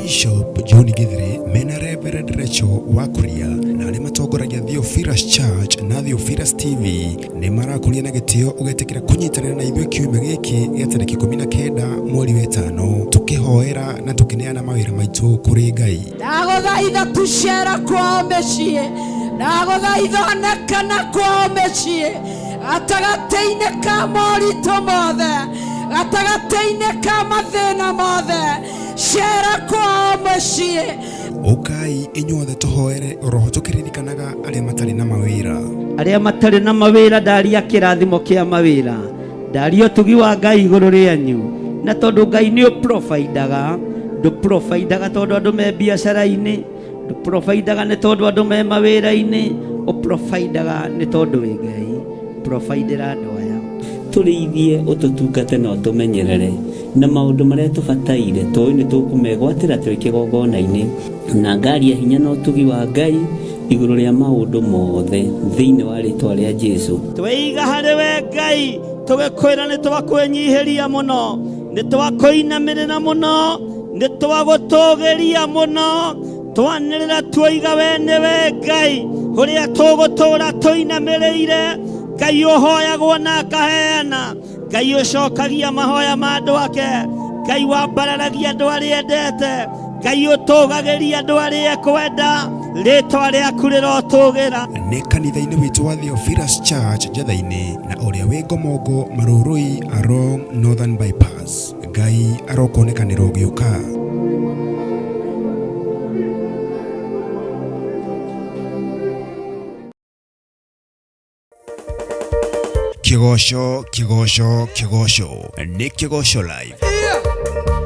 Bishop John Githiri mena Reverend Rachel Wakuria na arĩa matongoragia Theophilus Church na Theophilus TV nĩ marakũria na gĩtĩo ũgetĩkĩra kũnyitanĩra na ithuĩ kiumia gĩkĩ gĩa tarĩki 19 mweri wa ĩtano, tũkĩhoera na tũkĩneana mawĩra maitũ kũrĩ Ngai. Ndagũthaitha tucera kwao mĩciĩ, ndagũthaitha onekana kwao mĩciĩ, gatagatĩ-inĩ ka moritũ mothe, gatagatĩ-inĩ ka mathĩna mothe, cera kwao mũciĩ. Ũkai inyuothe tũhoere oroho tũkĩririkanaga arĩa matarĩ na mawĩra. Arĩa matarĩ na mawĩra, ndaria kĩrathimo kĩa mawĩra, ndaria ũtugi wa Ngai igũrũ rĩanyu. Na tondũ Ngai nĩ ũprovidaga, ndũprovidaga tondũ andũ me biacara-inĩ, ndũprovidaga nĩ tondũ andũ me mawĩra-inĩ, ũprovidaga nĩ tondũ wĩ Ngai. Providera andũ aya, tũrĩithie, ũtũtungate na ũtũmenyerere na maũndũ marĩa tũbataire, tũĩ nĩ tũkũmegwatĩra twĩ kĩgongona-inĩ, na ngaria hinya na ũtugi wa Ngai igũrũ rĩa maũndũ mothe thĩinĩ wa rĩtwa rĩa Jesu. Tweiga harĩ we Ngai, tũgĩkwĩra nĩ twakwĩnyihĩria mũno, nĩ twakũinamĩrĩra mũno, nĩ twagũtũgĩria mũno, twanĩrĩra tuoiga we nĩwe Ngai ũrĩa tũgũtũra tũinamĩrĩire. Ngai ũhoyagwo na akaheana, Ngai ũcokagia mahoya ma andũ ake, Ngai wambararagia andũ arĩa endete, Ngai ũtũgagĩria andũ arĩa ekwenda, rĩtwa rĩaku rĩrotũgĩra. Nĩ kanitha-inĩ witũ wa Theophilus Church Njatha-inĩ na ũrĩa wĩ Ngomongo Marũrũi along Northern Bypass. Ngai arokuonekanĩra ũgĩũka. Kĩgoco, kĩgoco, kĩgoco nĩ Kĩgoco Live.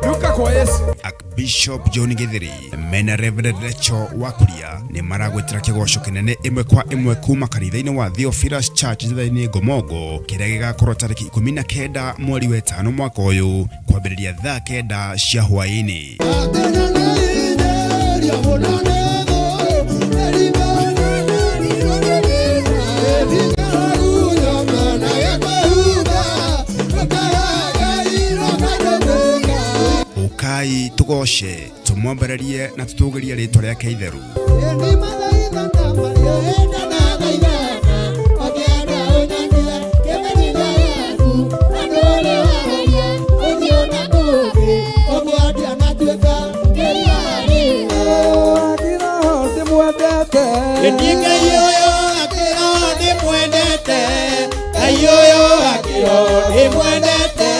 Duka kwa Yesu. Archbishop John Githiri mena Reverend Rachel Wakuria nĩ maragwĩtĩra kĩgoco kĩnene ĩmwe kwa ĩmwe kuma kanitha-inĩ wa Theophilus Church Njatha-inĩ Ngomongo, kĩrĩa gĩgakorwo tarĩki 19 mweri wa ĩtano mwaka ũyũ kwambĩrĩria thaa 9 cia hwaĩ-inĩ. Ũkai tũgoce, tũmwambarĩrie na tũtũgĩrie rĩtwa rĩake itheru. Niĩ Ngai ũyũ akĩro ndĩmwendete, Ngai ũyũ akĩro ndĩmwendete,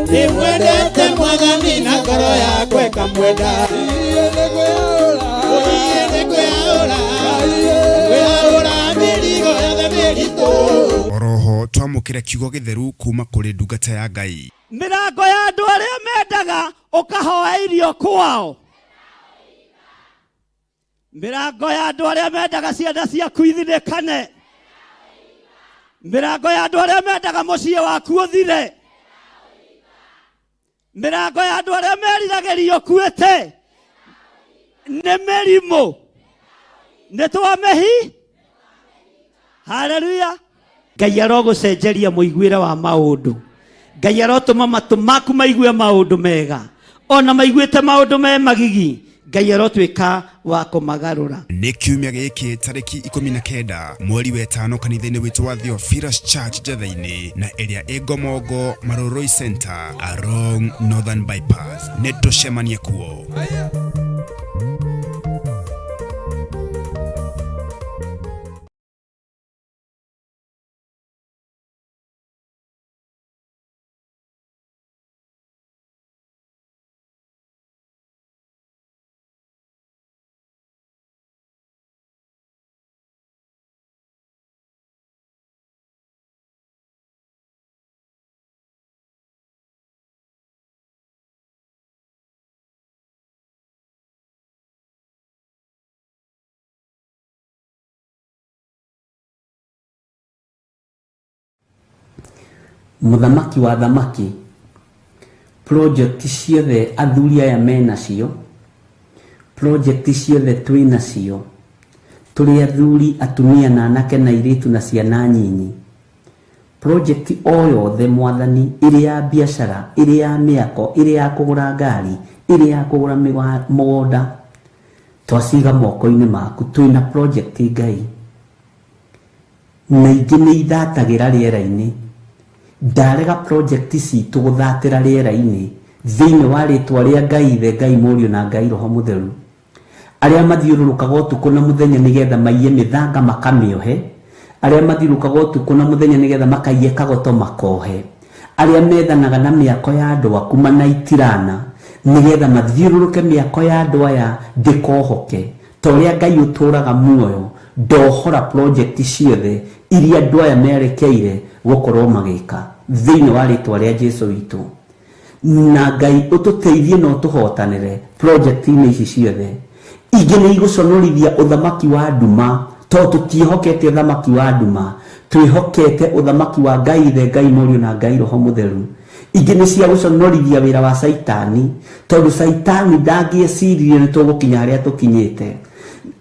ndĩmwendete Mwathani na ngoro yakwa ĩkamwenda. Iye nĩkwĩyaũra. Iye nĩkwĩyaũra, kwĩyaũra mĩrigo yothe mĩritũ. Oroho twamũkĩre kiugo gĩtheru kuma kũrĩ ndungata ya Ngai. Mirango ya andũ arĩa mendaga ũkahoya irio kwao, mirango ya andũ arĩa mendaga ciana ciaku ithinĩkane, mirango ya andũ arĩa mendaga mũciĩ waku ũthire, mirango ya andũ arĩa meriragĩria ũkuĩte nĩ mĩrimũ, nĩ twamehi. Haleluya. Ngai arogũcenjeria mũiguĩre wa maũndũ. Ngai arotũma matũ maku maigue maũndũ mega, ona maiguĩte maũndũ me magigi, Ngai arotuĩka wa kũmagarũra. Nĩ kiumia gĩkĩ tarĩki 19 mweri wa ĩtano kanitha-inĩ witũ wa Theophilus Church Njetha-inĩ na ĩrĩa ĩ Ngomongo Marurui Center along Northern Bypass. Nĩ tũcemanie kuo. Mũthamaki wa thamaki, project ciothe athuri aya menacio, project ciothe twĩ nacio, tũrĩ athuri, atumia na anake na airĩtu na ciana nyinyi. Project o yothe Mwathani, ĩrĩ ya biacara, ĩrĩ ya mĩako, ĩrĩ ya kũgũra ngari, ĩrĩ ya kũgũra mũgũnda, twaciga moko-inĩ maku. Twĩna project Ngai, na ingĩ nĩ ithatagĩra rĩera-inĩ. Ndarega project citũ gũthatĩra rĩera-inĩ thĩinĩ wa rĩtwa rĩa Ngai Ithe, Ngai Mũriũ na Ngai Roho Mũtheru. Arĩa mathiũrũrũkaga ũtukũ na mũthenya nĩgetha maiye mĩthanga makamĩohe, arĩa mathiũrũrũkaga ũtukũ na mũthenya nĩgetha makaiye kagoto makohe, arĩa methanaga na mĩako ya andũ aku manaitirana nĩgetha mathiũrũrũke mĩako ya andũ aya ndĩkohoke. Ta ũrĩa Ngai ũtũũraga muoyo, ndohora project ciothe iria andũ aya merekeire gũkorwo magĩka thĩinĩ wa rĩtwa rĩa Jesu witũ. Na Ngai ũtũteithie na ũtũhotanĩre project-inĩ ici ciothe. Ingĩ nĩ igũconorithia ũthamaki wa nduma, tondũ tũtiĩhokete ũthamaki wa nduma, twĩhokete ũthamaki wa Ngai Ithe, Ngai Mũriũ na Ngai Roho Mũtheru. Ingĩ nĩ cia gũconorithia wĩra wa Caitani, tondũ Caitani ndangĩeciririe nĩ tũgũkinya harĩa tũkinyĩte.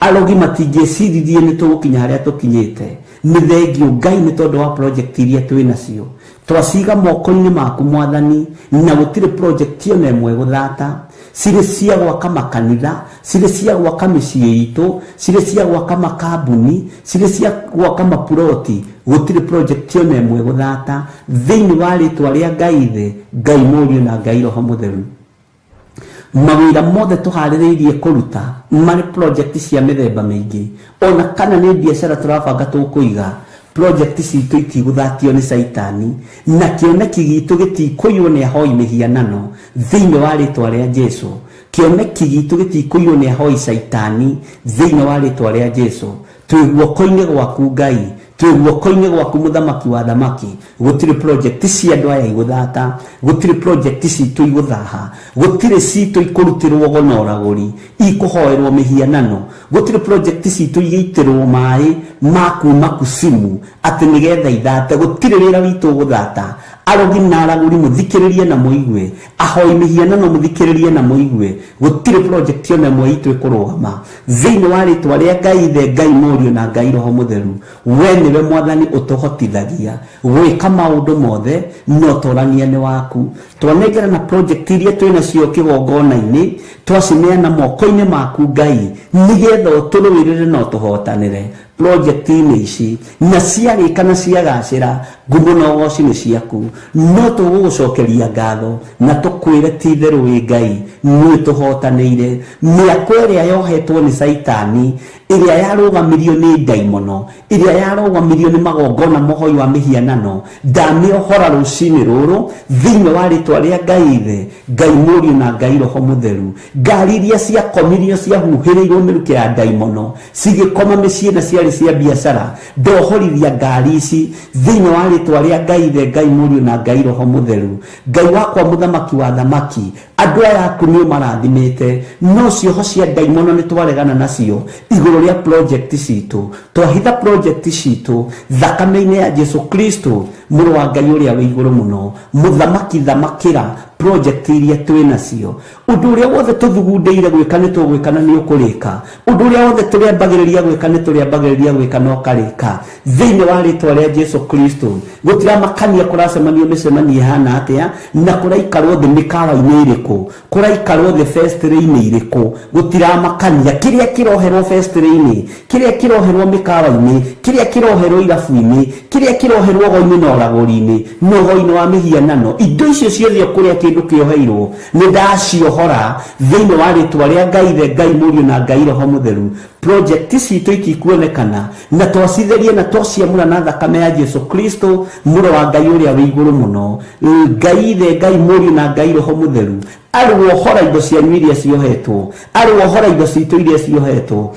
Arogi matingĩeciririe nĩ tũgũkinya harĩa tũkinyĩte. Nĩ thengio Ngai nĩ tondũ wa project iria twĩ nacio. Twaciga moko-inĩ maku Mwathani, na gũtirĩ project ona ĩmwe gũthata. Cirĩ cia gwaka makanitha, cirĩ cia gwaka mĩciĩ itũ, cirĩ cia gwaka makambuni, cirĩ cia gwaka mapuroti, gũtirĩ project ona ĩmwe gũthata thĩinĩ wa rĩtwa rĩa Ngai Ithe, Ngai Mũriũ na Ngai Roho Mũtheru. Mawĩra mothe tũharĩrĩirie kũruta marĩ project cia mĩthemba mĩingĩ, ona kana nĩ biacara tũrabanga tũkũiga, project citũ itigũthatio nĩ Caitani, na kĩoneki gitũ gĩtikũiywo nĩ ahoi mĩhianano thĩinĩ wa rĩtwa rĩa Jesu. Kĩoneki gitũ gĩtikũiywo nĩ ahoi Caitani thĩinĩ wa rĩtwa rĩa Jesu. Twĩ guoko-inĩ gwaku Ngai, twĩ guoko-inĩ gwaku Mũthamaki wa thamaki. Gũtirĩ project cia andũ aya igũthata, gũtirĩ project citũ igũthaha, gũtirĩ citũ ikũrutĩrwo ũgo na ũragũri, ikũhoerwo mĩhianano, gũtirĩ project citũ igĩitĩrwo maĩ ma kuma kusimu atĩ nĩgetha ithate. Gũtirĩ wĩra witũ ũgũthata. Arogi na aragũri mũthikĩrĩrie na mũigue, ahoi mĩhianano mũthikĩrĩrie na mũigue, gũtirĩ project ona ĩmwe itũ ĩkũrũgama thĩinĩ wa rĩtwa rĩa Ngai Ithe, Ngai Mũriũ na Ngai Roho Mũtheru. We nĩwe Mwathani ũtũhotithagia gwĩka maũndũ mothe, na ũtorania nĩ waku. Twanengerana project iria twĩ nacio kĩgongona-inĩ, twacineana moko-inĩ maku Ngai, nĩgetha ũtũrũĩrĩre na ũtũhotanĩre project-inĩ ici, na ciarĩka na ciagacĩra, ngumo na ũgoci nĩ ciaku. No tũgũgũcokeria ngatho na tũkwĩre ti itherũ wĩ Ngai, nĩ ũtũhotanĩire. Mĩako ĩrĩa yohetwo nĩ Caitani Ĩrĩa yarũgamirio nĩ ndaimono, ĩrĩa yarũgamirio nĩ magongona mũhoi wa mĩhianano, ndamĩohora rũcinĩ rũrũ thĩinĩ wa rĩtwa rĩa Ngai Ithe, Ngai Mũriũ na Ngai Roho Mũtheru. Ngari iria ciakomirio ciahuhĩrĩirwo mĩrukĩ ya ndaimono cigĩkoma mĩciĩ na ciarĩ cia biacara, ndohorithia ngari ici thĩinĩ wa rĩtwa rĩa Ngai Ithe, Ngai Mũriũ na Ngai Roho Mũtheru. Ngai wakwa mũthamaki wa thamaki, andũ aya aku nĩ ũmarathimĩte, no cioho cia ndaimono nĩ twaregana nacio igũrũ rĩa project citũ. Twahitha project citũ thakame-inĩ ya Jesu Kristo mũrũ wa Ngai ũrĩa wĩ igũrũ mũno. Mũthamaki thamakĩra project iria twĩ nacio. Ũndũ ũrĩa wothe tũthugundĩire gwĩka nĩ tũgwĩka na nĩ ũkũrĩka. Ũndũ ũrĩa wothe tũrĩambagĩrĩria gwĩka nĩ tũrĩambagĩrĩria gwĩka na ũkarĩka thĩinĩ wa rĩtwa rĩa Jesu Kristo. Gũtiramakania kũracemanio mĩcemanio ĩhana atĩa na kũraikarwo thĩ mĩkawa-inĩ ĩrĩkũ, kũraikarwo thĩ festĩrĩ-inĩ irĩkũ, gũtiramakania kĩrĩa kĩroherwo festĩrĩ-inĩ, kĩrĩa kĩroherwo mĩkawa-inĩ, kĩrĩa kĩroherwo irabu-inĩ, kĩrĩa kĩroherwo ũgo-inĩ na ũragũri-inĩ na ũgo-inĩ wa mĩhianano. Indo icio ciothe kũrĩa kĩndũ kĩoheirwo nĩ ndaciohora thĩinĩ wa rĩtwa rĩa Ngai Ithe, Ngai Mũriũ na Ngai Roho Mũtheru. Project citũ itikuonekana na twacitherie na twaciamũra na thakame ya Jesu Kristo mũrũ wa Ngai ũrĩa wĩ igũrũ mũno. Ngai Ithe, Ngai Mũriũ na Ngai Roho Mũtheru arohora indo cianyu iria ciohetwo, arohora indo citũ iria ciohetwo,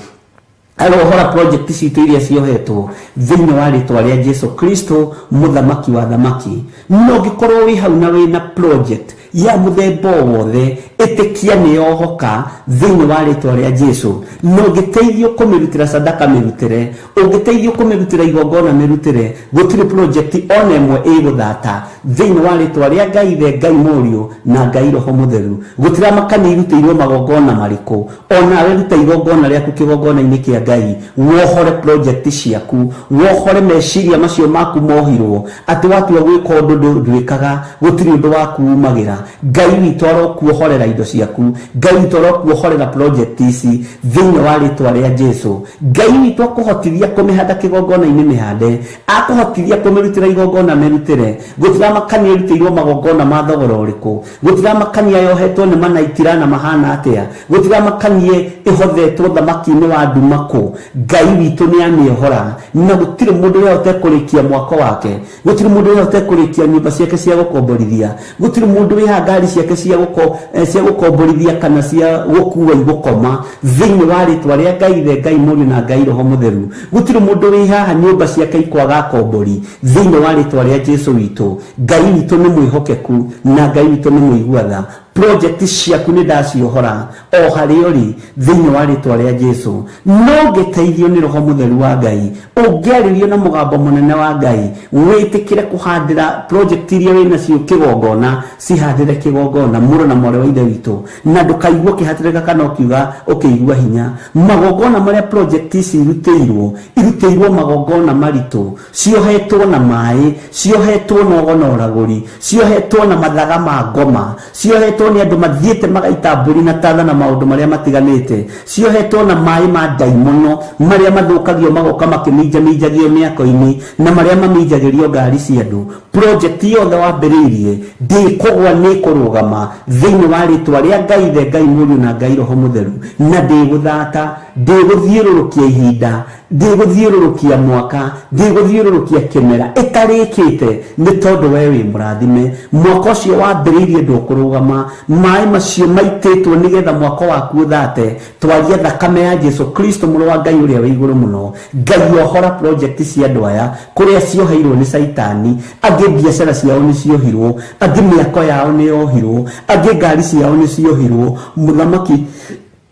arohora project citũ iria ciohetwo thĩinĩ wa rĩtwa rĩa Jesu Kristo mũthamaki wa thamaki. No ũngĩkorwo wĩ hau na wĩna project ya mũthemba o wothe, ĩtĩkia nĩ yohoka thĩinĩ wa rĩtwa rĩa Jesu. Na ũngĩteithio kũmĩrutĩra sadaka mĩrutĩre, ũngĩteithio kũmĩrutĩra igongona mĩrutĩre, gũtirĩ project ona ĩmwe ĩgũthata thĩinĩ wa rĩtwa rĩa Ngai Ithe, Ngai Mũriũ na Ngai Roho Mũtheru. Gũtiramakania irutĩirwo magongona marĩkũ, onawe ruta igongona rĩaku kĩgongona-inĩ kĩa Ngai, wohore project ciaku, wohore meciria macio maku mohirwo atĩ watua gwĩka ũndũ ndwĩkaga, gũtirĩ ũndũ waku umagĩra. Ngai witũ arokuohorera indo ciaku, Ngai witũ arokuohorera project ici thĩinĩ wa rĩtwa rĩa Jesu. Ngai witũ akũhotithia kũmĩhanda kĩgongona-inĩ mĩhande, akũhotithia kũmĩrutĩra igongona mĩrutĩre. Gũtiramakania ĩrutĩirwo magongona ma thogora ũrĩkũ, gũtiramakania yohetwo nĩ manaitira na mahana atĩa, gũtiramakanie ĩhothetwo thamaki-inĩ wa nduma kũ. Ngai witũ nĩ amĩohora na gũtirĩ mũndũ ũrĩa ũtekũrĩkia mwako wake, gũtirĩ mũndũ ũrĩa ũtekũrĩkia nyũmba ciake cia gũkomborithia, gũtirĩ mũndũ wĩha ngari ciake cia gũkomborithia kana cia gũkua igũkoma thĩinĩ wa rĩtwa rĩa Ngai Ithe, Ngai Mũriũ na Ngai Roho Mũtheru. Gũtirĩ mũndũ wĩ haha nyũmba ciake ikwaga akombori thĩinĩ wa rĩtwa rĩa Jesu witũ. Ngai witũ nĩ mwĩhokeku na Ngai witũ nĩ mũigua tha. Project ciaku nĩ ndaciohora o harĩa ũrĩ thĩinĩ wa rĩtwa rĩa Jesu. No ũngĩteithio nĩ Roho Mũtheru wa Ngai, ũngĩarĩrio na mũgambo mũnene wa Ngai, wĩtĩkĩre kũhandĩra project iria wĩ nacio kĩgongona, cihandĩre kĩgongona mũrũ na mwarĩ wa Ithe witũ, na ndũkaigue ũkĩhatĩrĩka kana ũkiuga ũkĩigua hinya. Magongona marĩa project ici irutĩirwo, irutĩirwo magongona maritũ, ciohetwo na maĩ, ciohetwo na ũgo na ũragũri, ciohetwo na mathaga ma ngoma, ciohetwo nĩ andũ mathiĩte magaita mbũri na tatha na maũndũ marĩa matiganĩte, ciohetwo na maĩ ma ndaimono marĩa mathũkagio magoka makĩminjaminjagio mĩako-inĩ na marĩa maminjagĩrio ngari cia andũ. Project yothe wambĩrĩirie ndĩkũgwa nĩ kũrũgama thĩinĩ wa rĩtwa rĩa Ngai Ithe, Ngai Mũriũ na Ngai Roho Mũtheru, na ndĩgũthata, ndĩgũthiũrũrũkia ihinda, ndĩgũthiũrũrũkia mwaka, ndĩgũthiũrũrũkia kĩmera ĩtarĩkĩte, nĩ tondũ we wĩ mũrathime. Mwaka ũcio wambĩrĩirie ndũkũrũgama, maĩ macio maitĩtwo nĩgetha mwaka waku ũthate. Twaria thakame ya Jesu Kristo mũrũ wa Ngai ũrĩa wĩ igũrũ mũno. Ngai ohora project cia andũ aya kũrĩa cioheirwo nĩ Caitani, angĩ biacara ciao nĩ ciohirwo, angĩ mĩako yao nĩ yohirwo, angĩ ngari ciao nĩ ciohirwo. Mũthamaki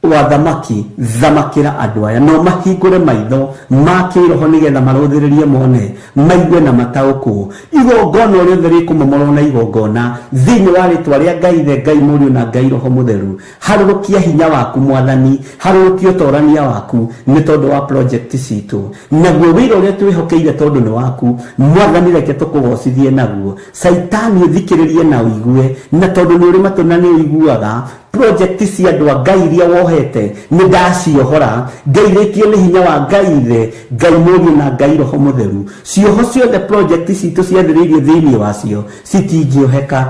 wa thamaki, thamakĩra andũ aya no mahingũre maitho ma kĩroho nĩgetha marũthĩrĩrie mone, maigue na mataũkwo. Igongona o rĩothe rĩkũmomorwo na igongona thĩinĩ wa rĩtwa rĩa Ngai Ithe, Ngai Mũriũ na Ngai Roho Mũtheru. Harũrũkia hinya waku Mwathani, harũrũkia ũtorania waku nĩ tondũ wa project citũ, naguo wĩra ũrĩa twĩhokeire tondũ nĩ waku Mwathani, reke tũkũgocithie naguo. Caitani ũthikĩrĩrie na ũigue, na tondũ nĩ ũrĩ matũ na nĩ ũiguaga, project cia andũ a Ngai iria wohete nĩ ndaciohora, ngeithĩtio nĩ hinya wa Ngai Ithe, Ngai Mũriũ na Ngai Roho Mũtheru. Cioho ciothe project citũ ciathĩrĩirio thĩinĩ wacio citingĩoheka.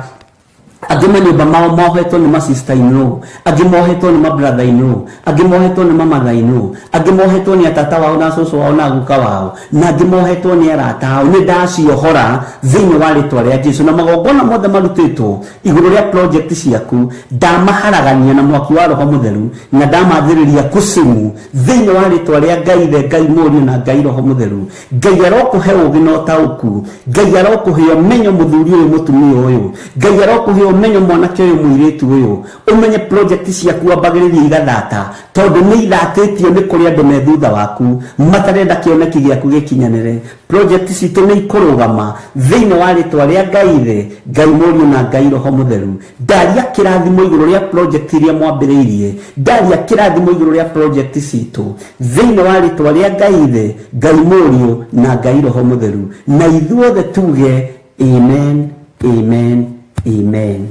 Angĩ manyũmba mao mohetwo nĩ ma sister in law, angĩ mohetwo nĩ ma brother in law, angĩ mohetwo nĩ ma mother in law, angĩ mohetwo nĩ atata wao na cũcũ wao na guka wao, na angĩ mohetwo nĩ arata ao. Nĩ ndaciohora thĩinĩ wa rĩtwa rĩa Jesu, na magongona mothe marutĩtwo igũrũ rĩa project ciaku ndamaharagania na mwaki wa Roho Mũtheru, na ndamathĩrĩria kusimu thĩinĩ wa rĩtwa rĩa Ngai Ithe, Ngai Mũriũ na Ngai Roho Mũtheru. Ngai arokũhe ũũgĩ na ũtaũku, Ngai arokũhe ũmenyo mũthuri ũyũ mũtumia ũyũ, Ngai arokũhe ũmenyo mwanake ũyũ mũirĩtu ũyũ, ũmenye project ciaku ambagĩrĩria igathata, tondũ nĩ ithatĩtio nĩ kũrĩ andũ me thutha waku matarenda kĩoneki gĩaku gĩkinyanĩre. Project citũ nĩ ikũrũgama thĩinĩ wa rĩtwa rĩa Ngai Ithe, Ngai Mũriũ na Ngai Roho Mũtheru. Ndaria kĩrathimo igũrũ rĩa project iria mwambĩrĩirie, ndaria kĩrathimo igũrũ rĩa project citũ thĩinĩ wa rĩtwa rĩa Ngai Ithe, Ngai Mũriũ na Ngai Roho Mũtheru, na ithuothe tuge amen, amen, amen.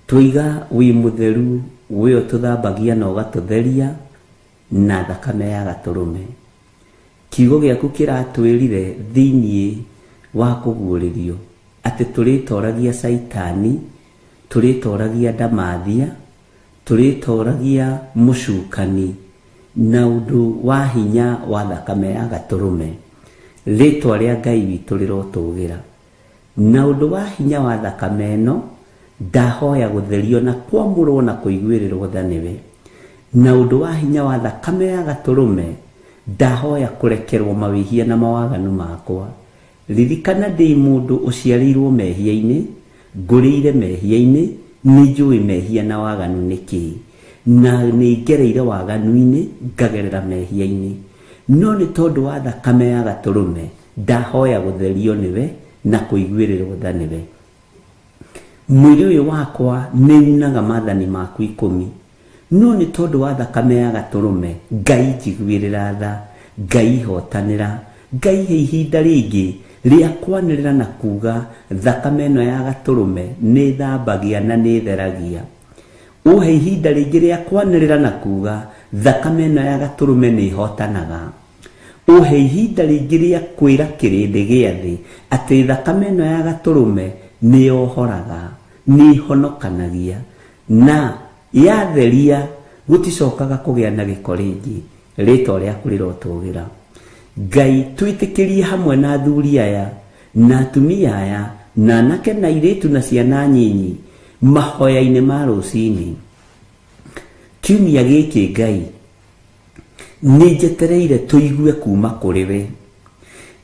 Tũiga wĩ mũtheru, wĩ ũtũthambagia na ũgatũtheria na thakame ya gatũrũme. Kiugo gĩaku kĩratwĩrire thĩinĩ wa kũguũrĩrio atĩ tũrĩtoragia Caitani, tũrĩtoragia ndamathia, tũrĩtoragia mũcukani na ũndũ wa hinya wa thakame ya gatũrũme. Rĩtwa rĩa Ngai witũ rĩrotũgĩra. Na ũndũ wa hinya wa thakame ĩno ndahoya gũtherio na kwamũrwo na kũiguĩrĩrwo tha nĩwe. Na ũndũ wa hinya wa thakame ya gatũrũme ndahoya kũrekerwo mawĩhia na mawaganu makwa. Ririkana ndĩ mũndũ ũciarĩirwo mehia-inĩ, ngũrĩire mehia-inĩ, nĩ njũĩ mehia na waganu nĩ kĩĩ, na nĩ ngereire waganu-inĩ ngagerera mehia-inĩ. No nĩ tondũ wa thakame ya gatũrũme ndahoya gũtherio nĩwe na kũiguĩrĩrwo tha nĩwe. Mwĩrĩ ũyũ wakwa nĩ unaga maathani maku 10, no nĩ tondũ wa thakame ya gatũrũme Ngai njiguĩrĩra tha, Ngai hotanĩra, Ngai he ihinda rĩngĩ rĩa kwanĩrĩra na kuga thakame ĩno ya gatũrũme nĩ thambagia na nĩ theragia. Ũhe ihinda rĩngĩ rĩa kwanĩrĩra na kuga thakame ĩno ya gatũrũme nĩ hotanaga. Ũhe ihinda rĩngĩ rĩa kwĩra kĩrĩndĩ gĩa thĩ atĩ thakame ĩno ya gatũrũme nĩ yohoraga, nĩ ĩhonokanagia, na yatheria gũticokaga kũgĩa na gĩko rĩngĩ. Rĩtwa rĩaku rĩrotũgĩra. Ngai twĩtĩkĩrie hamwe na athuri aya na atumia aya na anake na airĩtu na ciana nyinyi mahoya-inĩ ma rũcinĩ. Kiumia gĩkĩ Ngai nĩ njetereire tũigue kuma kũrĩ we.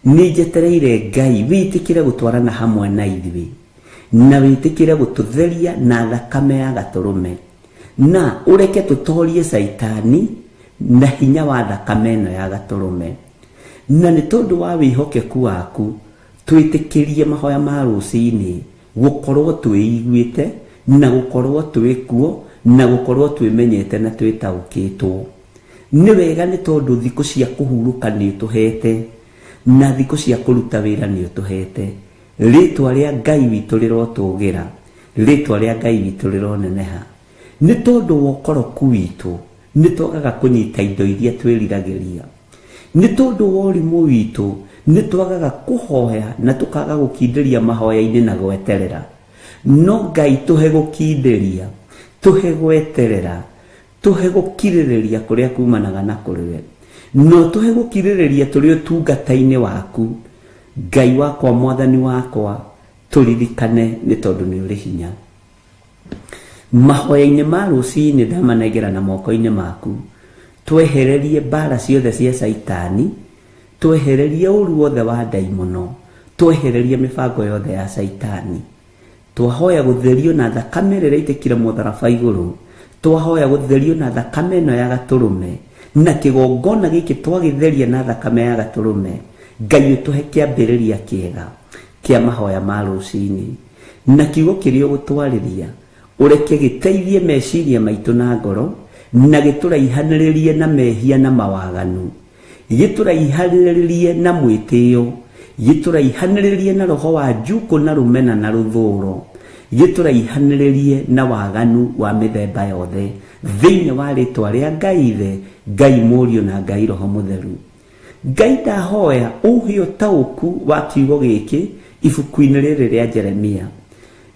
Nĩ njetereire Ngai wĩtĩkĩre gũtwarana hamwe na ithuĩ, na wĩtĩkĩre gũtũtheria na thakame ya gatũrũme, na ũreke tũtorie Caitani na hinya wa thakame ĩno ya gatũrũme. Na nĩ tondũ wa wĩhokeku waku twĩtĩkĩrie mahoya ma rũcinĩ gũkorwo twĩiguĩte na gũkorwo twĩkuo na gũkorwo twĩmenyete na twĩtaũkĩtwo. Nĩ wega nĩ tondũ thikũ cia kũhurũka nĩ ũtũhete na thikũ cia kũruta wĩra nĩ ũtũhete. Rĩtwa rĩa Ngai witũ rĩrotũgĩra, rĩtwa rĩa Ngai witũ rĩroneneha. Nĩ tondũ wa ũkoroku witũ nĩ twagaga kũnyita indo iria twĩriragĩria. Nĩ tondũ wa ũrimũ witũ nĩ twagaga kũhoya na tũkaga gũkindĩria mahoya-inĩ na gweterera. No Ngai tũhe gũkindĩria, tũhe gweterera, tũhe gũkirĩrĩria kũrĩa kumanaga na kũrĩ we. No tũhe gũkirĩrĩria tũrĩ ũtungata-inĩ waku. Ngai wakwa, Mwathani wakwa, tũririkane nĩ tondũ nĩ ũrĩ hinya. Mahoya-inĩ ma rũcinĩ ndamanengera na moko-inĩ maku. Twehererie mbara ciothe cia Caitani, twehererie ũru wothe wa ndaimono, twehererie mĩbango yothe ya Caitani. Twahoya gũtherio na thakame ĩrĩa ĩraitĩkire mũtharaba igũrũ, twahoya gũtherio na thakame ĩno ya gatũrũme, na kĩgongona gĩkĩ twagĩtheria na thakame ya gatũrũme. Ngai ũtũhe kĩambĩrĩria kĩega kĩa mahoya ma rũcinĩ, na kiugo kĩrĩa ũgũtwarĩria ũreke gĩteithie meciria maitũ na ngoro, na gĩtũraihanĩrĩrie na mehia na mawaganu, gĩtũraihanĩrĩrie na mwĩtĩo, gĩtũraihanĩrĩrie na roho wa njukũ na rũmena na rũthũro, gĩtũraihanĩrĩrie na waganu wa mĩthemba yothe, thĩinĩ wa rĩtwa rĩa Ngai Ithe, Ngai Mũriũ na Ngai Roho Mũtheru. Ngai ndahoya ũhe ũtaũku wa kiugo gĩkĩ ibuku-inĩ rĩrĩ rĩa Jeremia.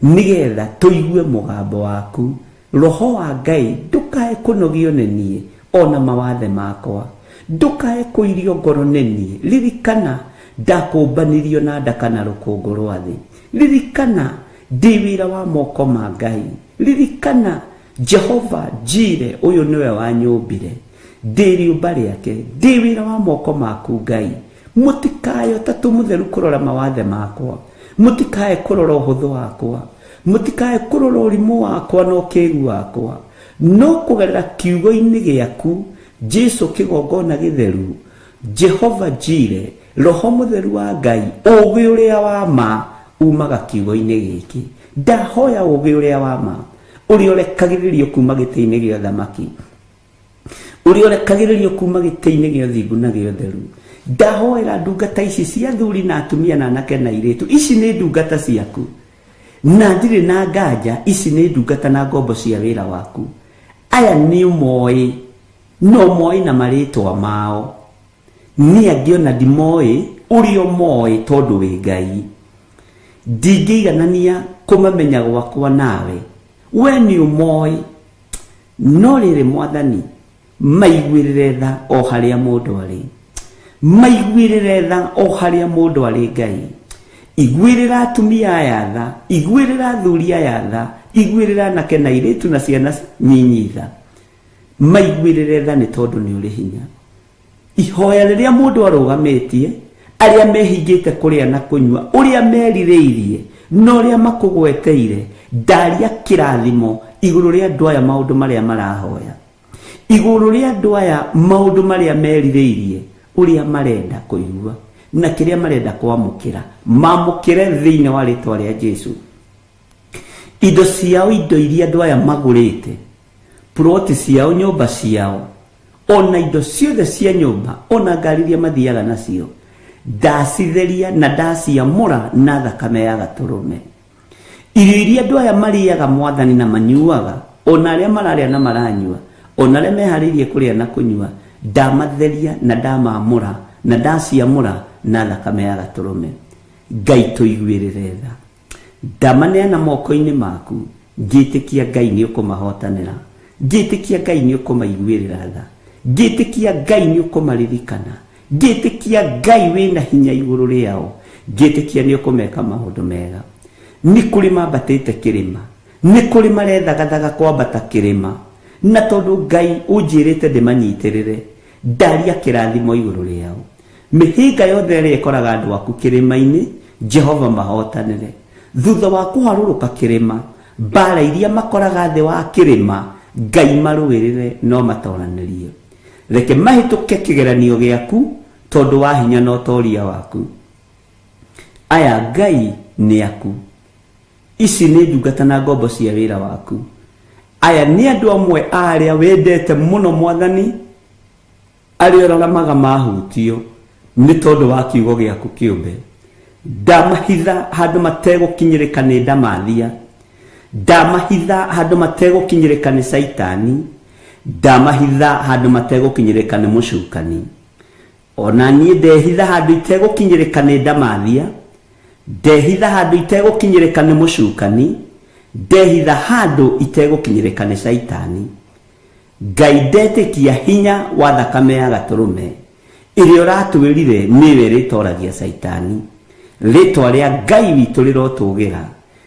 Nĩgetha tũigue mũgambo waku. Roho wa Ngai ndũkae kũnogio nĩ niĩ ona mawathe makwa, ndũkae kũirio ngoro nĩ niĩ. Ririkana ndakũmbanirio na ndaka na rũkũngũ rwa thĩ. Ririkana ndĩ wĩra wa moko ma Ngai. Ririkana Jehova Jire ũyũ nĩwe wanyũmbire, ndĩ rĩũmba rĩake, ndĩ wĩra wa moko maku Ngai. Mũtikae Ũtatũ Mũtheru kũrora mawathe makwa, mũtikae kũrora ũhũthũ wakwa, mũtikae kũrora ũrimũ wakwa na ũkĩgu wakwa, no kũgerera kiugo-inĩ gĩaku Jesu kĩgongona gĩtheru, Jehova Jire, Roho Mũtheru wa Ngai, ũũgĩ ũrĩa wa ma umaga kiugo-inĩ gĩkĩ. Ndahoya ũũgĩ ũrĩa wa ma ũrĩa ũrekagĩrĩrio kuma gĩtĩ-inĩ gĩa ũthamaki, ũrĩa ũrekagĩrĩrio kuma gĩtĩ-inĩ gĩa ũthingu na gĩa ũtheru. Ndahoera ndungata ici cia athuri na atumia na anake na airĩtu, ici nĩ ndungata ciaku na ndirĩ na nganja, ici nĩ ndungata na ngombo cia wĩra waku. Aya nĩ ũmoĩ, no moĩ na marĩtwa mao, niĩ angĩ ona ndimoĩ ũrĩa ũmoĩ, tondũ wĩ Ngai. Ndingĩiganania kũmamenya gwakwa nawe, we nĩ ũmoĩ. No rĩrĩ Mwathani, maiguĩrĩre tha o harĩa mũndũ arĩ, maiguĩrĩre tha o harĩa mũndũ arĩ. Ngai, iguĩrĩra atumia aya tha, iguĩrĩra athuri aya tha, iguĩrĩra anake na airĩtu na ciana nyinyi tha, maiguĩrĩre tha nĩ tondũ nĩ ũrĩ hinya. Ihoya rĩrĩa mũndũ arũgamĩtie, arĩa mehingĩte kũrĩa na kũnyua, ũrĩa merirĩirie na ũrĩa makũgweteire, ndaria kĩrathimo igũrũ rĩa andũ aya, maũndũ marĩa marahoya igũrũ rĩa andũ aya, maũndũ marĩa merirĩirie, ũrĩa marenda kũigua na kĩrĩa marenda kwamũkĩra, mamũkĩre thĩinĩ wa rĩtwa rĩa Jesu. Indo ciao, indo iria andũ aya magũrĩte, ploti ciao, nyũmba ciao, ona indo ciothe cia nyũmba, ona ngari iria mathiaga nacio, ndacitheria na ndaciamũra na thakame ya Gatũrũme. Irio iria andũ aya marĩaga, Mwathani, na manyuaga, ona arĩa mararĩa na maranyua, ona arĩa meharĩirie kũrĩa na kũnyua, ndamatheria na ndamamũra na ndaciamũra na thakame ya Gatũrũme. Ngai, tũiguĩrĩre tha. Ndamaneana moko-inĩ maku, ngĩtĩkia Ngai nĩ ũkũmahotanĩra, ngĩtĩkia Ngai nĩ ũkũmaiguĩrĩra tha, ngĩtĩkia Ngai nĩ ũkũmaririkana, ngĩtĩkia Ngai wĩna hinya igũrũ rĩao, ngĩtĩkia nĩ ũkũmeka maũndũ mega. Nĩ kũrĩ mambatĩte kĩrĩma, nĩ kũrĩ marethagathaga kwambata kĩrĩma, na tondũ Ngai ũnjĩrĩte ndĩmanyitĩrĩre, ndaria kĩrathimo igũrũ rĩao. Mĩhĩnga yothe ĩrĩa ĩkoraga andũ aku kĩrĩma-inĩ, Jehova mahotanĩre. Thutha wa kũharũrũka kĩrĩma, mbara iria makoraga thĩ wa kĩrĩma, Ngai marũĩrĩre no matoranĩrie. Reke mahĩtũke kĩgeranio gĩaku tondũ wa hinya na ũtoria waku. Aya Ngai nĩ aku. Ici nĩ ndungata na ngombo cia wĩra waku. Aya nĩ andũ amwe a arĩa wendete mũno, Mwathani, arĩa ũraramaga mahutio nĩ tondũ wa kiugo gĩaku kĩũmbe. Ndamahitha handũ mategũkinyĩrĩka nĩ ndamathia, ndamahitha handũ mategũkinyĩrĩka nĩ Caitani, ndamahitha handũ mategũkinyĩrĩka nĩ mũcukani. Ona niĩ ndehitha handũ itegũkinyĩrĩka nĩ ndamathia, ndehitha handũ itegũkinyĩrĩka nĩ mũcukani, ndehitha handũ itegũkinyĩrĩka nĩ Caitani. Ngai, ndetĩkia hinya wa thakame ya Gatũrũme ĩrĩa ũratwĩrire nĩyo ĩrĩtoragia Caitani. Rĩtwa rĩa Ngai witũ rĩrotũgĩra,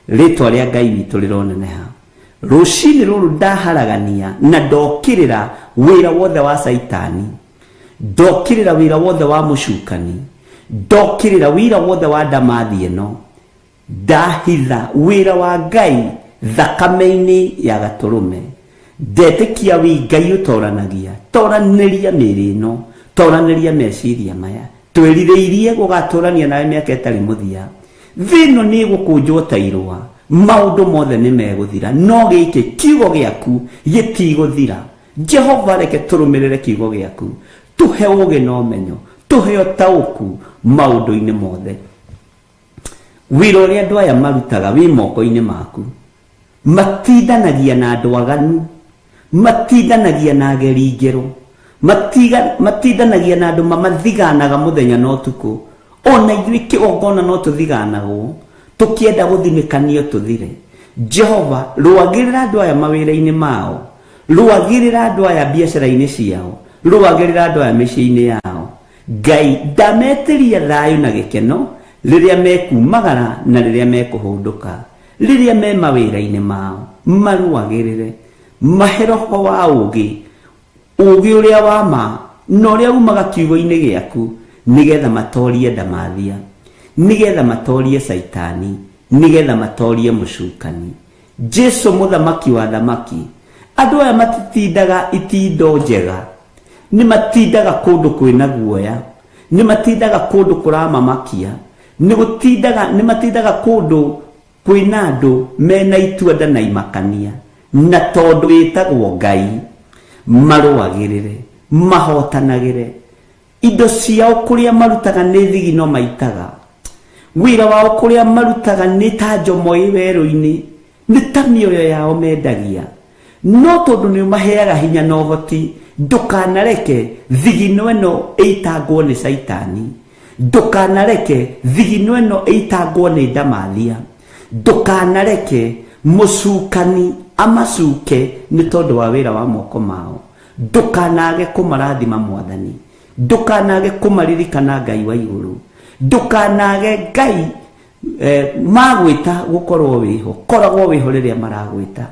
rĩtwa rĩa Ngai witũ rĩroneneha. Rũcinĩ rũrũ ndaharagania na ndokĩrĩra wĩra wothe wa Caitani, ndokĩrĩra wĩra wothe wa mũcukani, ndokĩrĩra wĩra wothe wa ndamathi ĩno. Ndahitha wĩra wa Ngai thakame-inĩ ya Gatũrũme. Ndetĩkia wĩ Ngai ũtoranagia. Toranĩria mĩĩrĩ ĩno, toranĩria meciria maya. Twĩrirĩirie gũgatũrania nawe mĩaka ĩtarĩ mũthia. Thĩ ĩno nĩ ĩgũkũnjwo ta irũa, maũndũ mothe nĩ megũthira, no gĩkĩ kiugo gĩaku gĩtigũthira. Jehova, reke tũrũmĩrĩre kiugo gĩaku. Tũhe ũũgĩ na ũmenyo, tũhe ũtaũku maũndũ-inĩ mothe. Wĩra ũrĩa andũ aya marutaga wĩ moko-inĩ maku. Matindanagia na andũ aganu, matindanagia na ageri ngero, matindanagia na andũ mamathiganaga mũthenya na ũtukũ. Ona ithuĩ kĩgongona no tũthiganagwo, tũkĩenda gũthinĩkanio tũthire. Jehova rũagĩrĩra andũ aya mawĩra-inĩ mao, rũagĩrĩra andũ aya biacara-inĩ ciao, rũagĩrĩra andũ aya mĩciĩ-inĩ yao. Ngai ndametĩria thayũ na gĩkeno rĩrĩa mekumagara na rĩrĩa mekũhũndũka, rĩrĩa me mawĩra-inĩ mao, marũagĩrĩre, mahe roho wa ũũgĩ, ũũgĩ ũrĩa wa ma na ũrĩa umaga kiugo-inĩ gĩaku, nĩgetha matorie ndamathia, nĩgetha matorie caitani, nĩgetha matorie mũcukani. Jesu mũthamaki wa thamaki, andũ aya matitindaga itindo njega, nĩ matindaga kũndũ kwĩna guoya, nĩ matindaga kũndũ kũramamakia, nĩ matindaga kũndũ kwĩna andũ mena itua na imakania, na tondũ wĩtagwo Ngai marũagĩrĩre, mahotanagĩre. Indo ciao kũrĩa marutaga nĩ thigino maitaga, wĩra wao kũrĩa marutaga nĩ ta njomo ĩ werũ-inĩ, nĩ ta mĩoyo yao mendagia. No tondũ nĩ ũmaheaga hinya na ũhoti, ndũkanareke thigino ĩno ĩitangwo nĩ caitani, ndũkanareke thigino ĩno ĩitangwo nĩ ndamathia, ndũkanareke mũcukani amacuke nĩ tondũ wa wĩra wa moko mao. Ndũkanage kũmarathima Mwathani, ndũkanage kũmaririkana Ngai wa igũrũ, ndũkanage Ngai magwĩta gũkorwo wĩho, koragwo wĩho rĩrĩa maragwĩta,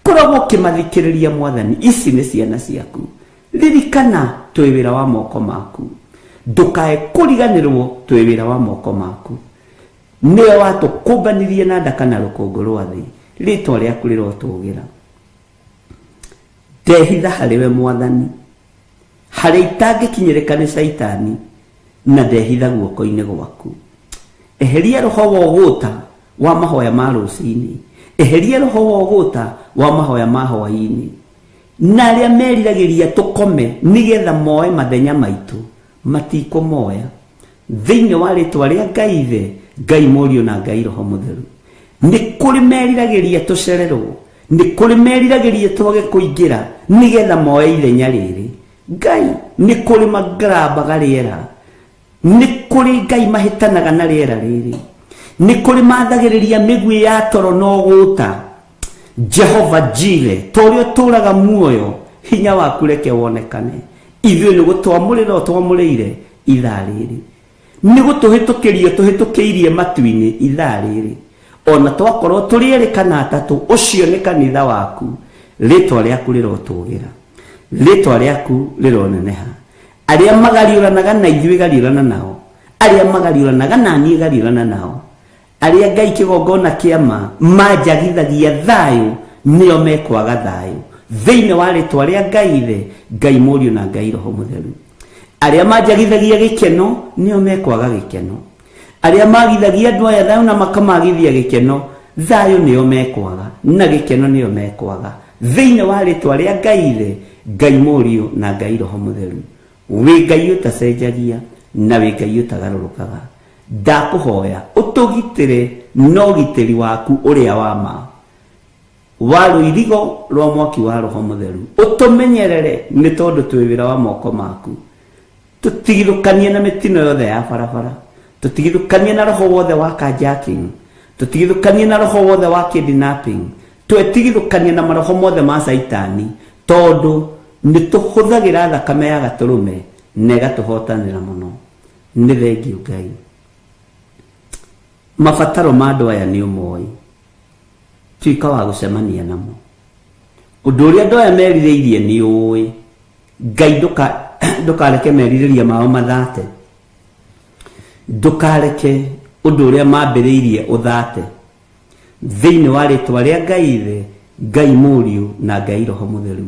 koragwo ũkĩmathikĩrĩria Mwathani. Ici nĩ ciana ciaku, ririkana twĩ wĩra wa moko maku, ndũkae kũriganĩrwo twĩ wĩra wa moko maku. Nĩwe watũkũmbanirie na nda kana rũkũngũ rwa thĩ, rĩtwa rĩaku rĩrotũgĩra. Ndehitha harĩwe Mwathani, harĩa itangĩkinyĩrĩka nĩ caitani, na ndehitha guoko-inĩ gwaku. Eheria roho wa ũgũta wa mahoya ma rũcinĩ, eheria roho wa ũgũta wa mahoya ma hwaĩ-inĩ, na arĩa meriragĩria tũkome nĩgetha moe mathenya maitũ, matikũmoya. Thĩinĩ wa rĩtwa rĩa Ngai Ithe, Ngai Mũriũ na Ngai Roho Mũtheru, nĩ kũrĩ meriragĩria tũcererwo, nĩ kũrĩ meriragĩria twage kũingĩra nĩgetha moe ithenya rĩrĩ. Ngai nĩ kũrĩ magarambaga rĩera, nĩ kũrĩ Ngai mahĩtanaga na rĩera rĩrĩ, nĩ kũrĩ mathagĩrĩria mĩguĩ ya toro na ũgũta. Jehova Jire, ta ũrĩa ũtũũraga muoyo, hinya waku reke wonekane. Ithuĩ nĩ gũtwamũrĩra ũtwamũrĩire ithaa rĩrĩ, nĩ gũtũhĩtũkĩria tũhĩtũkĩirie matu-inĩ ithaa rĩrĩ. Ona twakorwo tũrĩ erĩ kana atatũ, ũcio nĩ kanitha waku. Rĩtwa rĩaku rĩrotũgĩra, rĩtwa rĩaku rĩroneneha. Arĩa magariũranaga na ithuĩ gariũrana nao, arĩa magariũranaga na niĩ gariũrana nao, arĩa Ngai kĩgongona kĩa ma manjagithagia thayũ nĩo mekwaga thayũ. Thĩinĩ wa rĩtwa rĩa Ngai Ithe, Ngai Mũriũ na Ngai Roho Mũtheru, arĩa manjagithagia gĩkeno nĩo mekwaga gĩkeno, arĩa magithagia andũ aya thayũ na makamagithia gĩkeno, thayũ nĩo mekwaga na gĩkeno nĩo mekwaga. Thĩinĩ wa rĩtwa rĩa Ngai Ithe, Ngai Mũriũ na Ngai Roho Mũtheru, wĩ Ngai ũtacenjagia na wĩ Ngai ũtagarũrũkaga, ndakũhoya ũtũgitĩre na ũgitĩri waku ũrĩa wa ma wa rũirigo rwa mwaki wa Roho Mũtheru, ũtũmenyerere nĩ tondũ twĩ wĩra wa moko maku. Tũtigithũkanie na mĩtino yothe ya barabara, tũtigithũkanie na roho wothe wa carjacking, tũtigithũkanie na roho wothe wa kidnapping, twetigithũkanie na maroho mothe ma caitani, tondũ nĩ tũhũthagĩra thakame ya gatũrũme na ĩgatũhotanĩra mũno. Nĩ thengiũ Ngai. Mabataro ma andũ aya nĩ ũmoĩ, tuĩka wa gũcemania namo. Ũndũ ũrĩa andũ aya merirĩirie nĩ ũĩ. Ngai ndũkareke merirĩria mao mathate, ndũkareke ũndũ ũrĩa mambĩrĩirie ũthate. Thĩinĩ wa rĩtwa rĩa Ngai Ithe, Ngai Mũriũ na Ngai Roho Mũtheru,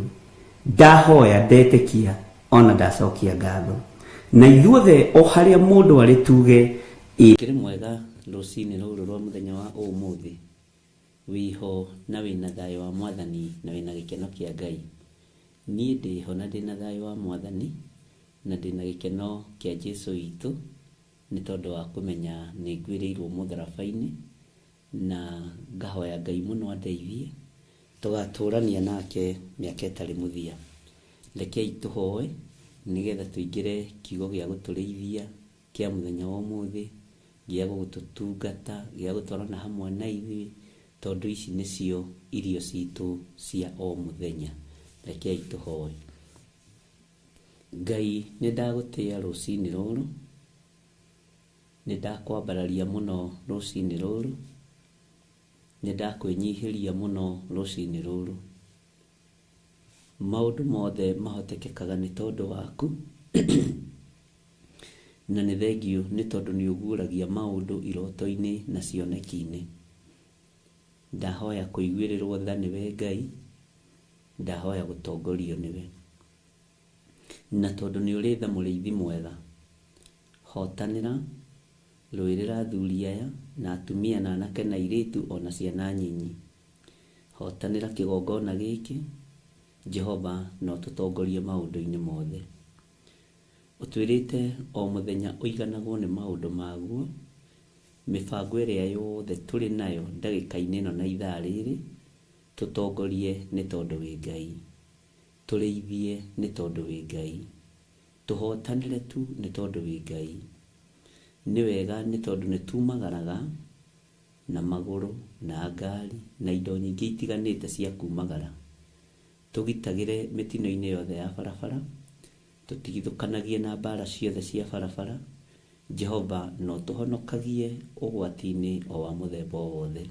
ndahoya, ndetĩkia ona ndacokia ngatho. Na ithuothe o harĩa mũndũ arĩ tuge ĩ. Kĩrĩ mwega rũcinĩ rũrũ rwa mũthenya wa ũmũthĩ, wĩho na wĩna thayũ wa Mwathani na wĩna gĩkeno kĩa Ngai. Niĩ ndĩho na ndĩna thayũ wa Mwathani na ndĩna gĩkeno kĩa Jesũ witũ, nĩ tondũ wa kũmenya nĩ ngwĩrĩirwo mũtharaba-inĩ, na ngahoya Ngai mũno andeithie tũgatũrania nake mĩaka ĩtarĩ mũthia. Rekei tũhoe nĩgetha tũingĩre kiugo gĩa gũtũrĩithia kĩa mũthenya wa ũmũthĩ, gĩa gũtũtungata, gĩa gũtwarana hamwe na ithuĩ. Tondũ ici nĩcio irio citũ cia o mũthenya. Rekei tũhoe. Ngai, nĩ ndagũtĩĩa rũcinĩ rũrũ, nĩ ndakwambararia mũno rũcinĩ rũrũ, nĩ ndakwĩnyihĩria mũno rũcinĩ rũrũ. Maũndũ mothe mahotekekaga nĩ tondũ waku, na nĩ thengiũ nĩ tondũ nĩ ũguũragia maũndũ iroto-inĩ na cioneki-inĩ. Ndahoya kũiguĩrĩrwo tha nĩwe Ngai, ndahoya gũtongorio nĩwe. Na tondũ nĩ ũrĩ tha mũrĩithi mwega, hotanĩra, rũĩrĩra athuri aya na atumia na anake na airĩtu ona ciana nyinyi. Hotanĩra kĩgongona gĩkĩ, Jehova, na ũtũtongorie maũndũ-inĩ mothe. Ũtwĩrĩte o mũthenya ũiganagwo nĩ maũndũ maguo, mĩbango ĩrĩa yothe tũrĩ nayo ndagĩka-inĩ ĩno na ithaa rĩrĩ, tũtongorie nĩ tondũ wĩ Ngai. Tũrĩithie nĩ tondũ wĩ Ngai. Tũhotanĩre tu nĩ tondũ wĩ Ngai. Nĩ wega nĩ tondũ nĩ tumagaraga na magũrũ na ngari na indo nyingĩ itiganĩte cia kumagara. Tũgitagĩre mĩtino-inĩ yothe ya barabara, tũtigithũkanagie na mbara ciothe cia barabara. Jehova, no tũhonokagie ũgwati-inĩ o wa mũthemba o wothe.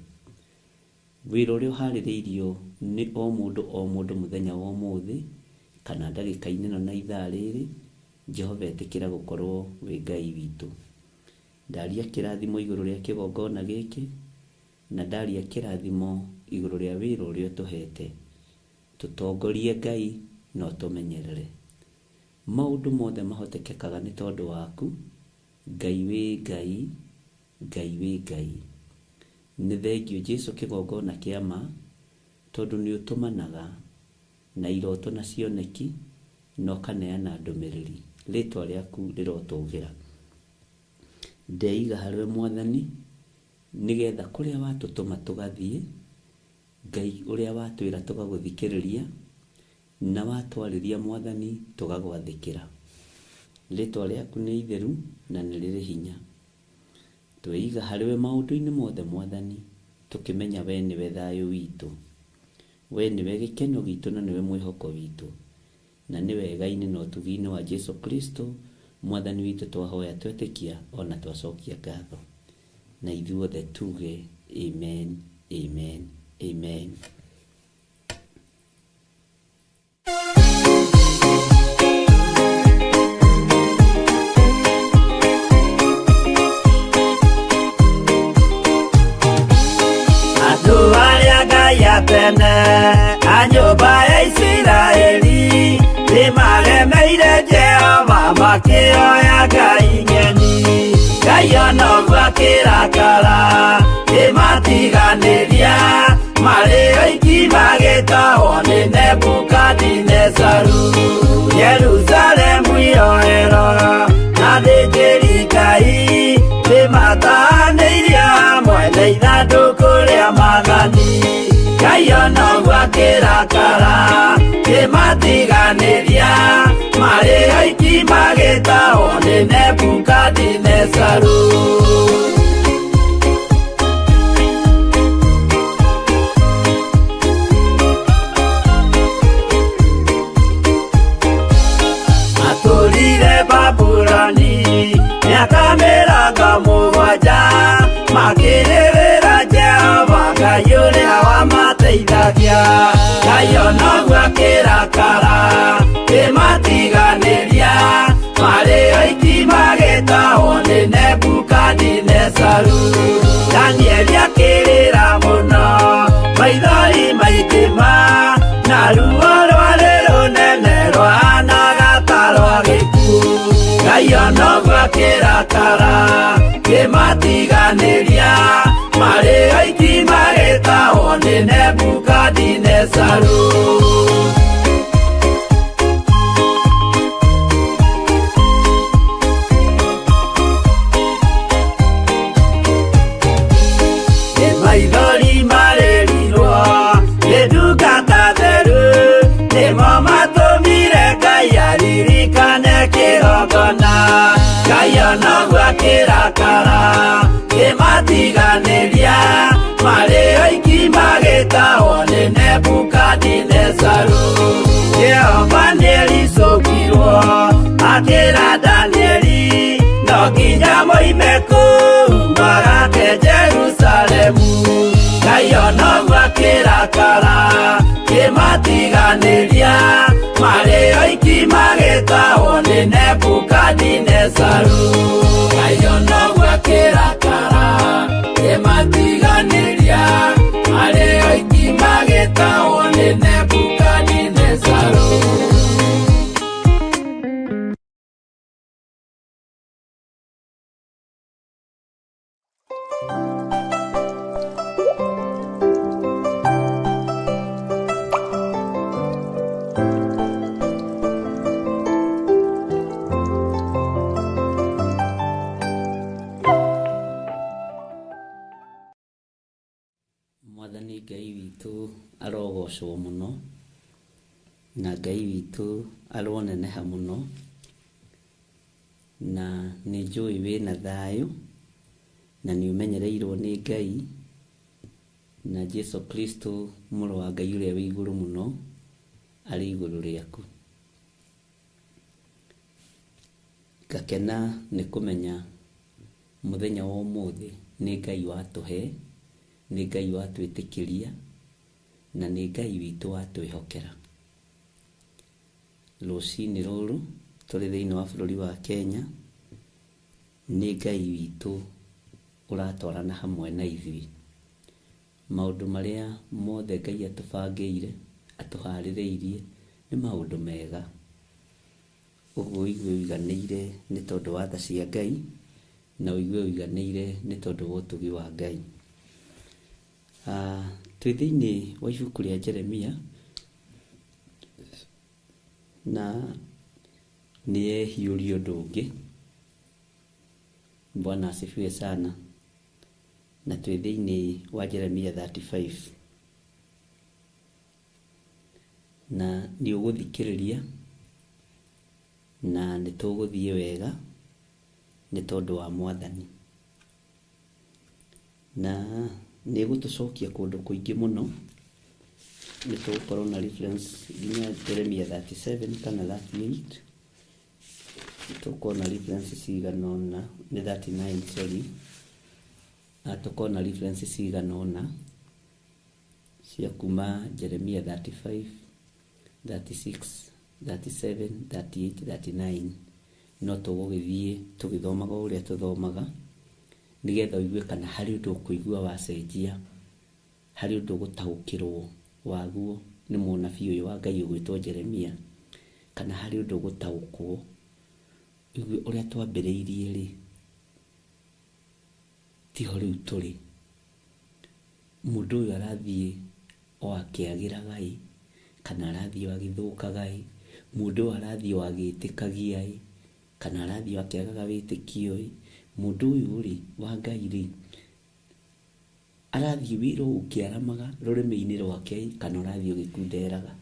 Wĩra ũrĩa ũharĩrĩirio nĩ o mũndũ o mũndũ mũthenya wa ũmũthĩ kana ndagĩka-inĩ ĩno na ithaa rĩrĩ, Jehova ĩtĩkĩra gũkorwo wĩ Ngai witũ. Ndaria kĩrathimo igũrũ rĩa kĩgongona gĩkĩ, na ndaria kĩrathimo igũrũ rĩa wĩra ũrĩa ũtũhete. Tũtongorie Ngai na ũtũmenyerere. Maũndũ mothe mahotekekaga nĩ tondũ waku, Ngai wĩ Ngai, Ngai wĩ Ngai. Nĩ thengiũ Jesu kĩgongona kĩa ma, tondũ nĩ ũtũmanaga na iroto na cioneki na ũkaneana ndũmĩrĩri. Rĩtwa rĩaku rĩrotũgĩra. Ndeiga harĩwe Mwathani, nĩgetha kũrĩa watũtũma tũgathiĩ, Ngai ũrĩa watwĩra tũgagũthikĩrĩria, na watwarĩria Mwathani tũgagwathĩkĩra. Rĩtwa rĩaku nĩ itheru na nĩ rĩrĩ hinya. Tweiga harĩwe maũndũ-inĩ mothe Mwathani, tũkĩmenya we nĩwe thayũ witũ. We nĩwe gĩkeno gitũ na nĩwe mwĩhoko witũ. Na nĩ wega-inĩ na ũtugi-inĩ wa Jesu Kristo Mwathani witũ twahoya twetĩkia ona twacokia ngatho. Na ithuothe tuge amen, amen, amen. Andũ arĩa Ngai atene a nyũmba ya Isiraeli nĩmaremeire Jehova makĩoya ngai ng'eni. Ngai ona ũguo akĩrakara kĩmatiganĩria marĩ oiki magĩtahwo nĩ Nebukadinezaru. Jerusalemu iroero na athĩnjĩri Ngai nĩmatahanĩirie hamwe na ithandũkũ rĩa maathani. Ngai ona ũguo akĩrakara kĩmatiganĩria marĩ oiki magĩtahwo nĩ Nebukadinezaru. Matũrire Babuloni mĩaka mĩrongo mũgwanja makĩrĩrĩra Jehova Ngai ũrĩa wamateithagia. Ngai ona ũguo akĩrakara kĩmatiganĩria marĩ oiki magĩtahwo nĩ Nebukadinezaru. Danieli akĩrĩra mũno maithori maingĩ ma na ruo rwarĩ rũnene rwahanaga ta rwa gĩkuũ. Ngai ona ũguo akĩrakara kĩmatiganĩria marĩ oiki magĩtahwo nĩ Nebukadinezaru. Nĩ maithori marĩrirwo nĩ ndungata theru nĩmo matũmire Ngai aririkane kĩgongona. Ngai ona ũguo akĩrakara kĩmatiganĩria marĩ oiki magĩtahwo nĩ Nebukadinezaru. Jehova nĩericũkirwo akĩra Danieli no nginya moime kũu magake Jerusalemu. Ngai onoguo akĩrakara kĩmatiganĩria marĩ oiki magĩtahwo nĩ Nebukadinezaru. Ngai onoguo akĩrakara kĩmatiganĩria marĩ oiki magĩtahwo nĩ Nebukadinezaru. Mwathani Ngai witũ arogocwo mũno na Ngai witũ aroneneha mũno, na nĩ njũĩ wĩna thayũ na nĩ ũmenyereirwo nĩ Ngai na Jesu Kristo mũrũ wa Ngai ũrĩa wĩ igũrũ mũno arĩ igũrũ rĩaku. Ngakena nĩ kũmenya mũthenya wa ũmũthĩ nĩ Ngai watũhe, nĩ Ngai watwĩtĩkĩria na nĩ Ngai witũ watwĩhokera. Rũcinĩ rũrũ tũrĩ thĩinĩ wa bũrũri wa Kenya, nĩ Ngai witũ ũratwarana hamwe na ithuĩ. Maũndũ marĩa mothe Ngai atũbangĩire, atũharĩrĩirie nĩ maũndũ mega. Ũguo ũigue ũiganĩire nĩ tondũ wa tha cia Ngai na ũigue ũiganĩire nĩ tondũ wa ũtugi wa Ngai. Twĩ thĩinĩ wa ibuku rĩa Jeremia na nĩ yehiũria ũndũ ũngĩ. Bwana asifiwe sana. Na twĩ thĩinĩ wa Jeremia 35 na nĩ ũgũthikĩrĩria na nĩ tũgũthiĩ wega nĩ tondũ wa Mwathani. Na nĩ ĩgũtũcokia kũndũ kũingĩ mũno, nĩ tũgũkorwo na reference nginya Jeremia 37 kana 38, nĩ tũgũkorwo na reference cigana ũna, nĩ 39 sorry, na tũkorwo na reference cigana ũna cia kuma Jeremia 35, 36, 37, 38, 39. No tũgũgĩthiĩ tũgĩthomaga ũrĩa tũthomaga nĩgetha ũigue kana harĩ ũndũ ũkũigua wacenjia, harĩ ũndũ ũgũtaũkĩrwo waguo nĩ mũnabii ũyũ wa Ngai ũgwĩtwo Jeremia, kana harĩ ũndũ ũgũtaũkwo ũigue ũrĩa twambĩrĩirie rĩ tiho rĩu tũrĩ. Mũndũ ũyũ arathiĩ o akĩagĩraga ĩ, kana arathiĩ o agĩthũkaga ĩ, mũndũ ũyũ arathiĩ o agĩtĩkagia ĩ, kana arathiĩ o akĩagaga wĩtĩkio ĩ, mũndũ ũyũ rĩ wa Ngai rĩ arathiĩ wĩra ũkĩaramaga rũrĩmĩ-inĩ rwake kana ũrathiĩ ũgĩkunderaga.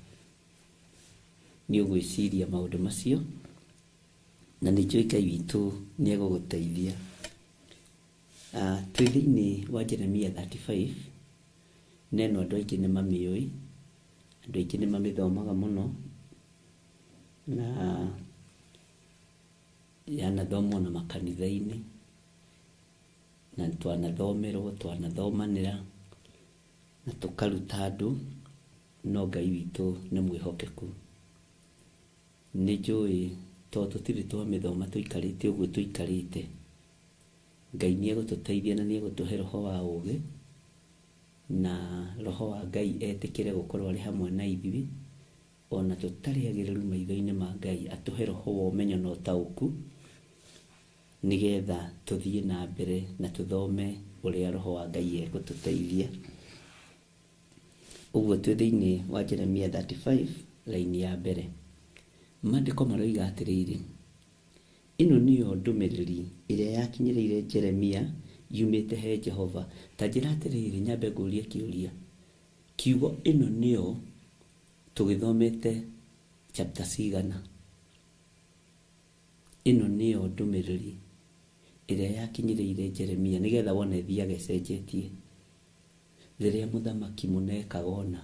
Nĩ ũgwĩciria maũndũ macio na nĩ njũĩ Ngai witũ nĩ egũgũteithia. Twĩ thĩinĩ wa Jeremia 35 na ĩno andũ aingĩ nĩ mamĩũĩ, andũ aingĩ nĩ mamĩthomaga mũno na yanathomwo na makanitha-inĩ na twanathomerwo, twanathomanĩra na tũkaruta andũ, no Ngai witũ nĩ mwĩhokeku. Nĩ njũĩ to tũtirĩ twamĩthoma tũikarĩte ũguo tũikarĩte, Ngai nĩ egũtũteithia na nĩ egũtũhe roho wa ũũgĩ na roho wa Ngai etĩkĩre gũkorwo arĩ hamwe na ithuĩ ona tũtarĩ agĩrĩru maitho-inĩ ma Ngai, atũhe roho wa ũmenyo na ũtaũku nĩgetha tũthiĩ na mbere na tũthome ũrĩa roho wa Ngai egũtũteithia. Ũguo twĩ thĩinĩ wa Jeremia 35 raini ya mbere. Maandĩko maroiga atĩrĩrĩ, ĩno nĩyo ndũmĩrĩri ĩrĩa yakinyĩrĩire Jeremia yumĩte he Jehova. Ta njĩra atĩrĩrĩ, nyambe ngũrie kĩũria. Kiugo ĩno nĩyo tũgĩthomete chapter cigana? Ĩno nĩyo ndũmĩrĩri ĩrĩa yakinyĩrĩire Jeremia nĩgetha wone ĩthiaga ĩcenjetie. Rĩrĩa mũthamaki mũna ekaga ũna,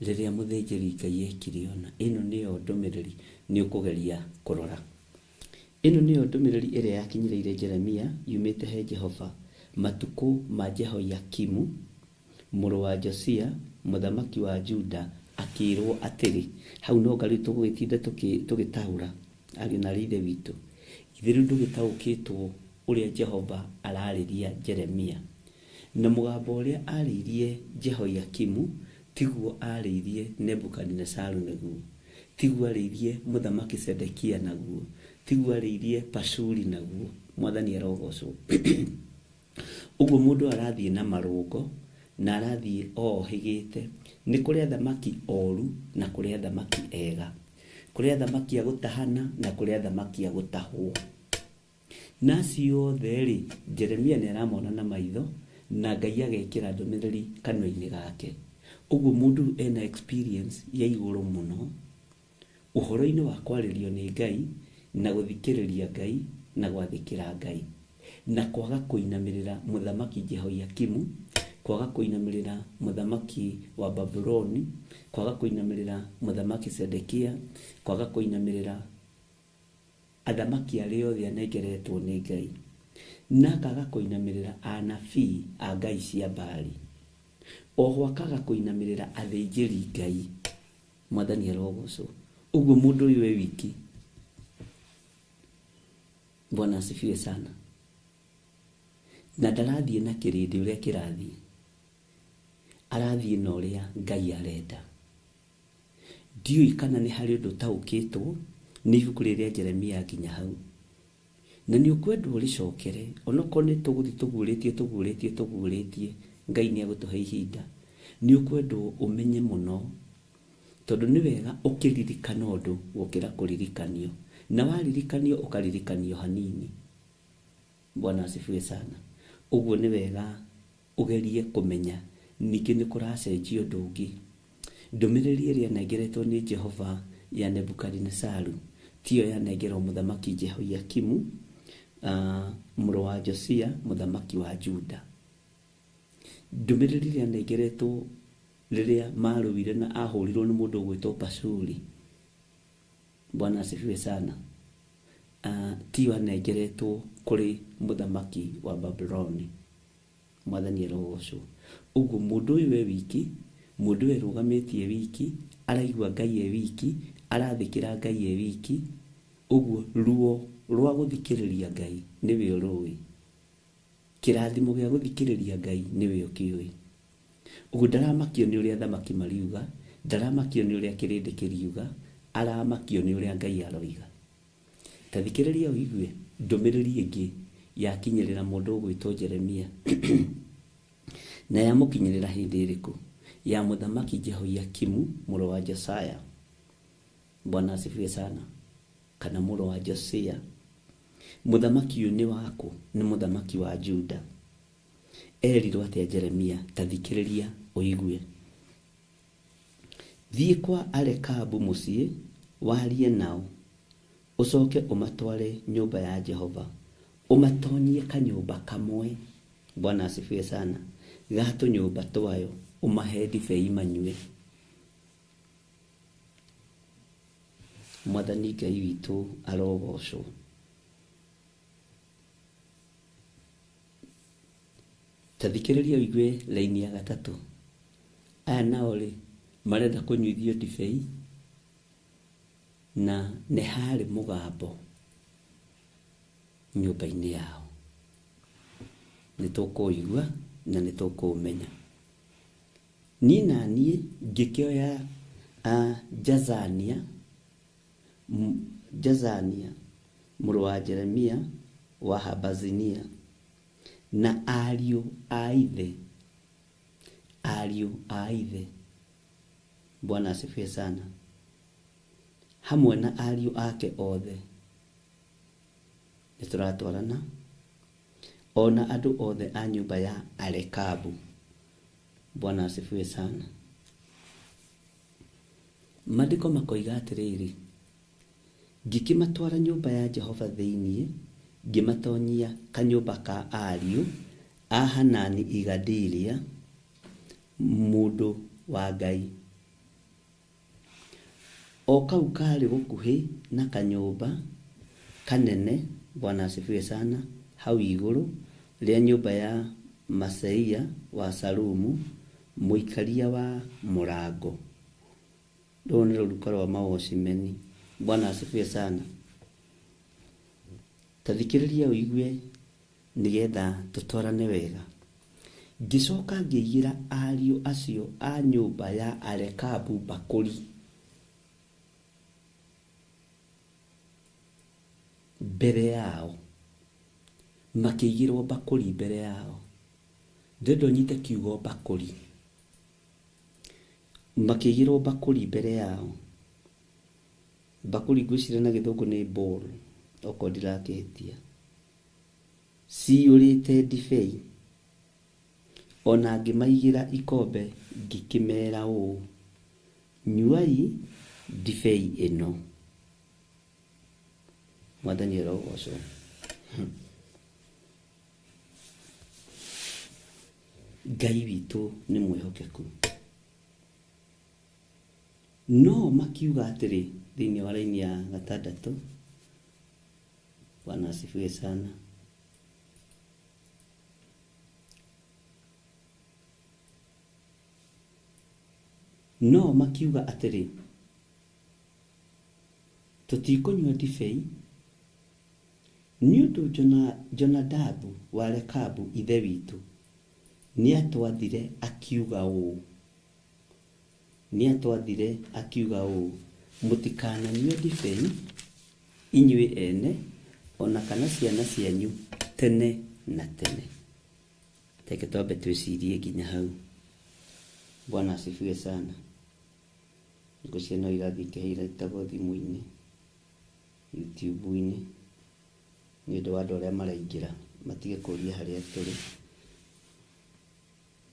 rĩrĩa mũthĩnjĩri Ngai ekire ũna. Ĩno nĩyo ndũmĩrĩri nĩ ũkũgeria kũrora. Ĩno nĩyo ndũmĩrĩri ĩrĩa yakinyĩrĩire Jeremia yumĩte he Jehova matukũ ma Jehoiakimu mũrũ wa Josia mũthamaki wa Juda, akĩĩrwo atĩrĩ. Hau no nga rĩu tũgũgĩtinda tũgĩtaũra ariũ na arĩ ithe witũ. Githĩ rĩu ndũgĩtaũkĩtwo ũrĩa Jehova ararĩria Jeremia? Na mũgambo ũrĩa arĩirie Jehoiakimu tiguo arĩirie Nebukadinesaru naguo, tiguo arĩirie mũthamaki Sedekia naguo, tiguo arĩirie Pashuri naguo. Mwathani arogocwo. Ũguo mũndũ arathiĩ na marũngo na arathiĩ ohĩgĩte. Nĩ kũrĩ athamaki oru na kũrĩ athamaki ega, kũrĩ athamaki a gũtahana na kũrĩ athamaki a gũtahwo. Na acio othe rĩ, Jeremia nĩ aramona na maitho na Ngai agekĩra ndũmĩrĩri kanua-inĩ gake. Ũguo mũndũ ũyũ ena experience ya igũrũ mũno ũhoro-inĩ wa kwarĩrio nĩ Ngai na gũthikĩrĩria Ngai na gwathĩkĩra Ngai na kwaga kũinamĩrĩra mũthamaki Jehoiakimu, kwaga kũinamĩrĩra mũthamaki wa Babuloni, kwaga kũinamĩrĩra mũthamaki Sedekia, kwaga kũinamĩrĩra athamaki arĩa othe anengeretwo nĩ Ngai, na akaga kũinamĩrĩra anabii a ngai cia Baali, oho akaga kũinamĩrĩra athĩnjĩri Ngai. Mwathani arogocwo. Ũguo mũndũ ũyũ e wiki. Bwana asifiwe sana. Na ndarathiĩ na kĩrĩndĩ ũrĩa kĩrathiĩ, arathiĩ na ũrĩa Ngai arenda. Ndiũĩ kana nĩ harĩ ũndũ ũtaũkĩtwo nĩ ibuku rĩrĩa Jeremia nginya hau. Na nĩ ũkwendwo ũrĩcokere, onokorwo nĩ tũgũthiĩ tũguũrĩtie tũguũrĩtie tũguũrĩtie, Ngai nĩ egũtũhe ihinda. Nĩ ũkwendwo ũmenye mũno, tondũ nĩ wega ũkĩririkana ũndũ gũkĩra kũririkanio. Na waririkanio ũkaririkanio hanini. Bwana asifiwe sana. Ũguo nĩ wega ũgerie kũmenya ningĩ nĩ kũracenjia ũndũ ũngĩ. Ndũmĩrĩri ĩrĩa yanengeretwo nĩ Jehova ya Nebukadinesaru tiyo yanengerwo mũthamaki Jehoiakimu mũrũ wa Josia mũthamaki wa Juda. Ndũmĩrĩri ĩrĩa yanengeretwo rĩrĩa marũire na ahũrirwo nĩ mũndũ ũgwĩtwo Pashuri. Bwana asifiwe sana. Tiyo yanengeretwo kũrĩ mũthamaki wa Babuloni. Mwathani arogocwo. Ũguo mũndũ ũyũ e wiki, mũndũ ũyũ erũgamĩtie wiki, araigua Ngai e wiki, arathĩkĩra Ngai e wiki. Ũguo ruo rwa gũthikĩrĩria Ngai nĩwe ũrũĩ. Kĩrathimo gĩa gũthikĩrĩria Ngai nĩwe ũkĩũĩ. Ũguo ndaramakio nĩ ũrĩa athamaki mariuga, ndaramakio nĩ ũrĩa kĩrĩndĩ kĩriuga, aramakio nĩ ũrĩa Ngai aroiga. Ta thikĩrĩria ũigue ndũmĩrĩri ĩngĩ yakinyĩrĩra mũndũ ũgwĩtwo Jeremia. Na yamũkinyĩrĩra hĩndĩ ĩrĩkũ? Ya mũthamaki Jehoiakimu mũrũ wa Josia. Bwana asifiwe sana. Kana mũrũ wa Josia. Mũthamaki ũyũ nĩ wakũ? Nĩ mũthamaki wa Juda. Erirwo atĩa Jeremia? Ta thikĩrĩria ũigue. Thiĩ kwa Arekabu mũciĩ, warie nao, ũcoke ũmatware nyũmba ya Jehova, ũmatonyie kanyũmba kamwe. Bwana asifiwe sana. Ga tũnyũmba twayo, ũmahe ndibei manyue. Mwathani Ngai witũ arogocwo. Ta thikĩrĩria ũigue laini ya gatatũ. Aya nao rĩ, marenda kũnyuithio ndibei, na nĩ harĩ mũgambo nyũmba-inĩ yao. Nĩ tũkũũigua na nĩ tũkũũmenya. Niĩ na niĩ ngĩkĩoya Jazania, Jazania mũrũ wa Jeremia wa Habazinia na ariũ a ithe, ariũ a ithe. Bwana asifiwe sana. Hamwe na ariũ ake othe. Nĩ tũratwarana ona andũ othe a nyũmba ya Arekabu. Bwana asifiwe sana. Maandĩko makoiga atĩrĩrĩ, ngĩkĩmatwara nyũmba ya Jehova thĩinĩ, ngĩmatonyia kanyũmba ka ariũ a Hanani Igadilia. Mũndũ wa Ngai. O kau karĩ gũkuhĩ na kanyũmba kanene, Bwana asifiwe sana, hau igũrũ rĩa nyũmba ya Maseia wa Salumu, mũikaria wa mũrango. Rũrũ nĩ rũruka rwa mawocimeni. Bwana asifiwe sana. Ta thikĩrĩria ũigue nĩgetha tũtwarane wega. Ngĩcoka ngĩigĩra ariũ acio a nyũmba ya Arekabu mbakũri mbere yao, makĩigĩrwo mbakũri mbere yao. Ndĩrenda ũnyite kiugo mbakũri. Makĩigĩrwo mbakũri mbere yao. Mbakũri ngwĩciria na gĩthũngũ nĩ bowl, okorwo ndirakĩhĩtia. Ciyũrĩte ndibei. Ona ngĩmaigĩra ikombe ngĩkĩmera ũũ, nyuai ndibei ĩno. Mwathani arogocwo. Ngai witũ nĩ mwĩhokeku. No makiuga atĩrĩ thĩinĩ wa raini ya gatandatũ, Bwana asifiwe sana. No makiuga atĩrĩ, tũtikũnyua ndibei nĩ ũndũ Jonadabu wa Rekabu ithe witũ nĩatwathire akiuga ũũ, nĩatwathire akiuga ũũ, mũtikananyue ndibei inyuĩ ene ona kana ciana cianyu tene na tene. Reke twambe twĩcirie nginya hau. Bwana asifiwe sana. Ngũciria no irathiĩ ikĩhĩitagwo thimũ-inĩ, YouTube-inĩ, nĩ ũndũ wa andũ arĩa maraingĩra matige kũria harĩa tũrĩ.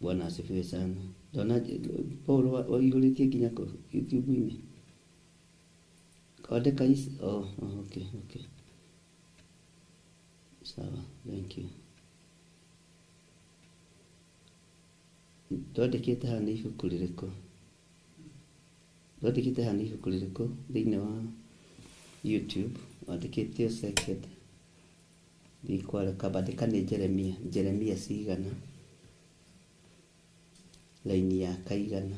Bwana asifiwe sana. Ndona Paul waihũrĩtie nginya kũ YouTube-inĩ. Wandĩka ici? Oh, okay, okay. Sawa, thank you. Twandĩkĩte haha nĩ ibuku rĩrĩkũ? Twandĩkĩte haha nĩ ibuku rĩrĩkũ thĩinĩ wa YouTube? Wandĩkĩte second. Ndikwareka, bandĩka nĩ Jeremia. Jeremia cigana? Laini ya kaigana?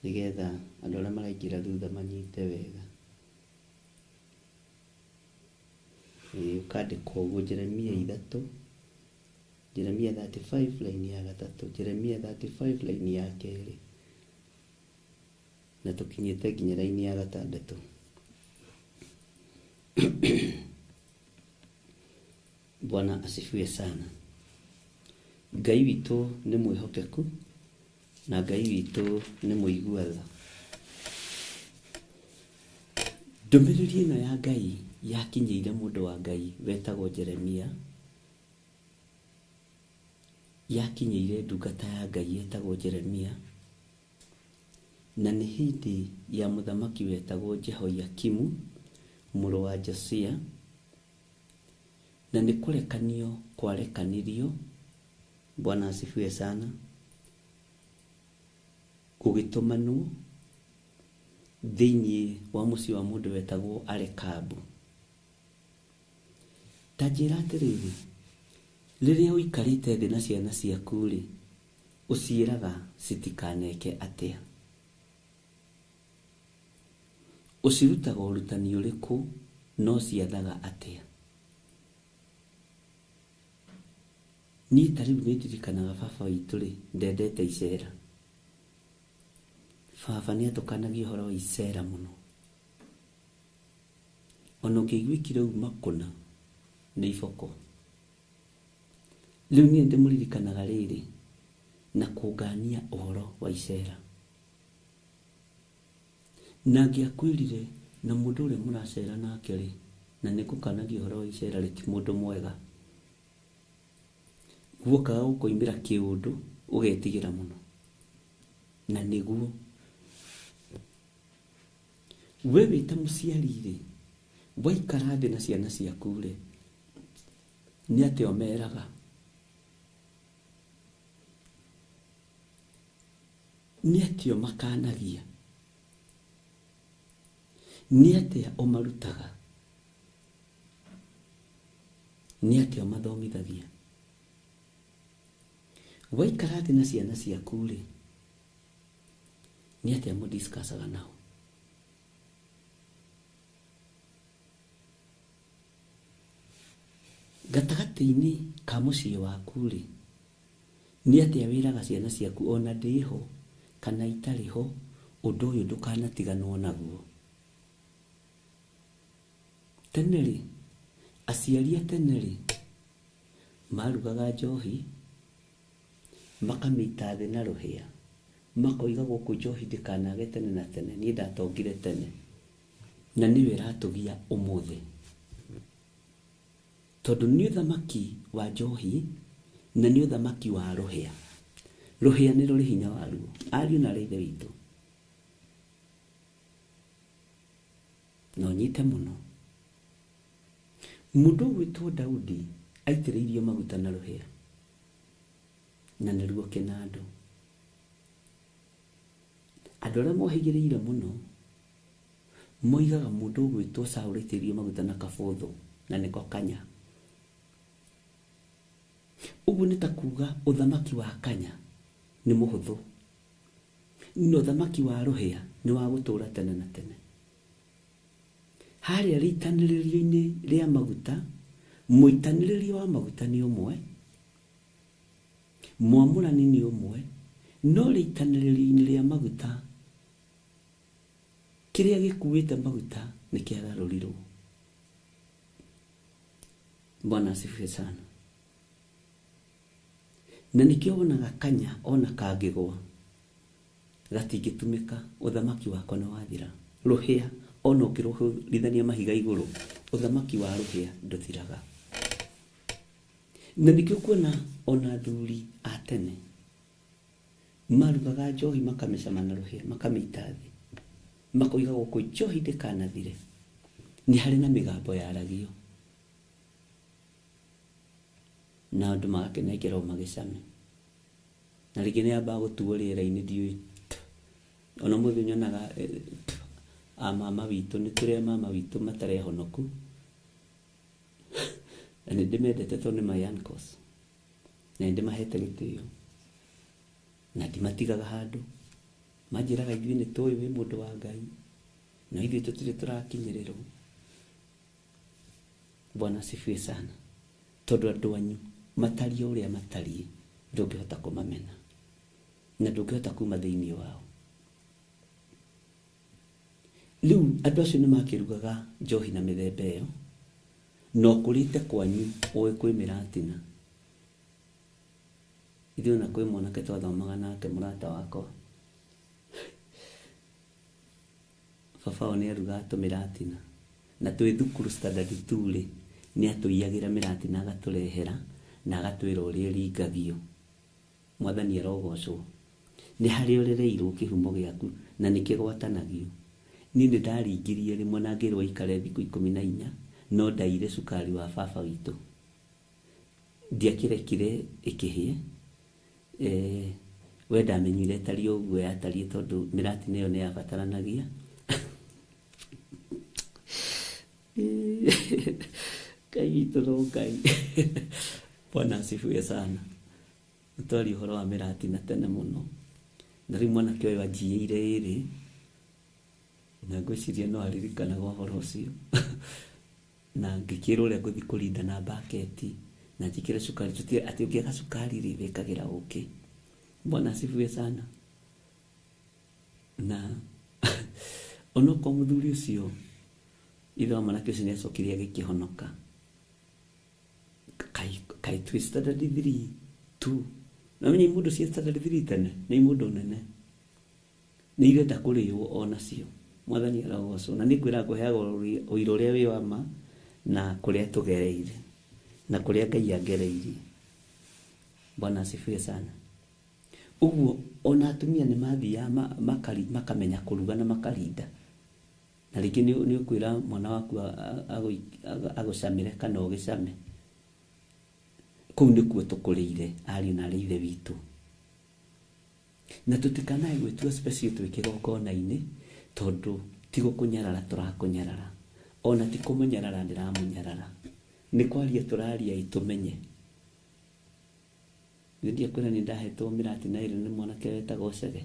Nĩgetha andũ arĩa maraingĩra thutha manyite wega. Ũkandĩka ũguo Jeremia ithatũ, Jeremia 35 laini ya gatatũ, Jeremia 35 laini ya kerĩ, na tũkinyĩte nginya laini ya gatandatũ. Bwana asifiwe sana. Ngai witũ nĩ mwĩhokeku na Ngai witũ nĩ mũigua tha. Ndũmĩrĩri ĩno ya Ngai yakinyĩire mũndũ wa Ngai wetagwo Jeremia, yakinyĩire ndungata ya Ngai yetagwo Jeremia, na nĩ hĩndĩ ya mũthamaki wetagwo Jehoiakimu mũrũ wa Josia, na nĩ kũrekanio kwarekanirio. Bwana asifiwe sana. Gũgĩtũmanwo thĩinĩ wa mũciĩ wa mũndũ wetagwo Arekabu. Ta njĩra atĩrĩrĩ, rĩrĩa ũikarĩte thĩ na ciana ciaku rĩ, ũciĩraga citikaneke atĩa? Ũcirutaga ũrutani ũrĩkũ no ciathaga atĩa? Niĩ ta rĩu nĩ ndirikanaga baba witũ rĩ, ndendete icera. Baba nĩ atũkanagia ũhoro wa icera mũno. Ona ũngĩaiguĩkire uma kũna nĩ iboko. Rĩu niĩ ndĩmũririkanaga rĩrĩ na kũngania ũhoro wa icera. Na angĩakwĩrire na mũndũ ũrĩa mũracera nake rĩ, na nĩ ngũkanagia ũhoro wa icera rĩ, ti mũndũ mwega. Guokaga gũkoimĩra kĩũndũ ũgetigĩra mũno. Na nĩguo we wĩ ta mũciari rĩ, waikara thĩ na ciana ciaku rĩ, nĩ atĩa ũmeraga? Nĩ atĩa ũmakanagia? Nĩ atĩa ũmarutaga? Nĩ atĩa ũmathomithagia? Waikara thĩ na ciana ciaku rĩ, nĩ atĩa mũdiscussaga nao? Gatagatĩ-inĩ ka mũciĩ waku rĩ, nĩ atĩa wĩraga ciana ciaku ona ndĩho kana itarĩ ho, ũndũ ũyũ ndũkanatiganwo naguo? Tene rĩ, aciari a tene rĩ, marugaga njohi, makamĩita thĩ na rũhĩa, makoiga gũkũ njohi ndĩkanage tene na tene, niĩ ndatongire tene, na nĩyo ĩratũgia ũmũthĩ. Tondũ nĩ ũthamaki wa njohi na nĩ ũthamaki wa rũhĩa. Rũhĩa nĩ rũrĩ hinya waruo, ariũ na arĩa ithe witũ. Na ũnyite mũno. Mũndũ ũgwĩtwo Daudi aitĩrĩirio maguta na rũhĩa, na nĩruo kĩnandũ. Andũ arĩa mohĩgĩrĩire mũno moigaga mũndũ ũgwĩtwo Saũlũ aitĩrĩirio maguta na kabũthũ, na nĩko kanya. Ũguo nĩ ta kuga ũthamaki wa kanya nĩ mũhũthũ, na ũthamaki wa rũhĩa nĩ wa gũtũũra tene na tene. Harĩa rĩitanĩrĩrio-inĩ rĩa maguta, mũitanĩrĩrio wa maguta nĩ ũmwe, mwamũrani nĩ ũmwe, no rĩitanĩrĩrio-inĩ rĩa maguta, kĩrĩa gĩkuĩte maguta nĩ kĩagarũrirwo. Bwana asifiwe sana. Na nĩkĩo wonaga kanya ona kangĩgwa gatingĩtumĩka, ũthamaki wako nĩ wathira. Rũhĩa ona ũkĩrũhũrithania mahiga igũrũ, ũthamaki wa rũhĩa ndũthiraga. Na nĩkĩo kuona ona athuri a tene marugaga njohi makamĩcama na rũhĩa, makamĩita thĩ, makoiga gũkũ njohi ndĩkanathire. Nĩ harĩ na mĩgambo yaragio na andũ magakĩnengerwo magĩcame, na rĩngĩ nĩ yambaga gũtuo rĩera-inĩ, ndiũĩ. Ona ũmũthĩ nyonaga a mama witũ, nĩ tũrĩ a mama witũ matarĩ ahonoku, na nĩ ndĩmendete tondũ nĩ my uncles, na nĩ ndĩmahete gĩtĩo, na ndimatigaga handũ. Manjĩraga ithuĩ nĩ tũĩ wĩ mũndũ wa Ngai, na ithuĩ tũtirĩ tũrakinyĩrĩrwo. Bwana asifiwe sana. Tondũ andũ anyu matariĩ ũrĩa matariĩ, ndũngĩhota kũmamena, na ndũngĩhota kuma thĩinĩ wao. Rĩu andũ acio nĩ makĩrugaga njohi na mĩthemba ĩyo, na ũkũrĩte kwanyu ũĩ kwĩ mĩratina. Ithuĩ ona kwĩ mwanake twathomaga nake, mũrata wakwa, baba wao nĩ arugaga tũmĩratina, na twĩ thukuru standard 2 rĩ, nĩ atũiyagĩra mĩratina agatũrehera na agatwĩra ũrĩa ĩringagio. Mwathani arogocwo. Nĩ harĩa ũrereirwo kĩhumo gĩaku na nĩkĩgwatanagio. Niĩ nĩ ndaringirie rĩmwe na ngĩrwo ikare thikũ 14, no ndaire cukari wa baba witũ. Ndiakĩrekire ĩkĩhĩe. We ndamenyire ĩtariĩ ũguo yatariĩ tondũ mĩratina ĩyo nĩ yabataranagia. Ngai witũ no Ngai. Bwana asifiwe sana. Twaria ũhoro wa mĩratina tene mũno, na rĩu mwanake ũyũ anjiĩire ĩrĩ, na ngwĩciria no aririkanaga ũhoro ũcio. Na ngĩkĩrwo ũrĩa ngũthiĩ kũrinda na baketi na njĩkĩre cukari, tũtirĩ atĩ ũngĩaga cukari rĩ, wĩkagĩra ũkĩ. Bwana asifiwe sana. Na onokorwo mũthuri ũcio ithe wa mwanake ũcio nĩacokire agĩkĩhonoka, kai twĩ standard 3 2, na menye imũndũ cia standard 3 tene nĩ imũndũ nene, nĩ irenda kũrĩo onacio. Mwathani arogocwo. Na nĩ ngwĩra ngũheaga ũira ũrĩa wĩ wa ma na kũrĩa tũgereire na kũrĩa Ngai angereirie. Bwana asifiwe sana. Ũguo ona atumia nĩ mathiaga makamenya kũruga na makarinda, na rĩngĩ nĩ ũkwĩra mwana waku agũcamĩre kana ũgĩcame. Kũu nĩkuo tũkũrĩire ariũ na arĩ ithe witũ. Na tũtikanae gwĩtua special twĩ kĩgongona-inĩ, tondũ ti gũkũnyarara tũrakũnyarara, ona ti kũmũnyarara ndĩramũnyarara, nĩ kwaria tũraria ĩtũmenye. Nĩ ndiakwĩra nĩ ndahetwo mĩratina ĩrĩ nĩ mwanake wetagwo Cege,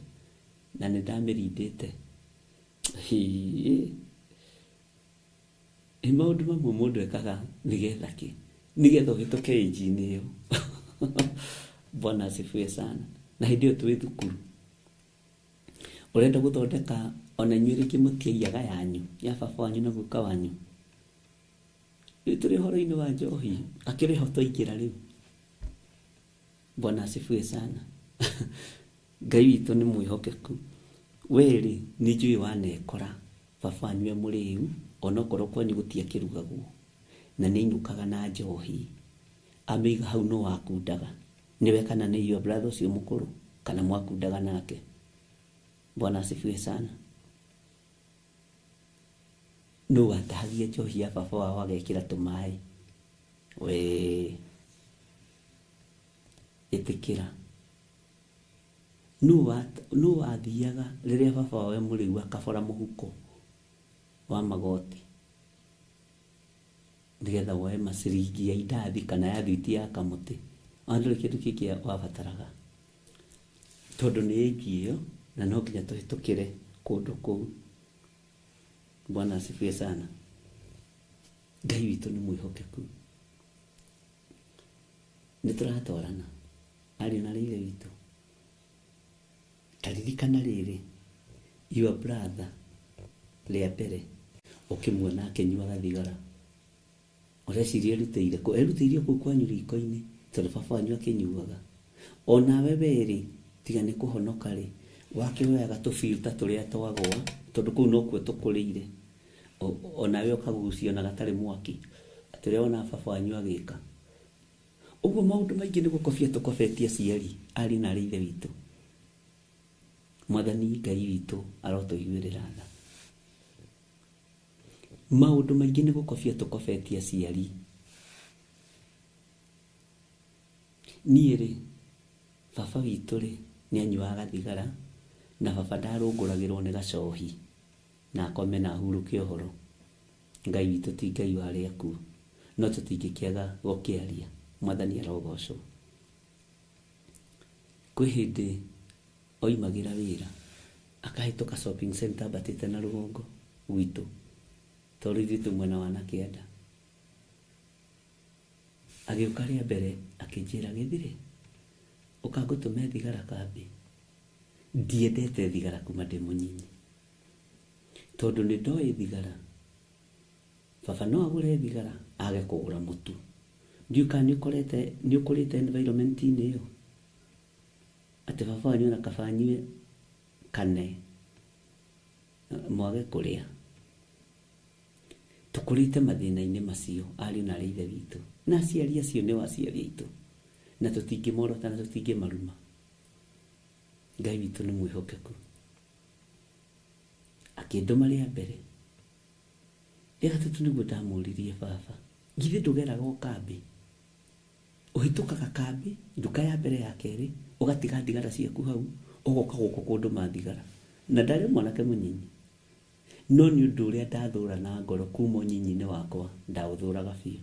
na nĩ ndamĩrindĩte. Ĩ maũndũ mamwe mũndũ ekaga nĩgetha kĩ? Nĩgetha ũhĩtũke age-inĩ ĩyo. Bwana asifiwe sana. Na hĩndĩ ĩyo twĩ thukuru, ũrenda gũthondeka ona inyuĩ rĩngĩ mũtiaiyaga yanyu ya baba wanyu na guka wanyu. Rĩu tũrĩ ũhoro-inĩ wa njohi, akĩrĩ ho twaingĩra rĩu. Bwana asifiwe sana. Ngai witũ nĩ mwĩhokeku. We rĩ, nĩ njũĩ wanekora baba wanyu e mũrĩu, onokorwo kwanyu gũtiakĩrugagwo, na nĩ ainũkaga na njohi, amĩiga hau no wakundaga, nĩwe kana nĩ your brother ũcio mũkũrũ, kana mwakundaga nake. Bwana asifiwe sana. No watahagia njohi ya baba wao agekĩra tũmaĩ. We ĩtĩkĩra. No wathiaga rĩrĩa baba wao e mũrĩu akabora mũhuko wa magoti nĩgetha woe maciringi ya indathi kana ya thwiti ya kamũtĩ. Ona ndũrĩ kĩndũ kĩngĩ wabataraga, tondũ nĩ age ĩyo na no nginya tũhĩtũkĩre kũndũ kũu. Bwana asifiwe sana. Ngai witũ nĩ mwĩhokeku. Nĩ tũratwarana ariũ na ithe witũ. Ta ririkana rĩrĩ, your brother rĩa mbere ũkĩmuona akĩnyuaga thigara, ũreciria erutĩire kũ? Erutĩire kũu kwanyu riko-inĩ, tondũ baba wanyu akĩnyuaga. Onawe werĩ, tiga nĩ kũhonoka rĩ, wakĩoyaga tũbirta tũrĩa twagwa, tondũ kũu nokuo tũkũrĩire. Onawe ũkagucia ona gatarĩ mwaki, atĩ ũrĩa wonaga baba wanyu agĩka. Ũguo maũndũ maingĩ nĩ gũkobia tũkobetie aciari ariũ na arĩ ithe witũ. Mwathani Ngai witũ arotũiguĩrĩra tha. Maũndũ maingĩ nĩ gũkobia tũkobetie aciari. Niĩ rĩ, baba witũ rĩ, nĩ anyuaga thigara, na baba ndarũngũragĩrwo nĩ gacohi, na akome na ahurũke ũhoro. Ngai witũ ti Ngai wa arĩa akuũ, no tũtingĩkĩaga gũkĩaria. Mwathani arogocwo. Kwĩ hĩndĩ oimagĩra wĩra, akahĩtũka shopping center ambatĩte na rũgongo gwitũ, tondũ ithuĩ twĩ mwena wa na kĩanda. Agĩũka rĩa mbere akĩnjĩra, Gĩthirĩ, ũka ngũtũme thigara kambĩ. Ndiendete thigara kuma ndĩ mũnyinyi, tondũ nĩ ndoĩ thigara. Baba no agũre thigara age kũgũra mũtu. Ndiũĩ kana nĩ ũkũrĩte environment-inĩ ĩyo, atĩ baba wanyu ona kaba anyue kane mwage kũrĩa. Tũkũrĩte mathĩna-inĩ macio ariũ na arĩ ithe witũ, na aciari acio nĩo aciari aitũ, na tũtingĩmorota na tũtingĩmaruma. Ngai witũ nĩ mwĩhokeku. Akĩndũma rĩa mbere. Rĩa gatatũ nĩguo ndamũririe baba, githĩ ndũgeraga o kambĩ? Ũhĩtũkaga kambĩ, nduka ya mbere ya kerĩ, ũgatiga thigara ciaku hau, ũgoka gũkũ kũndũma thigara. Na ndarĩ mwanake mũnyinyi, no nĩ ũndũ ũrĩa ndathũra na ngoro kuma ũnyinyi-inĩ wakwa, ndaũthũraga biũ.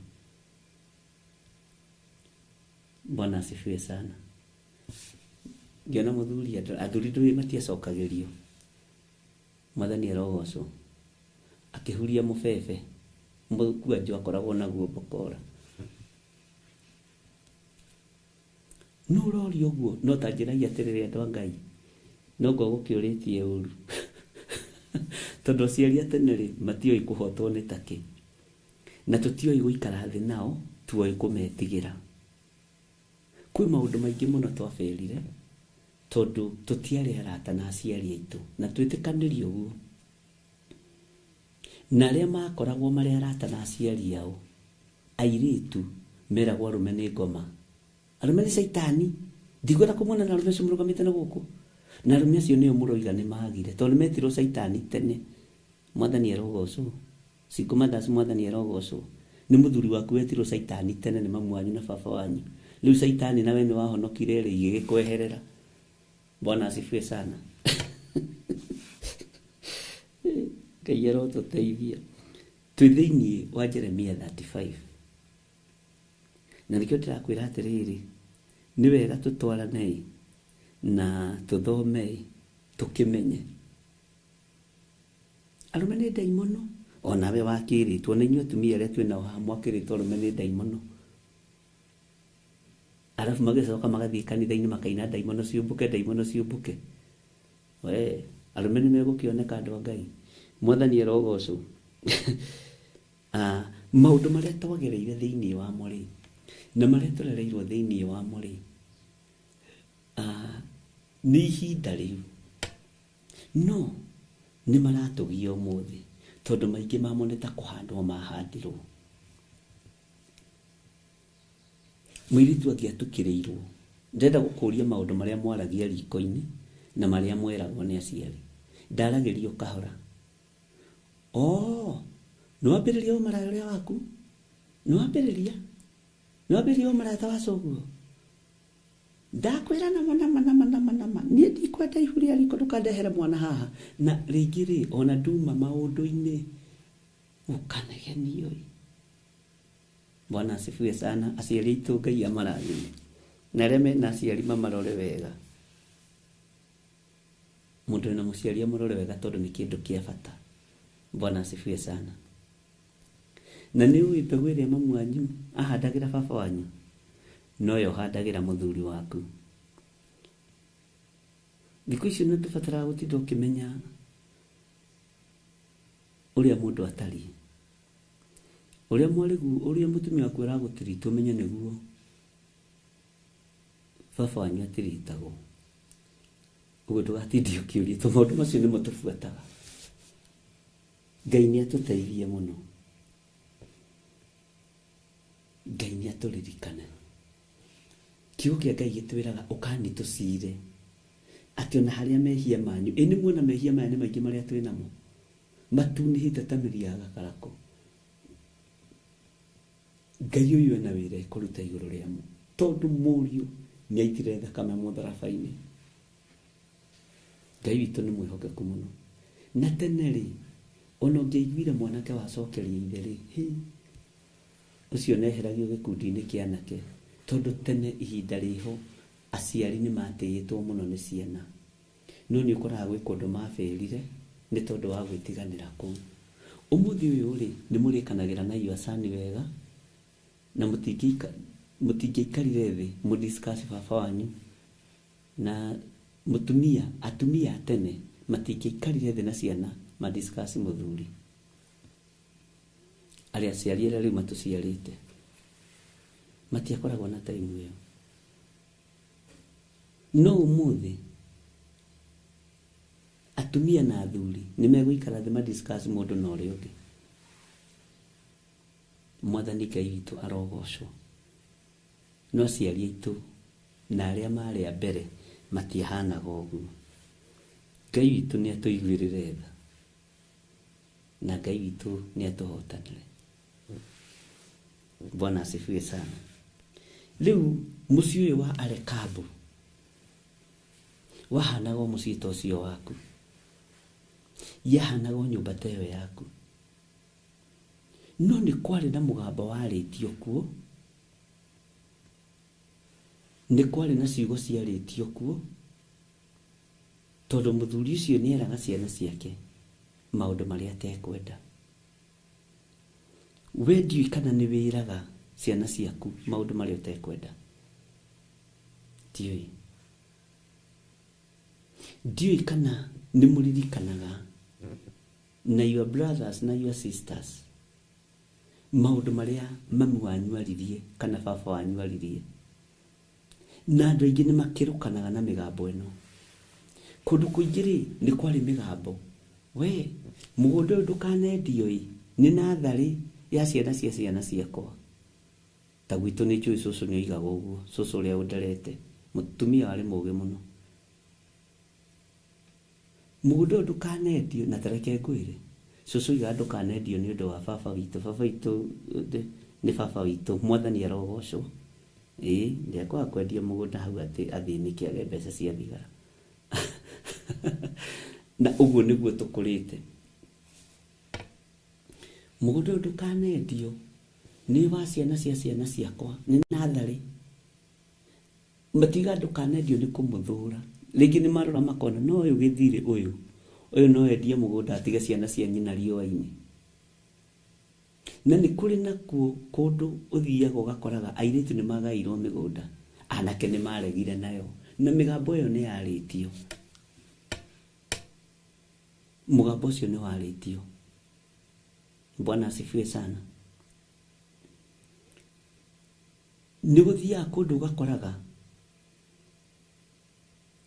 Bwana asifiwe sana. Ngĩona mũthuri, athuri ndũĩ matiacokagĩrio. Mwathani arogocwo. Akĩhuria mũbebe, mũkwanjũ akoragwo naguo mbokora. No ũroria ũguo, no ta njĩragia atĩrĩrĩ andũ a Ngai, no ngũgũkĩũrĩtie ũru. Tondũ aciari a tene rĩ, matiũĩ kũhotwo nĩ takĩ. Na tũtiũĩ gũikara thĩ nao, tuoĩ kũmetigĩra. Kwĩ maũndũ maingĩ mũno twaberire, tondũ tũtiarĩ arata na aciari aitũ, na twĩtĩkanĩrie ũguo. Na arĩa makoragwo marĩ arata na aciari ao, airĩtu meragwo arũme nĩ ngoma. Arũme nĩ caitani. Ndikwenda kũmona na arũme acio mũrũgamĩte na gũkũ. Na arũme acio nĩo mũroiga nĩ magire, tondũ nĩ metirwo caitani tene. Mwathani arogocwo. Single mothers, mwathani arogocwo. Nĩ mũthuri waku wetirwo caitani tene nĩ mamu wanyu na baba wanyu. Rĩu caitani nawe nĩ wahonokire rĩ, igĩgĩkweherera. Bwana asifiwe sana. Ngai arotũteithia. Twĩ thĩinĩ wa Jeremia 35 na nĩkĩo ndĩrakwĩra atĩrĩrĩ, nĩ wega tũtwaranei na tũthomei tũkĩmenye arũme nĩ ndaimono. Onawe wakĩrĩtwo na inyuĩ atumia arĩa twĩ nao haha mwakĩrĩtwo arũme nĩ ndaimono, arabu magĩcoka magathiĩ kanitha-inĩ makaina ndaimono ciũmbũke, ndaimono ciũmbũke. We arũme nĩ megũkĩoneka andũ a Ngai. Mwathani arogocwo. Maũndũ marĩa twagereire thĩinĩ wamo rĩ, na marĩa tũrereirwo thĩinĩ wamo rĩ, nĩ ihinda rĩu, no nĩ maratũgia ũmũthĩ tondũ maingĩ mamo nĩ ta kũhandwo mahandirwo. Mũirĩtu angĩatukĩrĩirwo, ndĩrenda gũkũria maũndũ marĩa mwaragia riko-inĩ na marĩa mweragwo nĩ aciari. Ndaragĩrio kahora. Oh, nĩ wambĩrĩria ũmaraya ũrĩa waku? Nĩ wambĩrĩria? Nĩ wambĩrĩria ũmaraya ta wa coguo? Ndakwĩra nama nama nama nama nama, niĩ ndikwenda ihu rĩa riko, ndũkandehere mwana haha. Na rĩngĩ rĩ, ona nduma maũndũ-inĩ ũkanegenio ĩ. Bwana asifiwe sana. Aciari aitũ Ngai amarathime, na arĩa mena aciari mamarore wega. Mũndũ wĩna mũciari amũrore wega tondũ nĩ kĩndũ kĩa bata. Bwana asifiwe sana. Na nĩ ũĩ mbegũ ĩrĩa mamu wanyu ahandagĩra baba wanyu noyo ũhandagĩra mũthuri waku. Thikũ icio nĩ tũbataraga gũtinda ũkĩmenya ũrĩa mũndũ atariĩ, ũrĩa mwarĩgu, ũrĩa mũtumia waku aragũtirita ũmenye nĩguo baba wanyu atiritagwo. Ũguo ndũgatinde ũkĩũria tondũ maũndũ macio nĩmo tũbuataga. Ngai nĩ atũteithie mũno, Ngai nĩ atũririkane. Kiugo kĩa Ngai gĩtwĩraga ũkani tũcire atĩ ona harĩa mehia manyu, ĩ nĩ muona mehia maya nĩ maingĩ marĩa twĩ namo, matunĩhĩte ta mĩri ya gakarakũ. Ngai ũyũ ena wĩra ekũruta igũrũ rĩamo tondũ mũriũ nĩ aitire thakame mũtharaba-inĩ. Ngai witũ nĩ mwĩhokeku mũno. Na tene rĩ, ona ũngĩaiguire mwanake wacokeria ithe rĩ, hĩ, ũcio neheragio gĩkundi-inĩ kĩa anake, tondũ tene ihinda rĩho aciari nĩ matĩĩtwo mũno nĩ ciana. No nĩ ũkoraga gwĩ kũndũ mabĩrire nĩ tondũ wa gwĩtiganĩra kũu. Ũmũthĩ ũyũ rĩ, nĩ mũrĩkanagĩra na your son wega, na mũtingĩikarire thĩ mũ discuss baba wanyu na mũtumia. Atumia a tene matingĩikarire thĩ na ciana ma discuss mũthuri. Arĩa aciari arĩa rĩu matũciarĩte matiakoragwo na time ĩyo. No ũmũthĩ atumia na athuri nĩ megũikara thĩ ma discuss mũndũ na ũrĩa ũngĩ. Mwathani Ngai witũ arogocwo. No aciari aitũ na arĩa marĩ a mbere matiahanaga ũguo. Ngai witũ nĩ atũiguĩrĩre tha, na Ngai witũ nĩ atũhotanĩre. Bwana asifiwe sana. Rĩu mũciĩ ũyũ wa Arekabu wahanaga o mũciĩ ta ũcio waku, yahanaga o nyũmba ta ĩyo yaku, no nĩ kwarĩ na mũgambo warĩtio kuo, nĩ kwarĩ na ciugo ciarĩtio kuo, tondũ mũthuri ũcio nĩ eraga ciana ciake maũndũ marĩa atekwenda. We ndiũĩ kana nĩ wĩraga ciana ciaku maũndũ marĩa ũtekwenda. Ndiũĩ. Ndiũĩ kana nĩ mũririkanaga na your brothers na your sisters maũndũ marĩa mami wanyu aririe kana baba wanyu aririe. Na andũ aingĩ nĩ makĩrũkanaga na mĩgambo ĩno. Kũndũ kũingĩ rĩ, nĩ kwarĩ mĩgambo. We, mũgũnda ũyũ ndũkanendio ĩ, nĩ natharĩ ya ciana cia ciana ciakwa. Ta gwitũ nĩ njũĩ cũcũ nĩ oigaga ũguo, cũcũ ũrĩa ũnderete, mũtumia warĩ mũũgĩ mũno. Mũgũnda ũyũ ndũkanendio, na ta reke ngwĩre, cũcũ oigaga ndũkanendio nĩ ũndũ wa baba witũ. Baba witũ nĩ baba witũ, Mwathani arogocwo. Ĩĩ, ndekwaga kwendia mũgũnda hau atĩ athĩnĩke age mbeca cia thigara. Na ũguo nĩguo tũkũrĩte. Mũgũnda ũyũ ndũkanendio nĩ wa ciana cia ciana ciakwa, nĩ natharĩ. Matiga ndũkanendio nĩ kũmũthũra. Rĩngĩ nĩ marora makona no ũyũ gĩthirĩ ũyũ, ũyũ no endie mũgũnda atige ciana cia nyina riũa-inĩ. Na nĩ kũrĩ nakuo kũndũ ũthiaga ũgakoraga airĩtu nĩ magaĩirwo mĩgũnda, anake nĩ maregire nayo, na mĩgambo ĩyo nĩ yarĩtio. Mũgambo ũcio nĩ warĩtio. Bwana asifiwe sana. Nĩ gũthiaga kũndũ ũgakoraga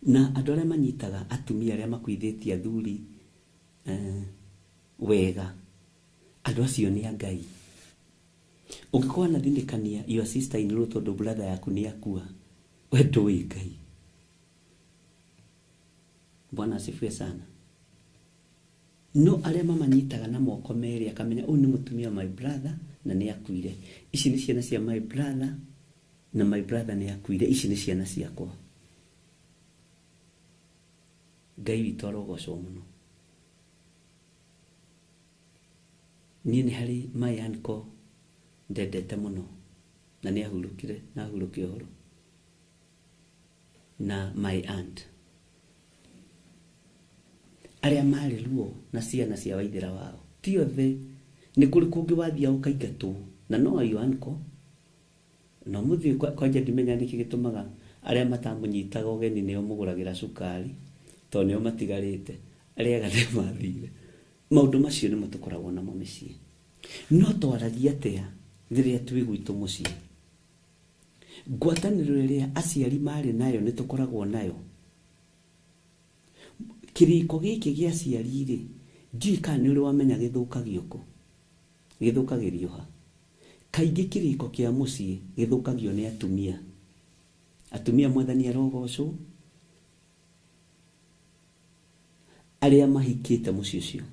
na andũ arĩa manyitaga atumia arĩa makuithĩtie athuri wega, andũ acio nĩ a Ngai. Ũngĩkorwo wanathinĩkania your sister in law tondũ brother yaku nĩ akua, we ndũĩ Ngai. Bwana asifiwe sana. No arĩa mamanyitaga na moko merĩ akamenya ũyũ nĩ mũtumia my brother na nĩ akuire, ici nĩ ciana cia my brother na my brother nĩ akuire, ici nĩ ciana ciakwa. Ngai witũ arogocwo mũno. Niĩ nĩ harĩ my uncle ndendete mũno na nĩ ahurũkire na ahurũke ũhoro, na my aunt arĩa marĩ ruo na ciana cia waithĩra wao ti othe. Nĩ kũrĩ kũngĩ wathiaga ũkaingatwo na no your uncle no mũthiĩ kwanja ndimenya nĩkĩ gĩtũmaga arĩa matamũnyitaga ũgeni nĩo mũgũragĩra cukari tondũ nĩo matigarĩte, arĩa ega nĩo mathire. Maũndũ macio nĩmo tũkoragwo namo mĩciĩ. No twaragia atĩa rĩrĩa twĩ gwitũ mũciĩ? Ngwatanĩro ĩrĩa aciari marĩ nayo nĩ tũkoragwo nayo. Kĩrĩko gĩkĩ gĩa aciari rĩ, ndiũĩ kana nĩ ũrĩ wamenya gĩthũkagio kũ, gĩthũkagĩrio ha. Kaingĩ kĩrĩko kĩa mũciĩ gĩthũkagio nĩ atumia. Atumia mwathani arogocwo, arĩa mahikĩte mũciĩ ũcio.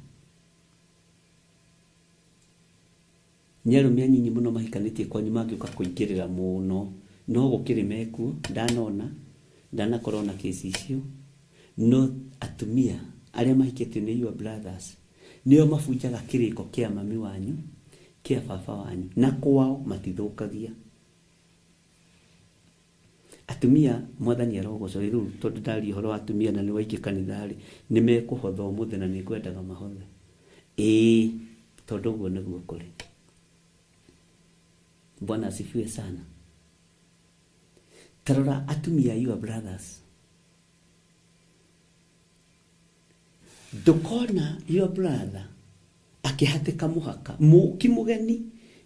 Nĩ arũme anyinyi mũno mahikanĩtie kwanyu mangĩũka kũingĩrĩra mũno, no gũkĩrĩ mekuo, ndanona, ndanakorwo na kesi icio. No atumia arĩa mahikĩtio nĩ your brothers nĩo mabunjaga kĩrĩko kĩa mami wanyu, kĩa baba wanyu, na kwao matithũkagia. Atumia mwathani arogocwo rĩu tondũ ndaria ũhoro wa atumia na nĩ waingĩ kanitha-rĩ, nĩ mekũhotha ũmũthĩ na nĩ ngwendaga mahothe. Ĩĩ, tondũ ũguo nĩguo kũrĩ. Bwana asifiwe sana. Tarora atumia your brothers. Ndũkona your brother akĩhatĩka mũhaka, mũki mũgeni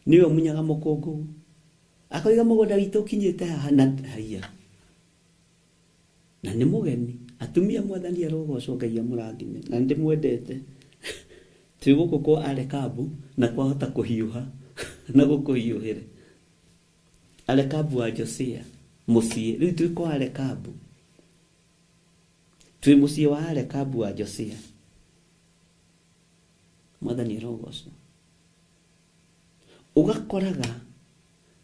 nĩwe ũmunyaga mũkũngũgũ. Akoiga mũgũnda witũ ũkinyĩte haha na haiya. Na nĩ mũgeni. Atumia mwathani arogocwo, Ngai amũrathime na ndĩmwendete. Twĩ gũkũ kwa Arekabu na kwahota kũhiũha na gũkũhiũhĩre. Arekabu wa Josia mũciĩ, rĩu twĩ kwa Arekabu. Twĩ mũciĩ wa Arekabu wa Josia. Mwathani arogocwo. Ũgakoraga